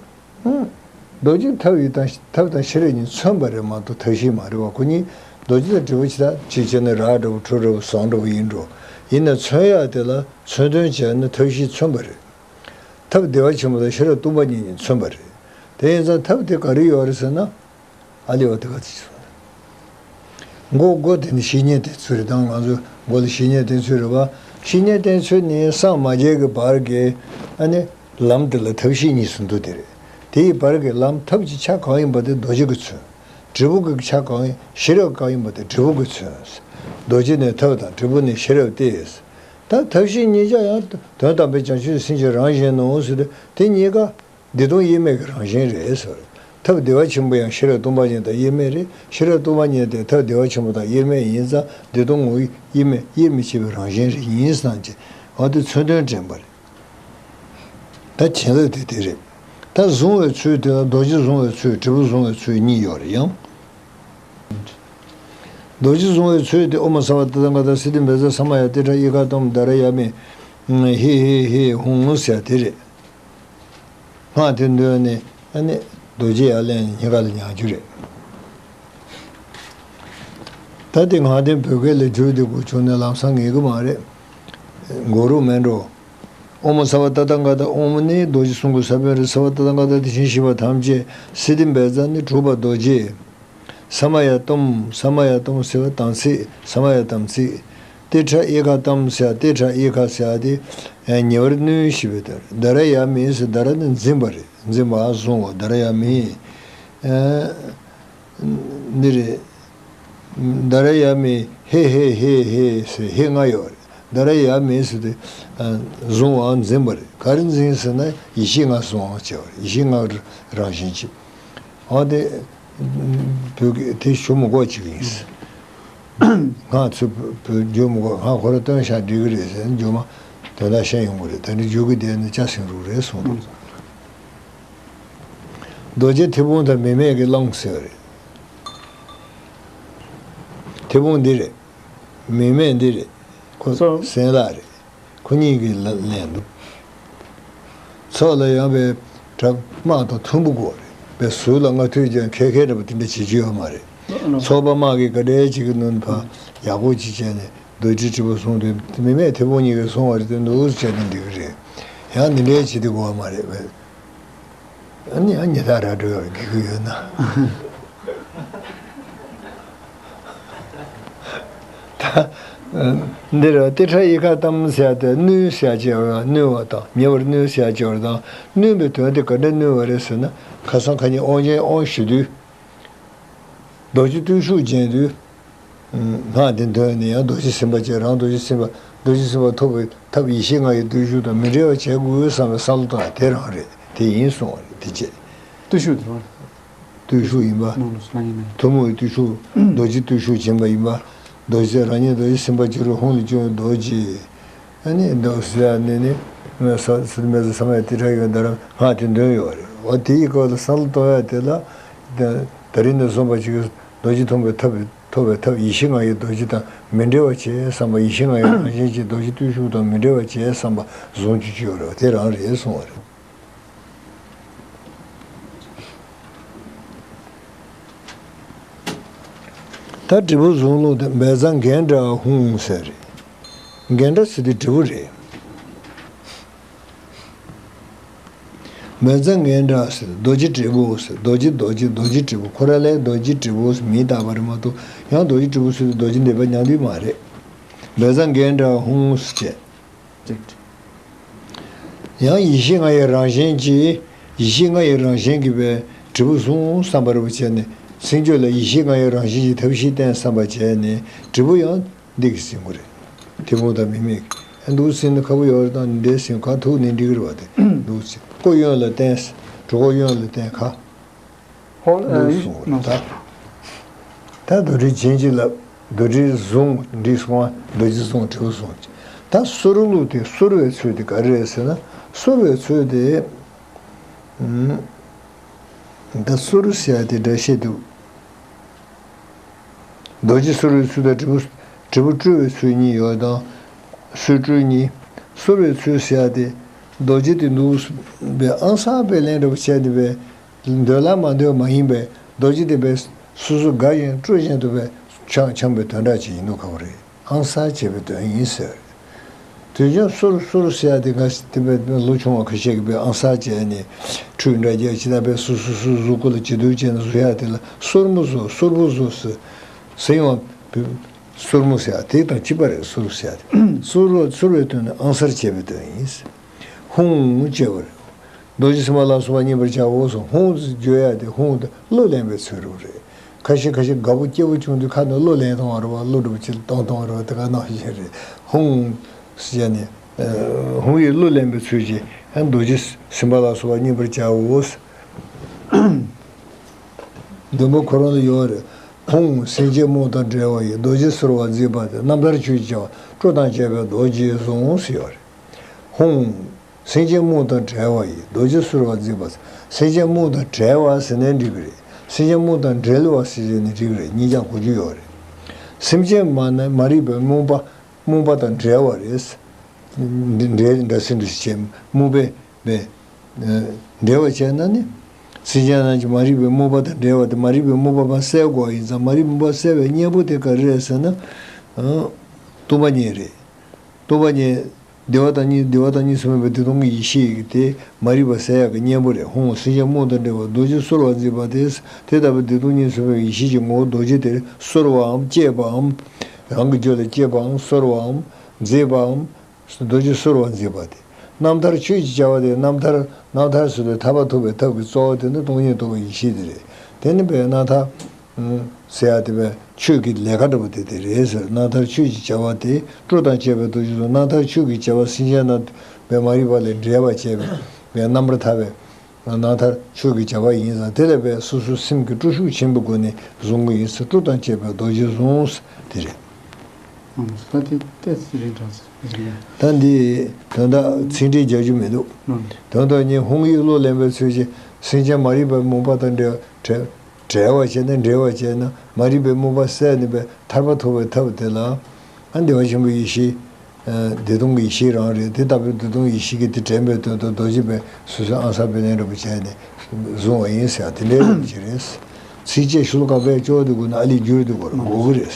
རྡོ་རྗེ་ཐབས་ཡིན་དང་ཐབས་དང་ཤེས་རབ་གཉིས་མཚོན་པ་རེད་མ་གཏོགས་ཐབས་ཤེས་མ་རེད་བ། ཁོ་གཉིས་རྡོ་རྗེ་དང་དྲིལ་བུ་ཇི་ལྟར་གཅིག་བྱས་ན་ར་འདྲ་བོ་གྲུ་འདྲ་བོ་ཟངས་འདྲ་བོ་ཡིན་འགྲོ། ཡིན་ན་མཚོན་ཡག་དེ་ལ་མཚོན་དོན་བྱས་ན་ཐབས་ཤེས་མཚོན་པ་རེད། ཐབས་བདེ་བ་ཆེན་པོ་དང་ཤེས་རབ་སྟོང་པ་ཉིད་གཉིས་མཚོན་པ་རེད། དེ་ཡིན་ཙང་ཐབས་དེ་ག་རེ་ཡོད་རེད་ཟེར་ན། ཨ་ལེ་བ་དེ་ག་ཚིག་སོང་། མགོ་མགོ་དེ་ནི་བཤེས་གཉེན་དེ་ཚོ་རེད། ད་ང་ཚོ་མགོ་ལ་བཤེས་གཉེན་དེ་ཚོ་རེད་བ། བཤེས་གཉེན་དེ་ཚོ་ནི་སངས་མ་རྒྱས་ཀྱི་བར་གྱི་ཨ་ནི་ལམ་དེ་ལ་ཐབས་ཤེས་གཉིས་སུ་འདུ་དེ་རེད། དེ་ཡི་བར་གྱི་ལམ་ཐབས་ཀྱི་ཆ་གང་ཡིན་པ་དེ་རྡོ་རྗེ་གིས་མཚོན། དྲིལ་བུ་གི་ཆ་གང་ཡིན་ཤེས་རབ་གང་ཡིན་པ་དེ་དྲིལ་བུ་གིས་མཚོན། རྡོ་རྗེ་ནི་ཐབས་དང་དྲིལ་བུ་ནི་ཤེས་རབ་སྟེ། ད་ཐབས་ཤེས་གཉིས་ཆ་ཡང་དོན་དམ་པའི་བྱང་ཆུབ་སེམས་ཀྱི་རང་བཞིན་ནོ་ཟེར་ཏེ་དེ་གཉིས་ཀ་བདེ་སྟོང་དབྱེར་མེད་ཀྱི་རང་བཞིན་རེད་ཟེར། ཐབས་བདེ་བ་ཆེན་པོ་ཡང་ཤེས་རབ་སྟོང་པ་ཉིད་དང་དབྱེར་མེད་རེད། ཤེས་རབ་སྟོང་པ་ཉིད་དེ་ཐབས་བདེ་བ་ཆེན་པོ་དང་དབྱེར་མེད་ཡིན་ཙང་བདེ་སྟོང་ངོ་བོ་དབྱེར་མེད་དབྱེར་མི་ཕྱེད་པའི་རང་བཞིན་རེད་ཡིན་ཙང་ཅེས་འོ་དེ་མཚོན་དོན་དྲན་པ་རེད། ད་བྱིན་རླབས་དེ་དེ་རེད། ད་བཟུང་བའི་ཚུལ་དེ་ལ་རྡོ་རྗེ་བཟུང་བའི་ཚུལ་དྲིལ་བུ་བཟུང་བའི་ཚུལ་གཉིས་ཡོད་རེད་ཡང་། རྡོ་རྗེ་བཟུང་བའི་ཚུལ་དེ་ཨོཾ་ཨ་སརྦ་ཏ་ཐཱ་ག་ཏ་སིདྡྷི་བཛྲ་ས་མ་ཡ་ཏིཥྛ་ཨི་ཀ་ཏམ་དྷ་ར་ཡ་མི། ཧི་ཧི་ཧི་ཧཱུྃ་ཟེར་དེ་རེད། སྔགས་དེ་འདོན་ནས་ཨ་ནི་རྡོ་རྗེ་ཡར་ལེན་ནས་སྙིང་ག་ལ་མྱང་རྒྱུ་རེད། ད་དེ་ངག་དབང་བོད་སྐད་ལ་བསྒྱུར་ཏེ་དགོས་བྱུང་ན་ལམ་སང་ངེས་གི་མ་རེད། འགོར་རོགས་མེད་འགྲོ། ཨོཾ་སརྦ་ཏ་ཐཱ་ག་ཏ། ཨོཾ་ནི་རྡོ་རྗེ་གསུང་གི་ས་བོན་རེད། སརྦ་ཏ་ཐཱ་ག་ཏ་དེ་བཞིན་གཤེགས་པ་ཐམས་ཅད་སིདྡྷི་བཛྲ་ནི་གྲུབ་པ་རྡོ་རྗེ། ས་མ་ཡ་ཏུཾ། ས་མ་ཡ་ཏུཾ་ཟེར་བ་དམ་ཚིག་ས་མ་ཡ་དམ་ཚིག་ཏི་ཏྲ་ཨི་ཁ་ཏཾ་ཟེར། ཏི་ཏྲ་ཨི་ཁ་ཟེར་དེ་ཉེ་བར་བསྣུན་ཞེས་པའི་དོན། དྷ་ར་ཡ་མི་ཟེར། དྷ་ར་ནི་འཛིན་པ་རེད། འཛིན་པ་བཟུང་བ་དྷ་ར་ཡ་མི། འདི་རེད། དྷ་ར་ཡ་མི་ཧེ་ཧེ་ཧེ་ཧེ་ཟེར་ཧེ་ལྔ་ཡོད་རེད། དྷ་ར་ཡ་མི་ཟེར་དེ་བཟུང་བའམ་འཛིན་པ་རེད། ག་རེ་འཛིན་ཟེར་ན་ཡེ་ཤེས་ལྔ་བཟུང་བ་བྱས་པ་རེད། ཡེ་ཤེས་ལྔ་རང་བཞིན་གྱིས། འོ་དེ་བོད་སྐད་དེ་ཞུ་མི་དགོས་ཅིག་ཡིན། ང་ཚོས་བོད་བརྗོད་མི་དགོས། ང་ཁོ་ར་སྟོན་བཞག་འགྲིག་གི་རེད་ཟེར་ན་རྗོད་མ་དོན་དག་ཤེས་ཡོང་གི་རེད། ད་ནི་རྒྱུད་ཀྱི་སྡེ་ནི་སྐྱ་སེང་རུ་རེད་གསུངས་འདུག་རྡོ་རྗེ་ཐེད་དཔུང་དང་མིང་མེད་ཀྱི་གླང་ཟེར་བ་རེད། ཐེད་དཔུང་འདི་རེད། མིང་མེད་འདི་རེད། ཁོ་སོ། སེང་ལགས་རེད། ཁོ་གཉིས་ཀྱིས་ལ་ལེན་འདུག་ཚོགས་ལ་ཡོང་བའི་བྲག་དམག་དང་མཐུན་པོ་དགོས་རེད། པའི་ཟུར་ལ་སྔ་ཐོས་ཀྱང་ཁེ་ཁེ་འདྲ་པོ་དེ་འདྲ་བྱེད་རྒྱུ་ཡོད་མ་རེད། ཚོགས་པ་དམག་གིས་ག་འདྲའི་བྱེད་ཀྱི་ནོར་ཕ་ཡག་པོ་ཅིག་བྱས་ནས་རྡོ་རྗེ་དྲིལ་བུ་བཟུང་དུས་མིང་མེད་ཐེད་དཔུང་གཉིས་ཀྱིས་བཟུང་བ་རེད་དེ་འདུག་བྱས་ནས་འགྲིག་གི་རེད། ཡང་འདི་འདྲའི་བྱེད་དུས་དགོས་མ་རེད་པས། ཨ་ནི་ཨ་ཉི་ད་ར་འགྲོ་ཡག་གི་གུ་ཡོད་ན། ད་འདིར་ཏི་ཏྲ་ཨི་ཁ་ཏཾ་ཟེར་ཏེ་བསྣུན་ཟེར་བྱས་པ་བསྣུན་པ་དང་ཉེ་བར་བསྣུན་ཟེར་བྱས་པ་དང་བསྣུན་པའི་དོན་དེ་ག་འདྲ་བསྣུན་པ་རེད་ཟེར་ན་ཁ་སང་ཁ་ཉིན་དབང་ཆེན་དབང་ཞུ་དུས། རྡོ་རྗེ་བརྟུལ་ཞུགས་བྱས་དུས། སྔགས་འདི་འདོན་ནས་ཡང་རྡོ་རྗེ་སེམས་དཔའ་བྱས། རང་རྡོ་རྗེ་སེམས་དཔའ་རྡོ་རྗེ་སེམས་དཔའ་ཐོབ་པའི་ཐབས་ཡེ་ཤེས་ལྔ་ཡི་བརྟུལ་ཞུགས་དང་མི་འབྲལ་བ་བྱེད་དགོས་བསམ་པའི་བསམ་བློ་བཏང་ཡ་དེ་རང་རེད། དེ་ཡིན་གསུངས་པ་རེད། དེ་བྱས། བརྟུལ་ཞུགས་དེ་བར་བརྟུལ་ཞུགས་ཡིན་པ། ནང་ལ་སུ་ལ་ཡིན་ན་ཡང་། ཐུན་མོང་བའི་བརྟུལ་ཞུགས་རྡོ་རྗེ་བརྟུལ་ཞུགས་བྱིན་པ་ཡིན་པ། རྡོ་རྗེ་རང་ཉིད་རྡོ་རྗེ་སེམས་དཔའ་བྱུ་རུ་ཧཱུྃ་ལས་བྱུང་བའི་རྡོ་རྗེ། ཨ་ནི་འདུག་ཟེར་ནས་ནི། ས་སུ་མེ་ས་ས་མ་ཡ་ཏི་ཏྲ་ཨི་ཁ་ཏཾ་སྔགས་དེ་འདོན་ཡོད་རེད། འོ་དེ་ཡི་སྐོར་ལ་བསམ་བློ་གཏོང་ཡ་དེ་ལ། ད་རིང་ནས་བཟུང་བ་ཅིག་རྡོ་རྗེ་ཐོབ་པའི་ཐབས། ཐོབ་པའི་ཐབས་ཡེ་ཤེས་ལྔ་ཡི་རྡོ་རྗེ་དང་མི་འབྲལ་བ་བྱེད་བསམ་པ། ཡེ་ཤེས་ལྔ་ཡི་རང་བཞིན་གྱི་རྡོ་རྗེ་བརྟུལ་ཞུགས་དང་མི་འབྲལ་བ་བྱེད་བསམ་པ་བཟུང་རྒྱུ་ཅིག་ཡོད་རེད། དེ་རང་རེད་གསུངས་པ་རེད། ད་དྲིལ་བུ་བཟུང་ལུགས་དེ་བཛྲ་གཎྜཱ་ཧཱུྃ་ཟེར་རེད། གཎྜཱ་ཟེར་དུས་དྲིལ་བུ་རེད། བཛྲ་གཎྜཱ་ཟེར་རྡོ་རྗེ་དྲིལ་བུ་ཟེར། རྡོ་རྗེ་རྡོ་རྗེ་རྡོ་རྗེ་དྲིལ་བུ། ཁོ་རང་ལ་རྡོ་རྗེ་དྲིལ་བུ་ཟེར་མིང་བཏགས་པ་རེད་མ་གཏོགས་ཡང་རྡོ་རྗེ་དྲིལ་བུ་ཟེར་དུས་རྡོ་རྗེ་འདི་པ་ཉམས་དུས་མ་རེད། བཛྲ་གཎྜཱ་ཧཱུྃ་ཟེར་བྱས། ཡང་ཡེ་ཤེས་ལྔ་ཡི་རང་བཞིན་གྱིས། ཡེ་ཤེས་ལྔ་ཡི་རང་བཞིན་གྱིས་པའི་དྲིལ་བུ་བཟུང་བསམ་པ་རེ་བ་བྱས་ནས་སེམས་རྒྱུད་ལ་ཡེ་ཤེས་ལྔ་ཡི་རང་བཞིན་གྱི་ཐབས་ཤེས་བསྟེན་བསམ་པ་བྱས་ནས་དྲིལ་བུ་ཡང་འདི་གིས་ཟིན་དགོས་རེད། ཐལ་མོ་དང་མིག་མིག་ཨ་འདུག་ཟིན་ན་ཁ་བོ་ཡོད་རེད། དང་འདྲེ་ཟིན་ག་ཐུག་ནས་འགྲིག་གི་རེད་བ། དེ་འདུག་ཟིན་ཀོ་གཡོན་ལ་བསྟན། གྲོད་ཁོག་གཡོན་ལ་བསྟན་ཁ། ཧོ། འདུག་སོང་རེད་ད། ད་རྡོ་རྗེ་བྱིན་གྱིས་བརླབས། རྡོ་རྗེ་བཟུང་འདྲིས་སོང་བ། རྡོ་རྗེ་བཟུང་དྲིལ་བུ་བཟུང་། ད་གསོ་རུ་ལུགས་དེ་གསོ་བའི་ཚུལ་དེ་ག་རེ་རེད་ཟེར་ན། གསོ་བའི་ཚུལ་དེ། ད་གསོ་རུ་ཟེར་ཡ་དེ་འདྲ་བཤད་འདུག་རྡོ་རྗེ་གསོ་རུའི་ཚུལ་དང་དྲིལ་བུ། དྲིལ་བུ་བཀྲུ་བའི་ཚུལ་གཉིས་ཡོད་དང་། གསོ་བཀྲུ་གཉིས། གསོ་བའི་ཚུལ་ཟེར་ཡ་དེ། རྡོ་རྗེ་དེ་འདུག་པའི་ཨང་གསར་པའི་ལན་འདྲ་པོ་བྱས་ཏེ་པའི། འདོད་ལ་མ་འདོད་མ་ཡིན་པའི་རྡོ་རྗེ་དེ་པའི་སོ་སོ་དགའ་ཞིང་སྤྲོ་བཞིན་དུ་པའི་འཆང་འཆང་བའི་དོན་དག་ཅིག་ཡིན་ནོ་ག་བ་རེད། ཨང་གསར་བྱས་པའི་དོན་ཡིན་ཟེར། དུས་རྒྱུན་གསོར་གསོར་ཟེར་ཡ་དེ་ག་ཟེ་དེ་པའི་ལོ་ཆུང་བ་ཁ་ཤས་ཀྱིས་པའི་ཨང་གསར་བྱས་ནས་ཁྲུས་འདྲ་རྒྱག་ཅི་ད་པའི་སོ་སོ་སོ་གཟུགས་སྐུ་ལ་བྱི་དོར་བྱས་ནས་བཟོ་ཡ་དེ་ལ་གསོར་མོ་བཟོ་གསོར་བུ་བཟོ་ཟེར་ཟེར་ཡོང་བ། གསོར་མོ་ཟེར་ཡ་དེ་དང་གཅིག་པ་རེད། གསོར་ཟེར་ཡ་དེ་གསོར་བ་གསོར་བའི་དོན་ནི་ཨང་གསར་བྱས་པའི་དོན་ཡིན། ཧཱུྃ་ཅེས་པ་རེད། རྡོ་རྗེ་སེམས་དཔའ་ལ་སོགས་པ་མཉེས་པར་བྱའོ་ཟེར། ཧཱུྃ་བརྗོད་ཡ་དེ་ཧཱུྃ་དེ་གླུ་ལེན་པའི་ཚུལ་རུ་རེད། ཁ་ཤས་ཁ་ཤས་དགའ་པོ་སྐྱིད་པོ་བྱུང་དུས་ཁ་ནས་གླུ་ལེན་གཏོང་བ་རེད་བ། གླུ་འདྲ་པོ་ཅིག་གཏོང་གཏོང་བ་རེད་བ། དེ་ག་ནང་བཞིན་རེད། ཧཱུྃ་ཟེར་ནས། ཧཱུྃ་ཡིས་གླུ་ལེན་པའི་ཚུལ་གྱིས་རྡོ་རྗེ་སེམས་དཔའ་ལ་སོགས་པ་མཉེས་པར་བྱའོ། མགྲོན་པོ་ཁོ་རང་ལ་ཡོད་རེད། ཧཱུྃ། སེམས་ཅན་རྨུགས་དང་བྲལ་བ་ཡི། རྡོ་རྗེ་གསོལ་བ་མཛད་པ་དེ། རྣམ་ཐར་ཆོས་ཀྱི་བྱ་བ། སྤྲོ་དང་བཅས་པའི་རྡོ་རྗེས་བཟུང་ཟེར་ཡོད་རེད། ཧཱུྃ། སེམས་ཅན་རྨུགས་དང་བྲལ་བ་ཡི། རྡོ་རྗེ་གསོལ་བ་མཛད་པ། སེམས་ཅན་རྨུགས་དང་བྲལ་བ་ཟེར་ནའི་འགྲིག་གི་རེད། སེམས་ཅན་རྨུགས་དང་འབྲེལ་བ་ཟེར་ནའི་འགྲིག་གི་རེད། གཉིས་ཀྱང་གོ་རྒྱུ་ཡོད་རེད། སེམས་ཅན་མ་ན་མ་རིག་པའི་རྨུགས་པ། རྨུགས་པ་དང་བྲལ་བ་རེད། འབྲེལ་འདྲ་སེ་འདུ་ཤེས་བྱས་རྨུགས་པའི་མེ། འབྲེལ་བ་བྱས་ན་ནི། སེམས་ཅན་རྣམས་ཀྱི་མ་རིག་པའི་རྨུགས་པ་དང་བྲལ་བ་དེ། མ་རིག་པའི་རྨུགས་པ་ཕར་བསལ་དགོས་པ་ཡིན་ཙང་། མ་རིག་རྨུགས་པ་བསལ་བའི་གཉེན་པོ་དེ་ག་རེ་རེད་ཟེར་ན། ཨ། སྟོང་པ་ཉིད་རེད། སྟོང་པ་ཉིད། བདེ་བ་དང་གཉིས། བདེ་བ་དང་གཉིས་སུ་མེད་པའི་བདེ་སྟོང་གི་ཡེ་ཤེས་ཀྱི་དེ་མ་རིག་པ་བསལ་ཡག་གི་གཉེན་པོ་རེད། ཧཱུྃ། སེམས་ཅན་རྨུགས་དང་བྲལ་བ་རྡོ་རྗེ་གསོར་བ་མཛད་པ་སྟེ། དེ་ལྟ་བུའི་བདེ་སྟོང་གཉིས་སུ་མེད་པའི་ཡེ་ཤེས་ཀྱི་ངོ་བོ་རྡོ་རྗེ་དེར་གསོལ་བའམ་བསྐྱེད་པའམ། རང་གི་རྒྱུད་ལ་བསྐྱེད་པའམ་གསོལ་བའམ་མཛད་པའམ། རྡོ་རྗེ་གསོལ་བ་མཛད་པ་སྟེ། རྣམ་ཐར་ཆོས་ཀྱི་བྱ་བ་སྟེ། རྣམ་ཐར། རྣམ་ཐར་ཟེར་དུས་ཐར་པ་ཐོབ་པའི་ཐབས་ཀྱི་རྩ་བ་དེ་ནི་སྟོང་ཉིད་རྟོགས་པའི་ཡེ་ཤེས་དེ་རེད། དེ་ནི་བའི་རྣམ་ཐར། ཨུམ། ཟེར་ཡ་དེ་བས་ཆོས་ཀྱི་ལས་ཀ་འདྲ་པོ་དེ་དེ་རེད་ཟེར། རྣམ་ཐར་ཆོས་ཀྱི་བྱ་བ་སྟེ། སྤྲོ་དང་བཅས་པའི་རྡོ་རྗེ་གསུམ། རྣམ་ཐར་ཆོས་ཀྱི་བྱ་བ་སེམས་ཅན་རྣམས་བས་མ་རིག་པ་ལས་འབྲེལ་བར་བྱས་པའི་བའི་རྣམ་པར་ཐར་བའི་རྣམ་ཐར་ཆོས་ཀྱི་བྱ་བ་ཡིན་ཙང་། དེ་ལས་བས་སོ་སོའི་སེམས་ཀྱི་སྤྲོ་ཤུགས་ཆེན་པོའི་སྒོ་ནས་བཟུང་གི་ཡིན་ཟེར། སྤྲོ་དང་བཅས་པའི་རྡོ་རྗེ་གསུམ་དེ་རེད། ཨང་། ད་དེ་ཏོག་ཙམ་རིང་དྲགས་སོང་། ད་འདི་དོན་དག་ཚིག་འགྲེལ་རྒྱག་རྒྱུ་མི་འདུག་ཨང་། དོན་དག་ཉིད་ཧཱུྃ་ཡིག་བློ་ལེན་པའི་ཚུལ་གྱིས། སེམས་ཅན་མ་རིག་པའི་རྨུགས་པ་དང་འབྲེལ་བ་བྲལ། བྲལ་བར་བྱས་ནས། འབྲེལ་བར་བྱས་ན་མ་རིག་པའི་རྨུགས་པ་བསལ་ནུས་པའི་ཐར་པ་ཐོབ་པའི་ཐབས་དེ་ལ། ཨ། བདེ་བ་ཆེན་པོའི་ཡེ་ཤེས། ཨ། བདེ་སྟོང་གི་ཡེ་ཤེས་རང་རེད། དེ་ལྟ་བུའི་བདེ་སྟོང་གི་ཡེ་ཤེས་ཀྱི་དེ་དྲན་པའི་དོན་དུ་རྡོ་རྗེ་བས་སོ་སོའི་ཨང་གསར་པའི་ལན་འདྲ་པོ་བྱས་ནས་བཟུང་བ་ཡིན་ཟེར་ཡ་དེ་འདྲའི་རིགས་ཅིག་རེད། ཚིགས་བཅད་ཤོ་ལོ་ཀ་བས་ཅོག་ཏུ་བསྒུར་ན་ཨ་ལི་འགྱུར་དུ་གོ་ར་གོ་གི་རེད།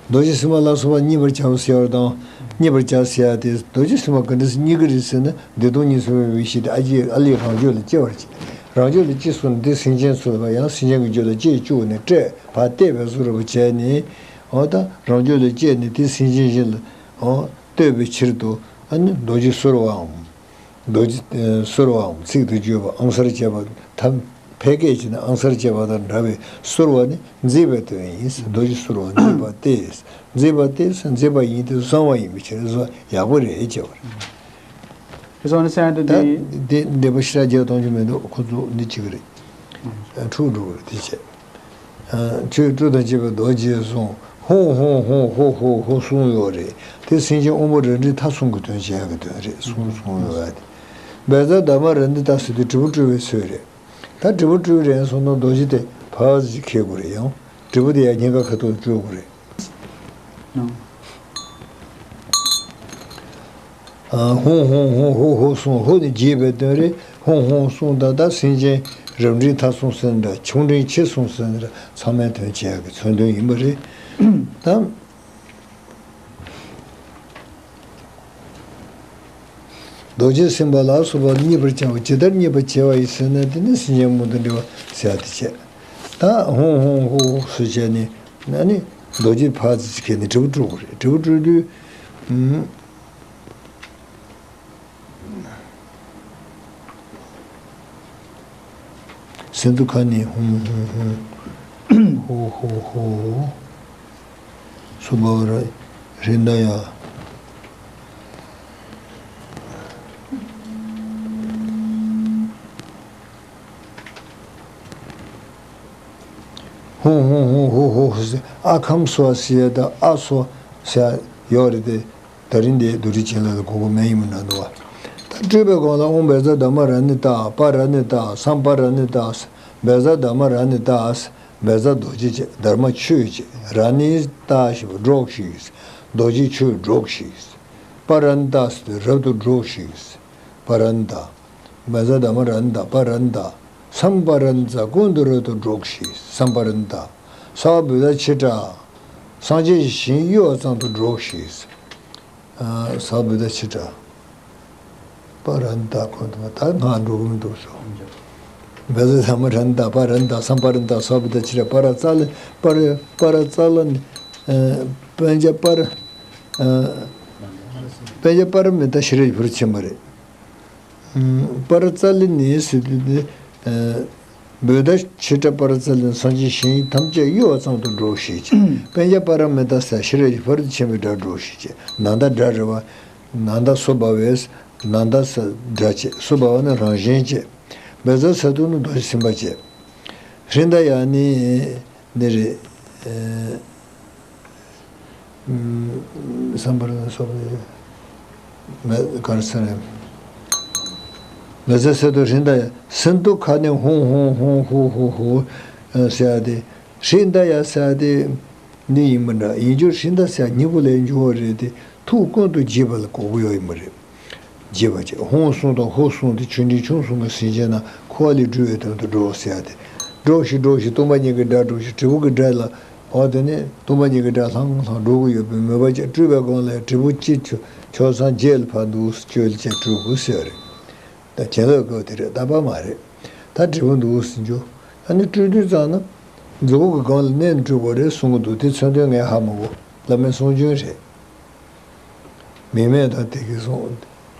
རྡོ་རྗེ་སེམས་དཔའ་ལ་སོགས་པ་མཉེས་པར་བྱའོ་ཟེར་བ་དང་། མཉེས་པར་བྱ་ཟེར་ཡ་དེ། རྡོ་རྗེ་སེམས་དཔའ་ག་འདྲ་སེ་མཉེས་ཀྱི་རེད་ཟེར་ན། བདེ་སྟོང་གཉིས་སུ་མེད་པའི་ཡེ་ཤེས་དེ་ཨ་ལི། ཨ་ལི་རང་རྒྱུད་ལ་སྐྱེ་བར་བྱེད། རང་རྒྱུད་ལ་སྐྱེས་སོང་ན་དེ་སེམས་ཅན་ཚོ་ལ་ཡང་སེམས་ཅན་གྱི་རྒྱུད་ལ་སྐྱེས་བཅུག་ནས་སྤྲད་པ་གཏད་པའི་བཟོ་འདྲ་པོ་བྱས་ནས། འོ་ད་རང་རྒྱུད་ལ་སྐྱེས་ནས་དེ་སེམས་ཅན་གཞན་ལ། འོ། གཏོད་པའི་ཕྱིར་དུ། ཨ་ནི་རྡོ་རྗེ་གསོལ་བའམ། རྡོ་རྗེ་གསོལ་བའམ། ཚིག་ཏུ་བརྗོད་པ་ཨང་གསར་བྱས་པ། ཐ་ཕལ་སྐད་ཅིག་ནི་ཨང་གསར་བྱས་པ་དང་འདྲ་བའི་གསོལ་བ་ནི་མཛེས་པའི་དོན་ཡིན། རྡོ་རྗེ་གསོལ་བ་མཛེས་པ་སྟེ། མཛེས་པ་སྟེ། མཛེས་པ་ཡིན་ཏེ་བཟང་བ་ཡིན་པའི་ཕྱིར་བཟོ་ཡག་པོ་རེད་ཅེས་པ་རེད། དེ་སོང་ནས་སེམས་དེ་ད་འདི། འདི་འདྲ་པོ་ཞེ་དྲག་རྒྱག་གཏོང་རྒྱུ་མི་འདུག་ཁོ་ཚོ་འདི་གཅིག་རེད། འཁྲུག་འགྲོ་གི་རེད། དེ་བྱས། ཨ། ཆོས་སྤྲོ་དང་བཅས་པའི་རྡོ་རྗེ་གསུམ། ཧཱུྃ་ཧཱུྃ་ཧཱུྃ་ཧོ་ཧོ་ཧོ་གསུམ་ཡོད་རེད། དེ་སེམས་ཅན་དབང་པོ་རབ་འབྲིང་ཐ་གསུམ་གྱི་དོན་བྱེད་ཡག་གི་དོན་རེད། གསུམ་གསུམ་ཡོད་རེད། བཛྲ་དྷརྨ་རནྟ་ཟེར་དུས་དྲིལ་བུ་དཀྲོལ་བའི་ཚུལ་རེད། ད་དྲིལ་བུ་དཀྲོལ་རན་སོང་ན་རྡོ་རྗེ་དེ་ཕར་ཙམ་ཅིག་འཁྱེར་དགོས་རེད། ཡང་དྲིལ་བུ་དེ་ཡང་སྙིང་ག་ཁ་ཐུག་དཀྲོལ་དགོས་རེད། ཨ། ཧཱུྃ་ཧཱུྃ་ཧཱུྃ་ཧོ་ཧོ་གསུམ། ཧོ་ནི་རྒྱས་པའི་དོན་རེད། ཧཱུྃ་ཧཱུྃ་གསུམ་དང་། ད་སེམས་ཅན་རབ་འབྲིང་ཐ་གསུམ་ཟེར་འདྲ། ཆུང་འབྲིང་ཆེ་གསུམ་ཟེར་འདྲ། ཚང་མའི་དོན་བྱེད་ཡག་གི་མཚོན་དོན་ཡིན་པ་རེད། ད་རྡོ་རྗེ་སེམས་དཔའ་ལ་སོགས་པ་མཉེས་པར་བྱའོ། ཇི་ལྟར་མཉེས་པར་བྱ་བ་ཡིན་ཟེར་ན། དེ་ནི་སེམས་ཅན་མང་དུ་འདྲི་བ་ཟེར་ཡ་དེ་བྱས། ད་ཧཱུྃ་ཧཱུྃ་ཧོ་ཧོ་ཟེར་བྱས་ནས། ཨ་ནི་རྡོ་རྗེ་ཕར་ཙམ་ཅིག་འཁྱེར་ནས་དྲིལ་བུ་དཀྲོལ་དགོས་རེད། དྲིལ་བུ་དཀྲོལ་དུས། ཨུམ། སིནྡྷུ་ཁ་ནི་ཧཱུྃ་ཧཱུྃ་ཧཱུྃ། ཧོ་ཧོ་ཧོ། སུ་བྷ་ཝ་ར་ཧྲྀ་ད་ཡ། ཧཱུྃ་ཧཱུྃ་ཧཱུྃ་ཧོ་ཧོ་ཧོ་ཟེར། ཨ་ཁཾ་སྭ་ཟེར་ཡ་དང་ཨ་སྭ་ཟེར་ཡ་ཡོད་རེད་དེ། ད་རིང་འདི་བདུད་རྩི་ཅན་ལ་ལ་གོ་གོ་མེད་ཡིན་མིན་འདྲ་འདུག་བ། ད་སྤྲོས་པའི་སྒང་ལ་ཨོཾ་བཛྲ་དྷརྨ་རནྟ། པ་རནྟ། སཾ་པ་རནྟ། བཛྲ་དྷརྨ་རནྟ། བཛྲ་རྡོ་རྗེ་བྱས། དྷརྨ་ཆོས་བྱས། རནྟ་ཞེས་པ་སྒྲོགས་ཤིག། རྡོ་རྗེ་ཆོས་སྒྲོགས་ཤིག། པ་རནྟ་ཟེར་དུས་རབ་ཏུ་སྒྲོགས་ཤིག། པ་རནྟ། བཛྲ་དྷརྨ་རནྟ། པ་རནྟ། སཾ་པ་རནྟ། ཀུན་ཏུ་རབ་ཏུ་སྒྲོགས་ཤིག། སཾ་པ་རནྟ། སརྦ་བུ་ཏ་ཆེ་དྲག། སངས་རྒྱས་ཀྱི་ཞིང་གཡོ་བ་ཙམ་དུ་སྒྲོགས་ཤིག། ཨ། སརྦ་བུ་ཏ་ཆེ་དྲག། པ་རནྟ། ཀུན་ཏུ། ད་ང་འགྲོ་གི་མི་འདུག་སོ། བཛྲ་དྷརྨ་རནྟ། པ་རནྟ། སཾ་པ་རནྟ། སརྦ་བུ་ཏ་ཆེ་དྲག། པ་ར་ཙ་ལ། པ་ར། པ་ར་ཙ་ལ་ནི། ཨ། པཉྩ་པ་ར། ཨ། པཉྩ་པ་ར་མི་ཏྲ་ཤྲཱི་རིའི་ཕུར་ཆེན་པོ་རེད། པ་ར་ཙ་ལི་ནི་ཟེར་དུས་དེ། ཨ། བུ་ཏ་ཆེ་དྲག་པ་ར་ཙ་ལི་ནི་སངས་རྒྱས་ཞིང་ཐམས་ཅད་གཡོ་བ་ཙམ་དུ་སྒྲོགས་ཤིག་ཅེས། པཉྩ་པ་ར་མི་ཏྲ་ཟེར་ཤྲཱི་རིའི་ཕུར་དུ་ཆེན་པོའི་སྒྲ་སྒྲོགས་ཤིག་ཅེས། ནནྟ་སྒྲ་རེད་བ། ནནྟ་སྭ་བྷཱ་ཝས། ནནྟ་ཟེར་སྒྲ་བྱས། སྭ་བྷཱ་ཝ་ནི་རང་བཞིན་བྱས། བཛྲ་ཟེར་དུས་ནི་རྡོ་རྗེ་སེམས་དཔའ་བྱས། ཧྲྀ་ད་ཡ་ནི་ནི་རེད། ཨ། ཨུམ། སཾ་པ་རནྟ་སྭ་བྷཱ་ཝས། མེ་གར་སེ་རེ། མེ་ཟ་སེ་དོ་ཧྲྀ་ད་ཡ། སིནྡྷུ་ཁ་ནི་ཧཱུྃ་ཧཱུྃ་ཧཱུྃ་ཧཱུྃ་ཧཱུྃ་ཧཱུྃ་ཟེར་ཡ་དེ། ཧྲྀ་ད་ཡ་ཟེར་ཡ་དེ་འདི་ཡིན་པ་འདྲ། ཡིན་རྒྱུ་ཧྲྀ་ད་ཟེར་ཡ་སྙིང་པོ་ལས་འབྱུང་བ་རེད་དེ། ཐུགས་ཀུན་ཏུ་དགྱེས་པ་ལ་གོ་གི་ཡོད་ཡིན་པ་རེད། བརྗེད་པ་བྱེད། ཧོང་སུམ་དང་ཧོ་སུམ་དེ་ཆོས་འབྲིང་ཆུང་གསུམ་གྱི་སེམས་ཅན་རྣམས་འཁོར་བ་ལས་གྲོལ་བའི་དོན་དུ་འགྲོ་ཟེར་ཡ་དེ། འགྲོ་ཞིག་འགྲོ་ཞིག་སྟོང་པ་ཉིད་ཀྱི་སྒྲ་འགྲོ་ཞིག་དྲིལ་བུ་གི་སྒྲ་ལ། འོ་དེ་ནས་སྟོང་པ་ཉིད་ཀྱི་སྒྲ་ལྷང་ལྷང་སྒྲོག་གི་ཡོད་པའི་མོས་པ་ཅན་སྤྲུལ་པའི་སྒང་ལ་སྤྲུལ་པ་སྤྱི་ཆོག་ཆོག་ཚང་བརྒྱད་ལ་ཕར་འདུག་སེ་བཅོས་ལ་བཅས་སྤྲུལ་དགོས་ཟེར་བ་རེད། ད་བྱིན་རླབས་སྐབས་དེ་རེད། ད་པ་མ་རེད། ད་དྲིལ་བུ་འདུག་སེ་འཇོག་ཨ་ནི་སྤྲུལ་དུས་ཙམ་ན་མཛུ་གུ་གི་སྒང་ལ་མནན་ནས་སྤྲུལ་དགོས་རེད་གསུང་གི་འདུག་དེ་མཚོན་དོན་ངས་ཧ་མ་གོ། བླ་མའི་གསུང་རྒྱུན་རེད། མིག་སྨན་དང་དེ་གི་གསུང་།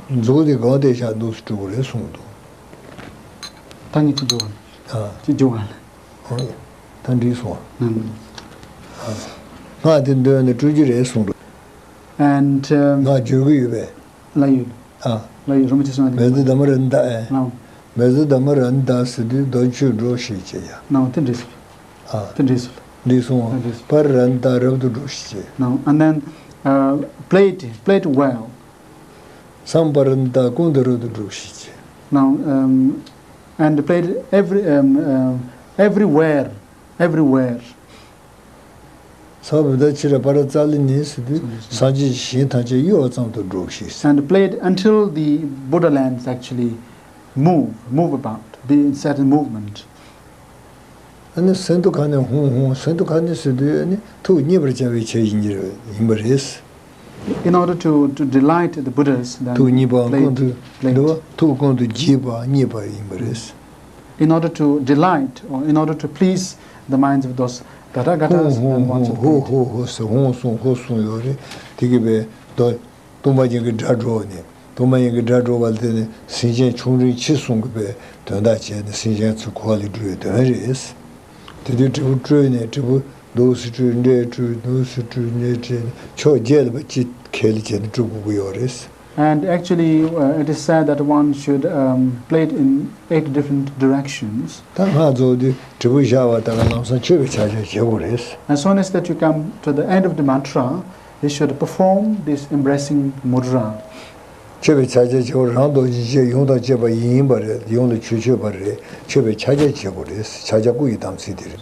མཛུ་གུ་དེ་སྒང་དེ་བཞག་འདུག་སེ་སྤྲུལ་དགོས་རེད་གསུང་གི་འདུག་ད་ངས་ཅི་འཇོག་ཨ། ཨ། ཅི་འཇོག་ཨ། ཨོ། ད་འགྲིག་སོང་། ཨ། སྔགས་དེ་འདོན་ནས་སྤྲུལ་རྒྱུ་རེད་གསུངས་འགྲོ། And, um, སྔགས་བརྗོད་ཀྱི་ཡོད་པས། ལ་ཡོད། ཨ། ལ་ཡོད། རིན་པོ་ཆེ་གསུངས་པ་མེ་ཏྲི་དྷརྨ་རནྡྷ་ཨེ། ལའོ། མེ་ཏྲི་དྷརྨ་རནྡྷ་ཟེར་དུས་རྡོ་རྗེ་འགྲོ་ཞེས་བྱས་ཡ། ལའོ། དེ་འགྲིག་སོང་། ཨ། དེ་འགྲིག་སོང་། འགྲིག་སོང་། དེ་འགྲིག་སོང་། པར་རནྡྷ་རབ་ཏུ་སྒྲོགས་ཞེས་བྱས། ལའོ། And then, uh, play it, play it well. སཾ་པར་རནྡྷ་ཀུན་ཏུ་རབ་ཏུ་སྒྲོགས་ཞེས་བྱས། Now, um, and played every, um, um, everywhere, everywhere. སཾ་བུ་དྷ་ཙི་ར་པཱ་ར་ཙཱ་ལི་ནི་ཟེར་དུས་སངས་རྒྱས་ཀྱི་ཞིང་ཐམས་ཅད་གཡོ་བ་ཙམ་དུ་སྒྲོགས་ཤིག And played until the Buddha lands actually move, move about, be set and movement. ཨ་ནི་སེམས་རྟོགས་ཁ་ནས་ཧུང་ཧུང་སེམས་རྟོགས་ཁ་ནས་ཟེར་དུས་ཨ་ནི་ཐུགས་མཉེས་པར་བྱ་བའི་ཆེད་ཡིན་གྱི་ཡིན་པ་རེད། In order to, to delight the Buddhas, then ཐུགས་མཉེས་པའང played, ཀུན་ཏུ played. འདུལ་བ་ཐུགས་ཀུན་ཏུ་དགྱེས་པ་མཉེས་པ་ཡིན་པ་རེད། In order to delight or in order to please the minds of those Tathagatas, ཧོ་then ཧོ one should ཧོ play it. ཧོ་ཧོ་ཟེར་ཧོང་སུམ་ཧོ་སུམ་ཡོད་རེད། དེ་གི་བས་དོ་སྟོང་པ་ཉིད་ཀྱི་སྒྲ་སྒྲོགས་ནས་སྟོང་པ་ཉིད་ཀྱི་སྒྲ་སྒྲོགས་པ་ལ་བརྟེན་ནས་སེམས་ཅན་ཆུང་འབྲིང་ཆེ་གསུམ་གྱི་བས་དོན་དག་བྱས་ནས་སེམས་ཅན་ཚོ་འཁོར་བ་ལས་སྒྲོལ་བའི་དོན་རེད། དེ་དུས་དྲིལ་བུ་སྤྲུལ་ནས་དྲིལ་བུ་འདུག་སེ་སྤྲུལ་འདྲེ་སྤྲུལ་འདུག་སེ་སྤྲུལ་འདྲེ་སྤྲུལ་ཕྱོགས་བརྒྱད་ལ་བ་ཅི་ཁེལ་བྱས་ནས་སྤྲུལ་དགོས་ཀྱི་ཡོད་རེད། And actually, uh, it is said that one should, um, play it in eight different directions. ད་སྔགས་རྫོགས་དུས་དྲིལ་བུ་བཞག་པ་དང་ལམ་སང་མཆོད་པའི་ཕྱག་རྒྱ་བྱེད་དགོས་རེད། As soon as that you come to the end of the mantra, you should perform this embracing mudra. མཆོད་པའི་ཕྱག་རྒྱ་བྱེད་དགོས་རང་རྡོ་རྗེ་ཅན་ཡུམ་དང་བཅས་པ་ཡིན་པ་རེད། ཡུམ་ལ་ཆོས་སྤྱོད་པ་རེད། མཆོད་པའི་ཕྱག་རྒྱ་བྱེད་དགོས་རེད། ཕྱག་རྒྱ་སྐུ་ཡི་དམ་ཚིག་དེ་རེད།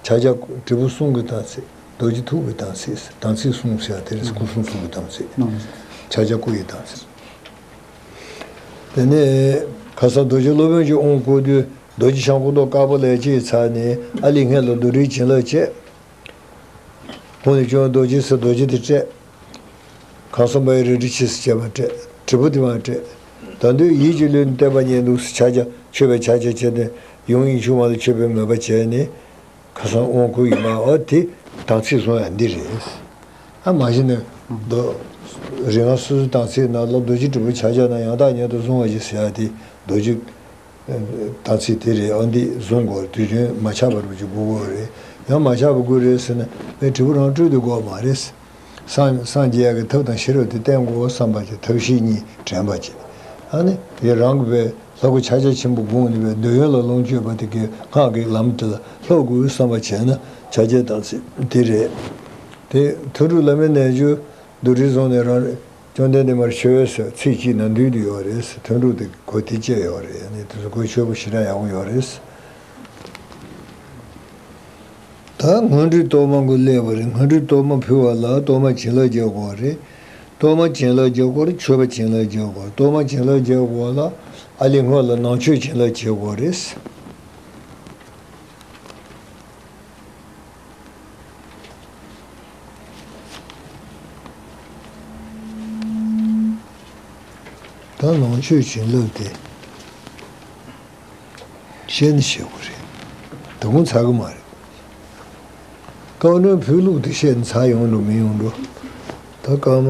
ཕྱག་རྒྱ་དྲིལ་བུ་གསུམ་གྱི་དམ་ཚིག་རྡོ་རྗེ་ཐུགས་ཀྱི་དམ་ཚིག་དམ་ཚིག་གསུམ་ཟེར་ཡ་དེ་རེད། སྐུ་གསུང་ཐུགས་ཀྱི་དམ་ཚིག་ཕྱག་རྒྱ་སྐུ་ཡི་དམ་ཚིག་དེ་ནས་ཁ་སང་རྡོ་རྗེ་སློབ་དཔོན་གྱི་དབང་བསྐུར་དུས་རྡོ་རྗེ་འཆང་སྐུ་མདོག་དཀར་པོ་ལས་སྐྱེས་ཚར་ནས་ཨ་ལི་སྔོན་ལ་རྡོར་དྲིལ་བྱིན་རླབས་བྱས། ཁོང་ནས་ཀྱང་རྡོ་རྗེ་ཟེར་རྡོ་རྗེ་དེ་སྤྲད། གང་གསུམ་པ་ཡི་རལ་གྲི་ཕྱིས་སུ་བྱས་པ་སྤྲད། དྲིལ་བུ་དེ་མར་སྤྲད། ད་དུང་ཡིད་ཀྱི་ལུས་ནི་བརྟན་པ་ཉིད་འདུག་སེ་ཕྱག་རྒྱ་མཆོད་པའི་ཕྱག་རྒྱ་བྱས་ནས་ཡུམ་དབྱིངས་ཕྱུག་མ་ལ་མཆོད་པའི་མོས་པ་བྱས་ནས། ཁ་སང་དབང་བསྐུར་ཡིན་པ་འོ་དེ་དམ་ཚིག་བཟུང་ཡ་འདི་རེད། ཨ་མ་གཞི་ནས་རྡོ་རིག་སྔགས་སོ་སོའི་དམ་ཚིག་ནང་ལ་རྡོ་རྗེ་དྲིལ་བུ་ཕྱག་རྒྱ་ན་ཡང་དག་ཉིད་དུ་བཟུང་བ་ཞིག་ཟེར་ཡ་དེ་རྡོ་རྗེ་དམ་ཚིག་དེ་རེད། ཨ་འདི་བཟུང་དགོས། དུས་རྒྱུན་མ་ཆག་པ་རུ་ཅིག་དགོས་དགོས་རེད། ཡང་མ་ཆག་པ་དགོས་རེད་ཟེར་ན་བའི་དྲིལ་བུ་རང་སྤྲུལ་དུ་དགོས་མ་རེད། སངས་སངས་རྒྱས་ཡག་གི་ཐབས་དང་ཤེས་རབ་དེ་བསྟེན་དགོས་བསམ་པ་ཅིག་ཐབས་ཤེས་གཉིས་དྲན་པ་ཅིག་ཨ་ནི་དེ་རང་གི་བའི་ལྷ་སྐུ་ཕྱག་རྒྱ་ཆེན་པོ་དགོངས་ནས་པའི་འདོད་ཡོན་ལ་ལོངས་སྤྱོད་པ་དེ་གའི་སྔགས་ཀྱི་ལམ་དེ་ལ་ལྷོ་དགོས་བསམ་པ་བྱས་ན་ཕྱག་རྒྱ་དམ་ཚིག་དེ་རེད། དེ་ཐུན་དྲུག་བླ་མའི་རྣལ་འབྱོར་རྡོར་དྲིལ་བཟུང་ནས་རང་བཅོམ་ལྡན་འདས་མར་མཆོད་ཟེར་ཚིག་གཅིག་ན་འདུས་དུ་ཡོད་རེད། ཐུན་དྲུག་དེ་གོ་དེ་བཅས་ཡོད་རེད། ཨ་ནི་དེ་ཚོ་གོ་ཆོད་པོ་ཞེ་དྲག་ཡག་པོ་ཡོད་རེད། ད་སྔོན་འགྲོའི་གཏོར་མ་དགུ་སླེབས་པ་རེད། སྔོན་འགྲོའི་གཏོར་མ་ཕུལ་བ་ལ་གཏོར་མ་བྱིན་རླབས་རྒྱག་དགོས་རེད། གཏོར་མ་བྱིན་རླབས་རྒྱག་དགོས་རེད། མཆོད་པ་བྱིན་རླབས་རྒྱག་དགོས་རེད། གཏོར་མ་བྱིན་རླབས་རྒྱག་དགོས་ལ་ཨ་ལི་སྔོན་ལ་ནང་མཆོད་བྱིན་རླབས་བྱེད་དགོས་རེད། ད་ནང་མཆོད་བྱིན་རླབས་དེ། བཤད་ནི་བཤད་དགོས་རེད། ད་དགོང་ཚར་གི་མ་རེད། རྟགས་མགྲོན་ཕུལ་ལུགས་དེ་བཤད་ནི་ཚར་ཡོང་འགྲོ་མི་ཡོང་འགྲོ། ད་སྐར་མ།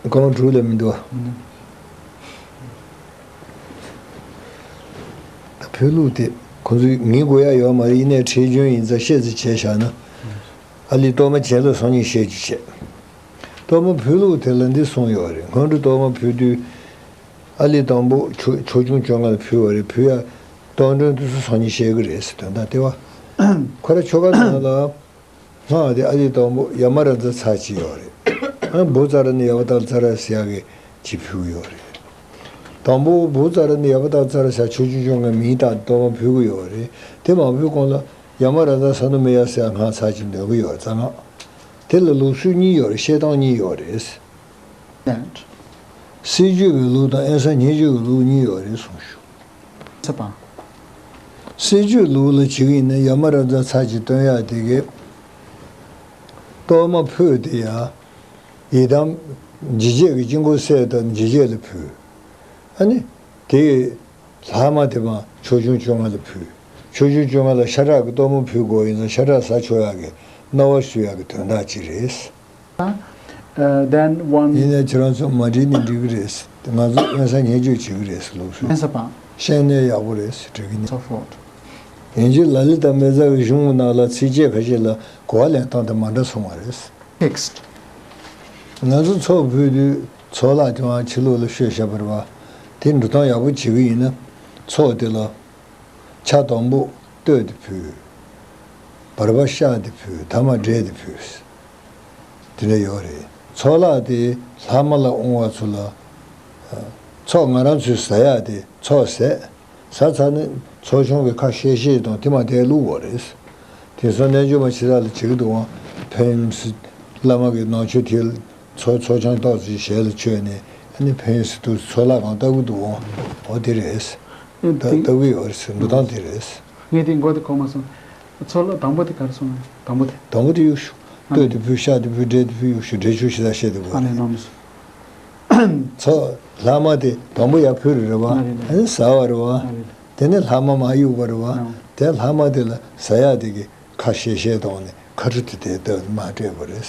སྐར་མ་དྲུག་ལས་མི་འདུག་ཨ། ད་ཕུལ་ལུགས་དེ་ཁོང་ཚོས་ངེས་དགོས་ཡ་ཡོད་མ་རེད། ཡིན་ནའི་ཁྲེལ་ཆོད་ཡིན་ཙང་བཤད་ཙམ་བྱས་བཞག་ན། ཨ་ལི་གཏོར་མ་བྱིན་རླབས་སང་ཉིན་བཤད་རྒྱུ་བྱས། གཏོར་མ་ཕུལ་ལུགས་དེ་ལ་འདི་གསུངས་ཡོད་རེད། སྔོན་འགྲོ་གཏོར་མ་ཕུལ་དུས། ཨ་ལི་དང་པོ་ཆོས་ཆོས་སྐྱོང་བཅོ་ལྔ་ལ་ཕུལ་བ་རེད། ཕུལ་ཡ་གཏོར་མགྲོན་དེ་ཚོ་སང་ཉིན་བཤད་གི་རེད་ཟེར་དོན་དག་དེ་བ། ཁོ་ར་ཆོ་ག་ནང་ལ་སྔགས་དེ་ཨ་ལི་དང་པོ་ཡ་མ་ར་ཛ་ཚར་གཅིག་ཡོད་རེད། ཨ་བྷུ་ཙ་ར་ནི་ཡ་བ་ཏ་ཙ་ར་ཟེར་ཡ་གི་གཅིག་ཕུལ་གི་ཡོད་རེད། དང་པོ་བྷུ་ཙ་ར་ནི་ཡ་བ་ཏ་ཙ་ར་ཟེར་ཆོས་སྐྱོང་བཅོ་ལྔའི་མིང་བཏགས་གཏོར་མ་ཕུལ་གི་ཡོད་རེད། དེ་མ་ཕུལ་གོང་ལ་ཡ་མ་ར་ཛ་ས་ནུ་མེ་ཡ་ཟེར་ཡ་སྔགས་ཚར་གཅིག་འདོན་གི་ཡོད་རེད། རྩ་སྔགས་དེ་ལ་ལུགས་སྲོལ་གཉིས་ཡོད་རེད། བཤད་སྟངས་གཉིས་ཡོད་རེད། That. སྲིད་བྱུས་ཀྱི་ལུགས་དང་དབེན་ས་ཉེ་བྱུས་ཀྱི་ལུགས་གཉིས་ཡོད་རེད་གསུངས་བྱུང་། ཚེ་དཔང་། སྲིད་བྱུས་ལུགས་ལ་བྱེད་ཀྱི་ཡིན་ན་ཡ་མ་ར་ཛ་ཚར་གཅིག་སྟོན་ཡག་དེ་གས། གཏོར་མ་ཕུལ་དེ་ཡ། ཡི་དམ་འཇིགས་བྱེད་ཀྱི་དཀྱིལ་འཁོར་གསལ་བཏབ་འཇིགས་བྱེད་ལ་ཕུལ། ཨ་ནི། དེ་ལྷག་མ་དེ་མ་ཕྱོགས་བཅུ་བཅོ་ལྔ་ལ་ཕུལ། ཕྱོགས་བཅུ་བཅོ་ལྔ་ལ་ཤ་ཁྲག་གི་གཏོར་མ་ཕུལ་དགོས་ཡིན་ན་ཤ་ཁྲག་ཟ་ཆོག་ཡག་གི་གནང་བ་ཞུ་ཡག་གི་དོན་དག་ཅིག་རེད། Uh, then one ཡིན་ནའི་ཁྱེད་རང་ཚོ་མ་བྲིས་ནས་འགྲིག་གི་རེད། ང་ཚོ་དབེན་ས་ཉེ་བྱུས་བྱེད་ཀྱི་རེད་ལུགས་སྲོལ། དབེན་ས་དཔང་། ཤེས་ནས་ཡག་པོ་རེད་འགྲིག་གི་ནི། So forth. ཡིན་གཅིག་ལ་ལི་དང་མེ་བཙའ་བའི་གཞུང་ནང་ལ་ཚིགས་བཅད་ཁ་ཤས་ལ་གོ་བ་ལེན་སྟངས་དེ་མ་འདྲ་སོང་བ་རེད། Text. ང་ཚོ་ཚོགས་ཕུལ་དུས་ཚོགས་ལྷག་དེ་བང་ཕྱི་ལོགས་ལ་བཤོས་བཞག་པ་རེད་བ། དེ་འགྲོ་སྟངས་ཡག་པོ་བྱེད་ཀྱི་ཡིན་ན། ཚོགས་དེ་ལ། ཆ་དང་པོ་བསྟོད་དེ་ཕུལ། བར་པ་བཤགས་ཏེ་ཕུལ། ཐ་མ་བསྒྲལ་ཏེ་ཕུལ། དེ་འདྲ་ཡོད་རེད། ཚོགས་ལྷག་དེ་ལྷག་མ་ལ་འོང་བ་ཚོ་ལ། ཚོགས་ང་རང་ཚོས་ཟ་ཡག་དེ་ཚོགས་ཟས། ཟ་ཚར་ནས་ཚོགས་ཆུང་གི་ཁ་བཤད་བཤད་དང་དེ་མ་དེ་བླུགས་པ་རེད། དེང་སང་རྣལ་འབྱོར་མ་ཕྱི་དག་ལ་བྱེད་ཀྱི་འདུག་ཨང་། ཕན་ཡོན་སྲིད། བླ་མ་གི་ནང་ཆོས་དེ་ཚོགས་ཚོགས་ཆང་ཏོག་ཙམ་ཞལ་ལ་མཆོད་ནས་ཨ་ནི་ཕན་ཡོན་སྲིད་དུ་ཚོགས་ལྷག་གང་ལྟ་གི་འདུག་ཨང་། འོ་དེ་རེད། ཨེ་ད་དེ་ལྟ་གི་ཡོད་རེད་ཟེར་འགྲོ་སྟངས་དེ་རེད། ངས་དེ་མགོ་དེ་གོ་མ་སོང་། ཚོགས་ལྷག་དང་པོ་དེ་ག་རེ་སོང་ན་དང་པོ་དེ། དང་པོ་དེ་གཡུག་ཤོག་ཨ་བསྟོད་དེ་ཕུལ། བཤགས་དེ་ཕུལ། བསྒྲལ་དེ་ཕུལ། གཡུག་ཤོག་བསྒྲལ་ཆོག་ཞེ་དྲག་བཤད་དེ་གོ་ཨ་ནི་ནོར་མི་སོང་། ཚོགས་ལྷག་མ་དེ་དང་པོ་ཡར་ཕུལ་རེད་བ། ཨ་ནི་ཟ་བ་རེད་བ། དེ་ནས་ལྷག་མ་མར་གཡུག་པ་རེད་བ། དེ་ལྷག་མ་དེ་ལ་ཟ་ཡག་དེ་གི་ཁ་བཤད་བཤད་དང་ནི་ཁ་ཁྲུ་དེ་དེ་ལྟར་མར་སྤྲད་པ་རེད།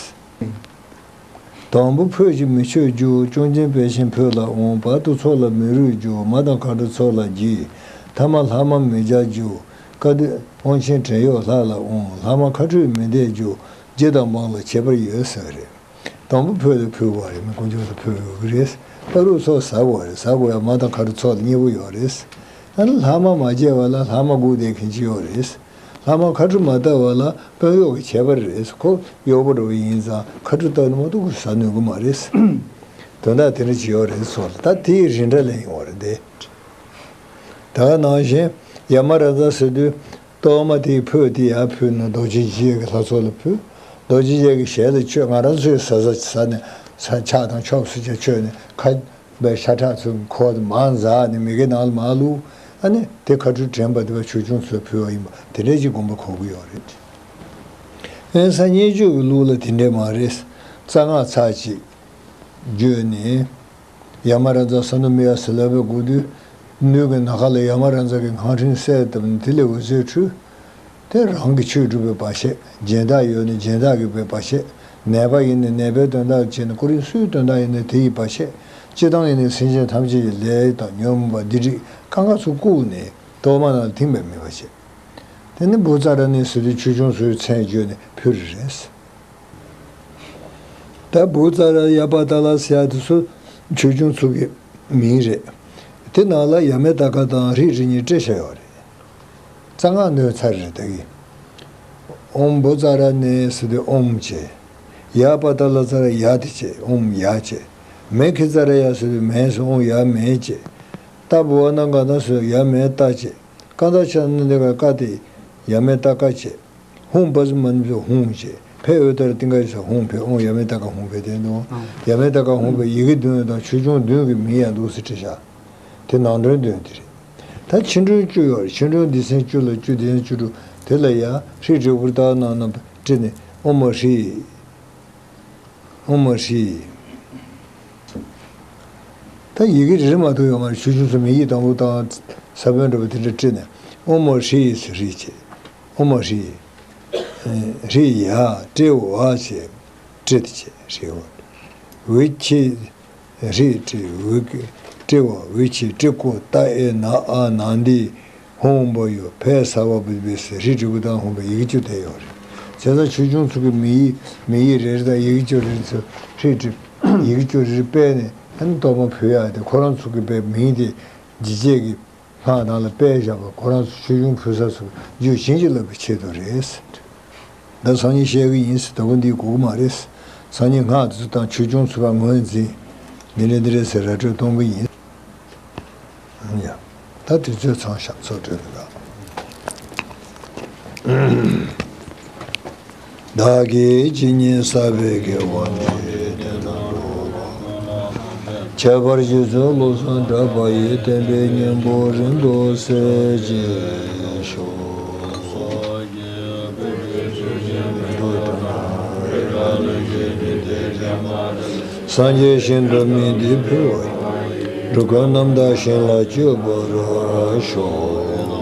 དང་པོ་ཕུད་ཀྱིས་མི་མཆོད་རྒྱུ། ཅུང་ཆེན་བེ་ཆེན་ཕུད་ལ་འོང་། བར་དུ་ཚོགས་ལ་མི་རུལ་རྒྱུ། མར་དང་ཁ་ཁྲུ་ཚོགས་ལ་བགྱི། ཐ་མ་ལྷག་མ་མི་སྦྱར་རྒྱུ། སྐབས་དེ་དབང་ཆེན་བྲན་གཡོག་ལྷག་ལ་འོང་། ལྷག་མ་ཁ་ཁྲུས་མི་འདེབས་རྒྱུ། རྗེ་དང་འབངས་ལ་ཁྱད་པར་ཡོད་ཟེར་བ་རེད། དང་པོ་ཕུད་ལ་ཕུལ་བ་རེད། མི་དཀོན་མཆོག་ལ་ཕུལ་ཡོད་ཀྱི་རེད། བར་དུ་ཚོགས་ཟ་དགོས་རེད། ཟ་དགོས་ཡ་མར་དང་ཁ་ཁྲུ་ཚོགས་ལ་མཉེས་པོ་ཡོད་རེད། ཨ་ནི་ལྷག་མ་མ་བྱས་པ་ལ་ལྷག་མ་སྒུག་བསྡད་མཁན་ཅིག་ཡོད་རེད། ལྷག་མ་ཁ་ཁྲུ་མ་བཏབ་པ་ལ་དཔོན་གཡོག་གི་ཁྱད་པར་རེད། ཁོ་གཡོག་པོ་འདྲ་བོ་ཡིན་ཙང་ཁ་ཁྲུ་བཏབ་ནས་མ་གཏོགས་ཁོས་ཟ་ནུས་ཀྱི་མ་རེད། དོན་དག་དེ་འདྲ་ཅིག་ཡོད་རེད་ཚོགས་ལ། ད་དེའི་རིགས་འདྲ་ལེན་ཡོང་བ་རེད་དེ། ད་ག་ནང་བཞིན་ཡ་མ་ར་ཛ་ཟེར་དུས་གཏོར་མ་དེའི་ཕུད་དེ་ཡར་ཕུལ་ནས་རྡོ་རྗེ་འཆང་གི་ལྷ་ཚོགས་ལ་ཕུལ། རྡོ་རྗེ་འཆང་གི་ཞལ་ལ་མཆོད། ང་རང་ཚོའི་ཟ་ཟ་ཟ་ནས་ས་ཕྱག་དང་ཆོབ་སུ་ཅིག་མཆོད་ནས་ཁ། པའི་ཤ་ཁྲག་ཚོའི་འཁོར་དུ་མར་འཛག་ནས་མི་དགེ་ནང་ལ་མར་བླུགས། ཨ་ནི་དེ་ཁ་ཁྲུས་དྲན་པ་དེ་བ་ཆོས་སྐྱོང་ཚོས་ཕུལ་བ་ཡིན་པ་དེ་འདྲས་ཀྱི་དགོངས་པ་གོ་གི་ཡོད་རེད། དབེན་ས་ཉེ་བྱུས་ཀྱི་ལུགས་ལ་དེ་འདྲས་མ་རེད། རྩ་སྔགས་ཚར་གཅིག་བརྗོད་ནས། ཡ་མ་ར་ཛ་ས་ནུ་མི་ཡ་ཟི་ལ་བའི་སྒོ་དུས། སྣོད་ཀྱི་ནམ་མཁའ་ལ་ཡ་མ་ར་ཛ་གི་སྔགས་ཕྲེང་གསལ་བཏབ་ནས་དེ་ལས་འོད་ཟེར་འཕྲོས། དེ་རང་གི་ཆོས་སྒྲུབ་པའི་བར་ཆད། སྦྱིན་བདག་ཡོད་ན་སྦྱིན་བདག་གི་བའི་བར་ཆད། ནད་པ་ཡིན་ན་ནད་པའི་དོན་དག་བྱས་ནས་ཀོ་རིན་སུའི་དོན་དག་ཡིན་ན་དེ་ཡི་བར་ཆད། སྤྱིར་བཏང་ཡིན་ན་སེམས་ཅན་ཐམས་ཅད་ཀྱི་ལས་དང་ཉོན་མོངས་པ་སྡིག་སྒྲིབ་གང་ག་ཚུར་བཀུག་ནས་གཏོར་མ་ནང་ལ་ཐིམ་པའི་མེད་པར་བྱེད། དེ་ནི་བུ་ཙ་ར་ཎའི་ཟེར་དུས་ཆོས་སྐྱོང་ཚོའི་མཚན་བརྗོད་ནས་ཕུལ་རེ་རེད། ད་བུ་ཙ་ར་ཡ་པ་ཏ་ལ་ཟེར་ཡ་དེ་ཚོ་ཆོས་སྐྱོང་ཚོ་གི་མིང་རེད། དེ་ནང་ལ་ཡ་མེ་ཏ་ཀ་དང་རིགས་རིགས་གཉིས་སྤྲད་བཞག་ཡོད་རེད། རྩ་སྔགས་ནོད་ཚར་རེད་ད་གི། ཨོཾ་བུ་ཙ་ར་ཎེ་ཟེར་དུས་ཨོཾ་བྱས། ཡ་པ་ཏ་ལ་ཙ་ར་ཡ་དེ་བྱས། ཨོཾ་ཡ་བྱས། མེ་ཁི་ཙ་ར་ཡ་ཟེར་དུས་མེ་ཟེར། ཨོཾ་ཡ་མེ་བྱས། ཏ་བུ་བ་ན་ག་ན་ཟེར་ཡ་མེ་ཏ་བྱས། ཀ་ད་ཆ་ན་དེ་ག་ཀ་དེ་ཡ་མེ་ཏ་ཀ་བྱས། ཧཱུྃ་བཛྲ་མ་ཎི་ཧཱུྃ་བྱས། ཕཊ་འོད་ལྟར་ཏིང་ཀ་ཡི་ས་ཧཱུྃ་ཕཊ། ཨོཾ་ཡ་མེ་ཏ་ཀ་ཧཱུྃ་ཕཊ་དེ་འདུག་ཡ་མེ་ཏ་ཀ་ཧཱུྃ་ཕཊ་ཡི་གེ་བདུན་དང་ཆོས་སྐྱོང་བདུན་གྱི་མིང་ཡང་འདུག་སེ་བྲིས་བཞག་དེ་ནང་དོན་བདུན་དེ་རེད། ད་ཕྱི་སྒྲོན་བཅུ་ཡོད་རེད། ཕྱི་སྒྲོན་སྡེ་ཚན་བཅུ་ལ་བཅུ་སྡེ་ཚན་བཅུ་དྲུག་དེ་ལ་ཡ་ཧྲཱིཿ་ཏྲི་ཧཱུྃ་ཏ་ན་ན་བྲིས་ནས་ཨོཾ་ཧྲཱིཿ་ཨོཾ་ཧྲཱིཿ་ད་ཡི་གེ་རེ་རེ་མ་གཏོགས་ཡོད་མ་རེད། ཆོས་སྐྱོང་ཚོ་མིང་ཡིག་དང་པོ་དང་ས་བོན་འདྲ་པོ་དེ་འདྲ་བྲིས་ནས་ཨོཾ་ཧྲཱིཿ་ཟེར་ཧྲཱིཿ་བྱས། ཨོཾ་ཧྲཱིཿ་ཧྲཱིཿ་ཡ་ཏྲེ་ཝ་བྱས། ཏྲི་དེ་བྱས་ཧྲཱིཿ་ཝ། ཝི་ཁྱི་ཧྲཱིཿ་ཏྲི་ཝི་ཀི་ཏྲེ་ཝ་ཝི་ཁྱི་ཏྲི་ཀོ་ཏ་ཨེ་ན་ཨ་ན་འདི་ཧཱུྃ་བ་ཡོ་ཕཊ་ས་ཝ་བི་བི་སི་ཧྲཱིཿ་ཏྲི་བུ་ཏ་ཧཱུྃ་བ་ཡི་གེ་བཅུ་དེ་ཡོད་རེད། བྱས་ཙང་ཆོས་སྐྱོང་ཚོ་གི་མིང་ཡིག་མིང་ཡིག་རེ་རེ་དང་ཡི་གེ་བཅུ་རེ་རེ་ཚོ་ཧྲཱིཿ་ཏྲི་ཡི་གེ་བཅུ་རེ་རེ་སྤེལ་ནས་ཨ་ནི་གཏོར་མ་ཕུལ་ཡག་དེ་ཁོ་རང་ཚོ་གི་པའི་མིང་དེ་འཇིགས་བྱེད་ཀྱི་སྔགས་ནང་ལ་དཔེ་བཞག་པ་ཁོ་རང་ཚོ་ཆོས་སྐྱོང་ཕུལ་ས་ཚོ་རྒྱུད་བྱིན་གྱིས་བརླབ་པའི་ཆེད་དུ་རེད། ད་སང་ཉིན་བཤད་གི་ཡིན་ཟེར་ད་གོ་འདི་གོ་གི་མ་རེད། སང་ཉིན་སྔགས་དེ་ཚོ་དང་ཆོས་སྐྱོང་ཚོ་བ་ངོས་འཛིན་འདི་འདྲ་འདི་འདྲ་ཟེར་ར་སྤྲོད་གཏོང་གི་ཡིན། ཡ། ད་དུས་ཚོད་ཚང་ཤག་ཚོགས་གྲོལ་གནང་། བདག་གིས་ཇི་སྙེད་བསགས་པའི་དགེ་བ་འདི། དེ་དག་རྣམས་ཀུན་ལ་ ཁྱད་པར་རྗེ་བཙུན་བློ་བཟང་གྲགས་པ་ཡི། བསྟན་པའི་སྙིང་པོ་རིང་དུ་གསལ་བྱེད་ཤོག། སངས་རྒྱས་ཞིང་དུ་དམིགས་ཏེ་ཕུལ་བ་ཡི། འགྲོ་ཀུན་རྣམ་དག་ཞིང་ལ་སྤྱོད་པར་ཤོག།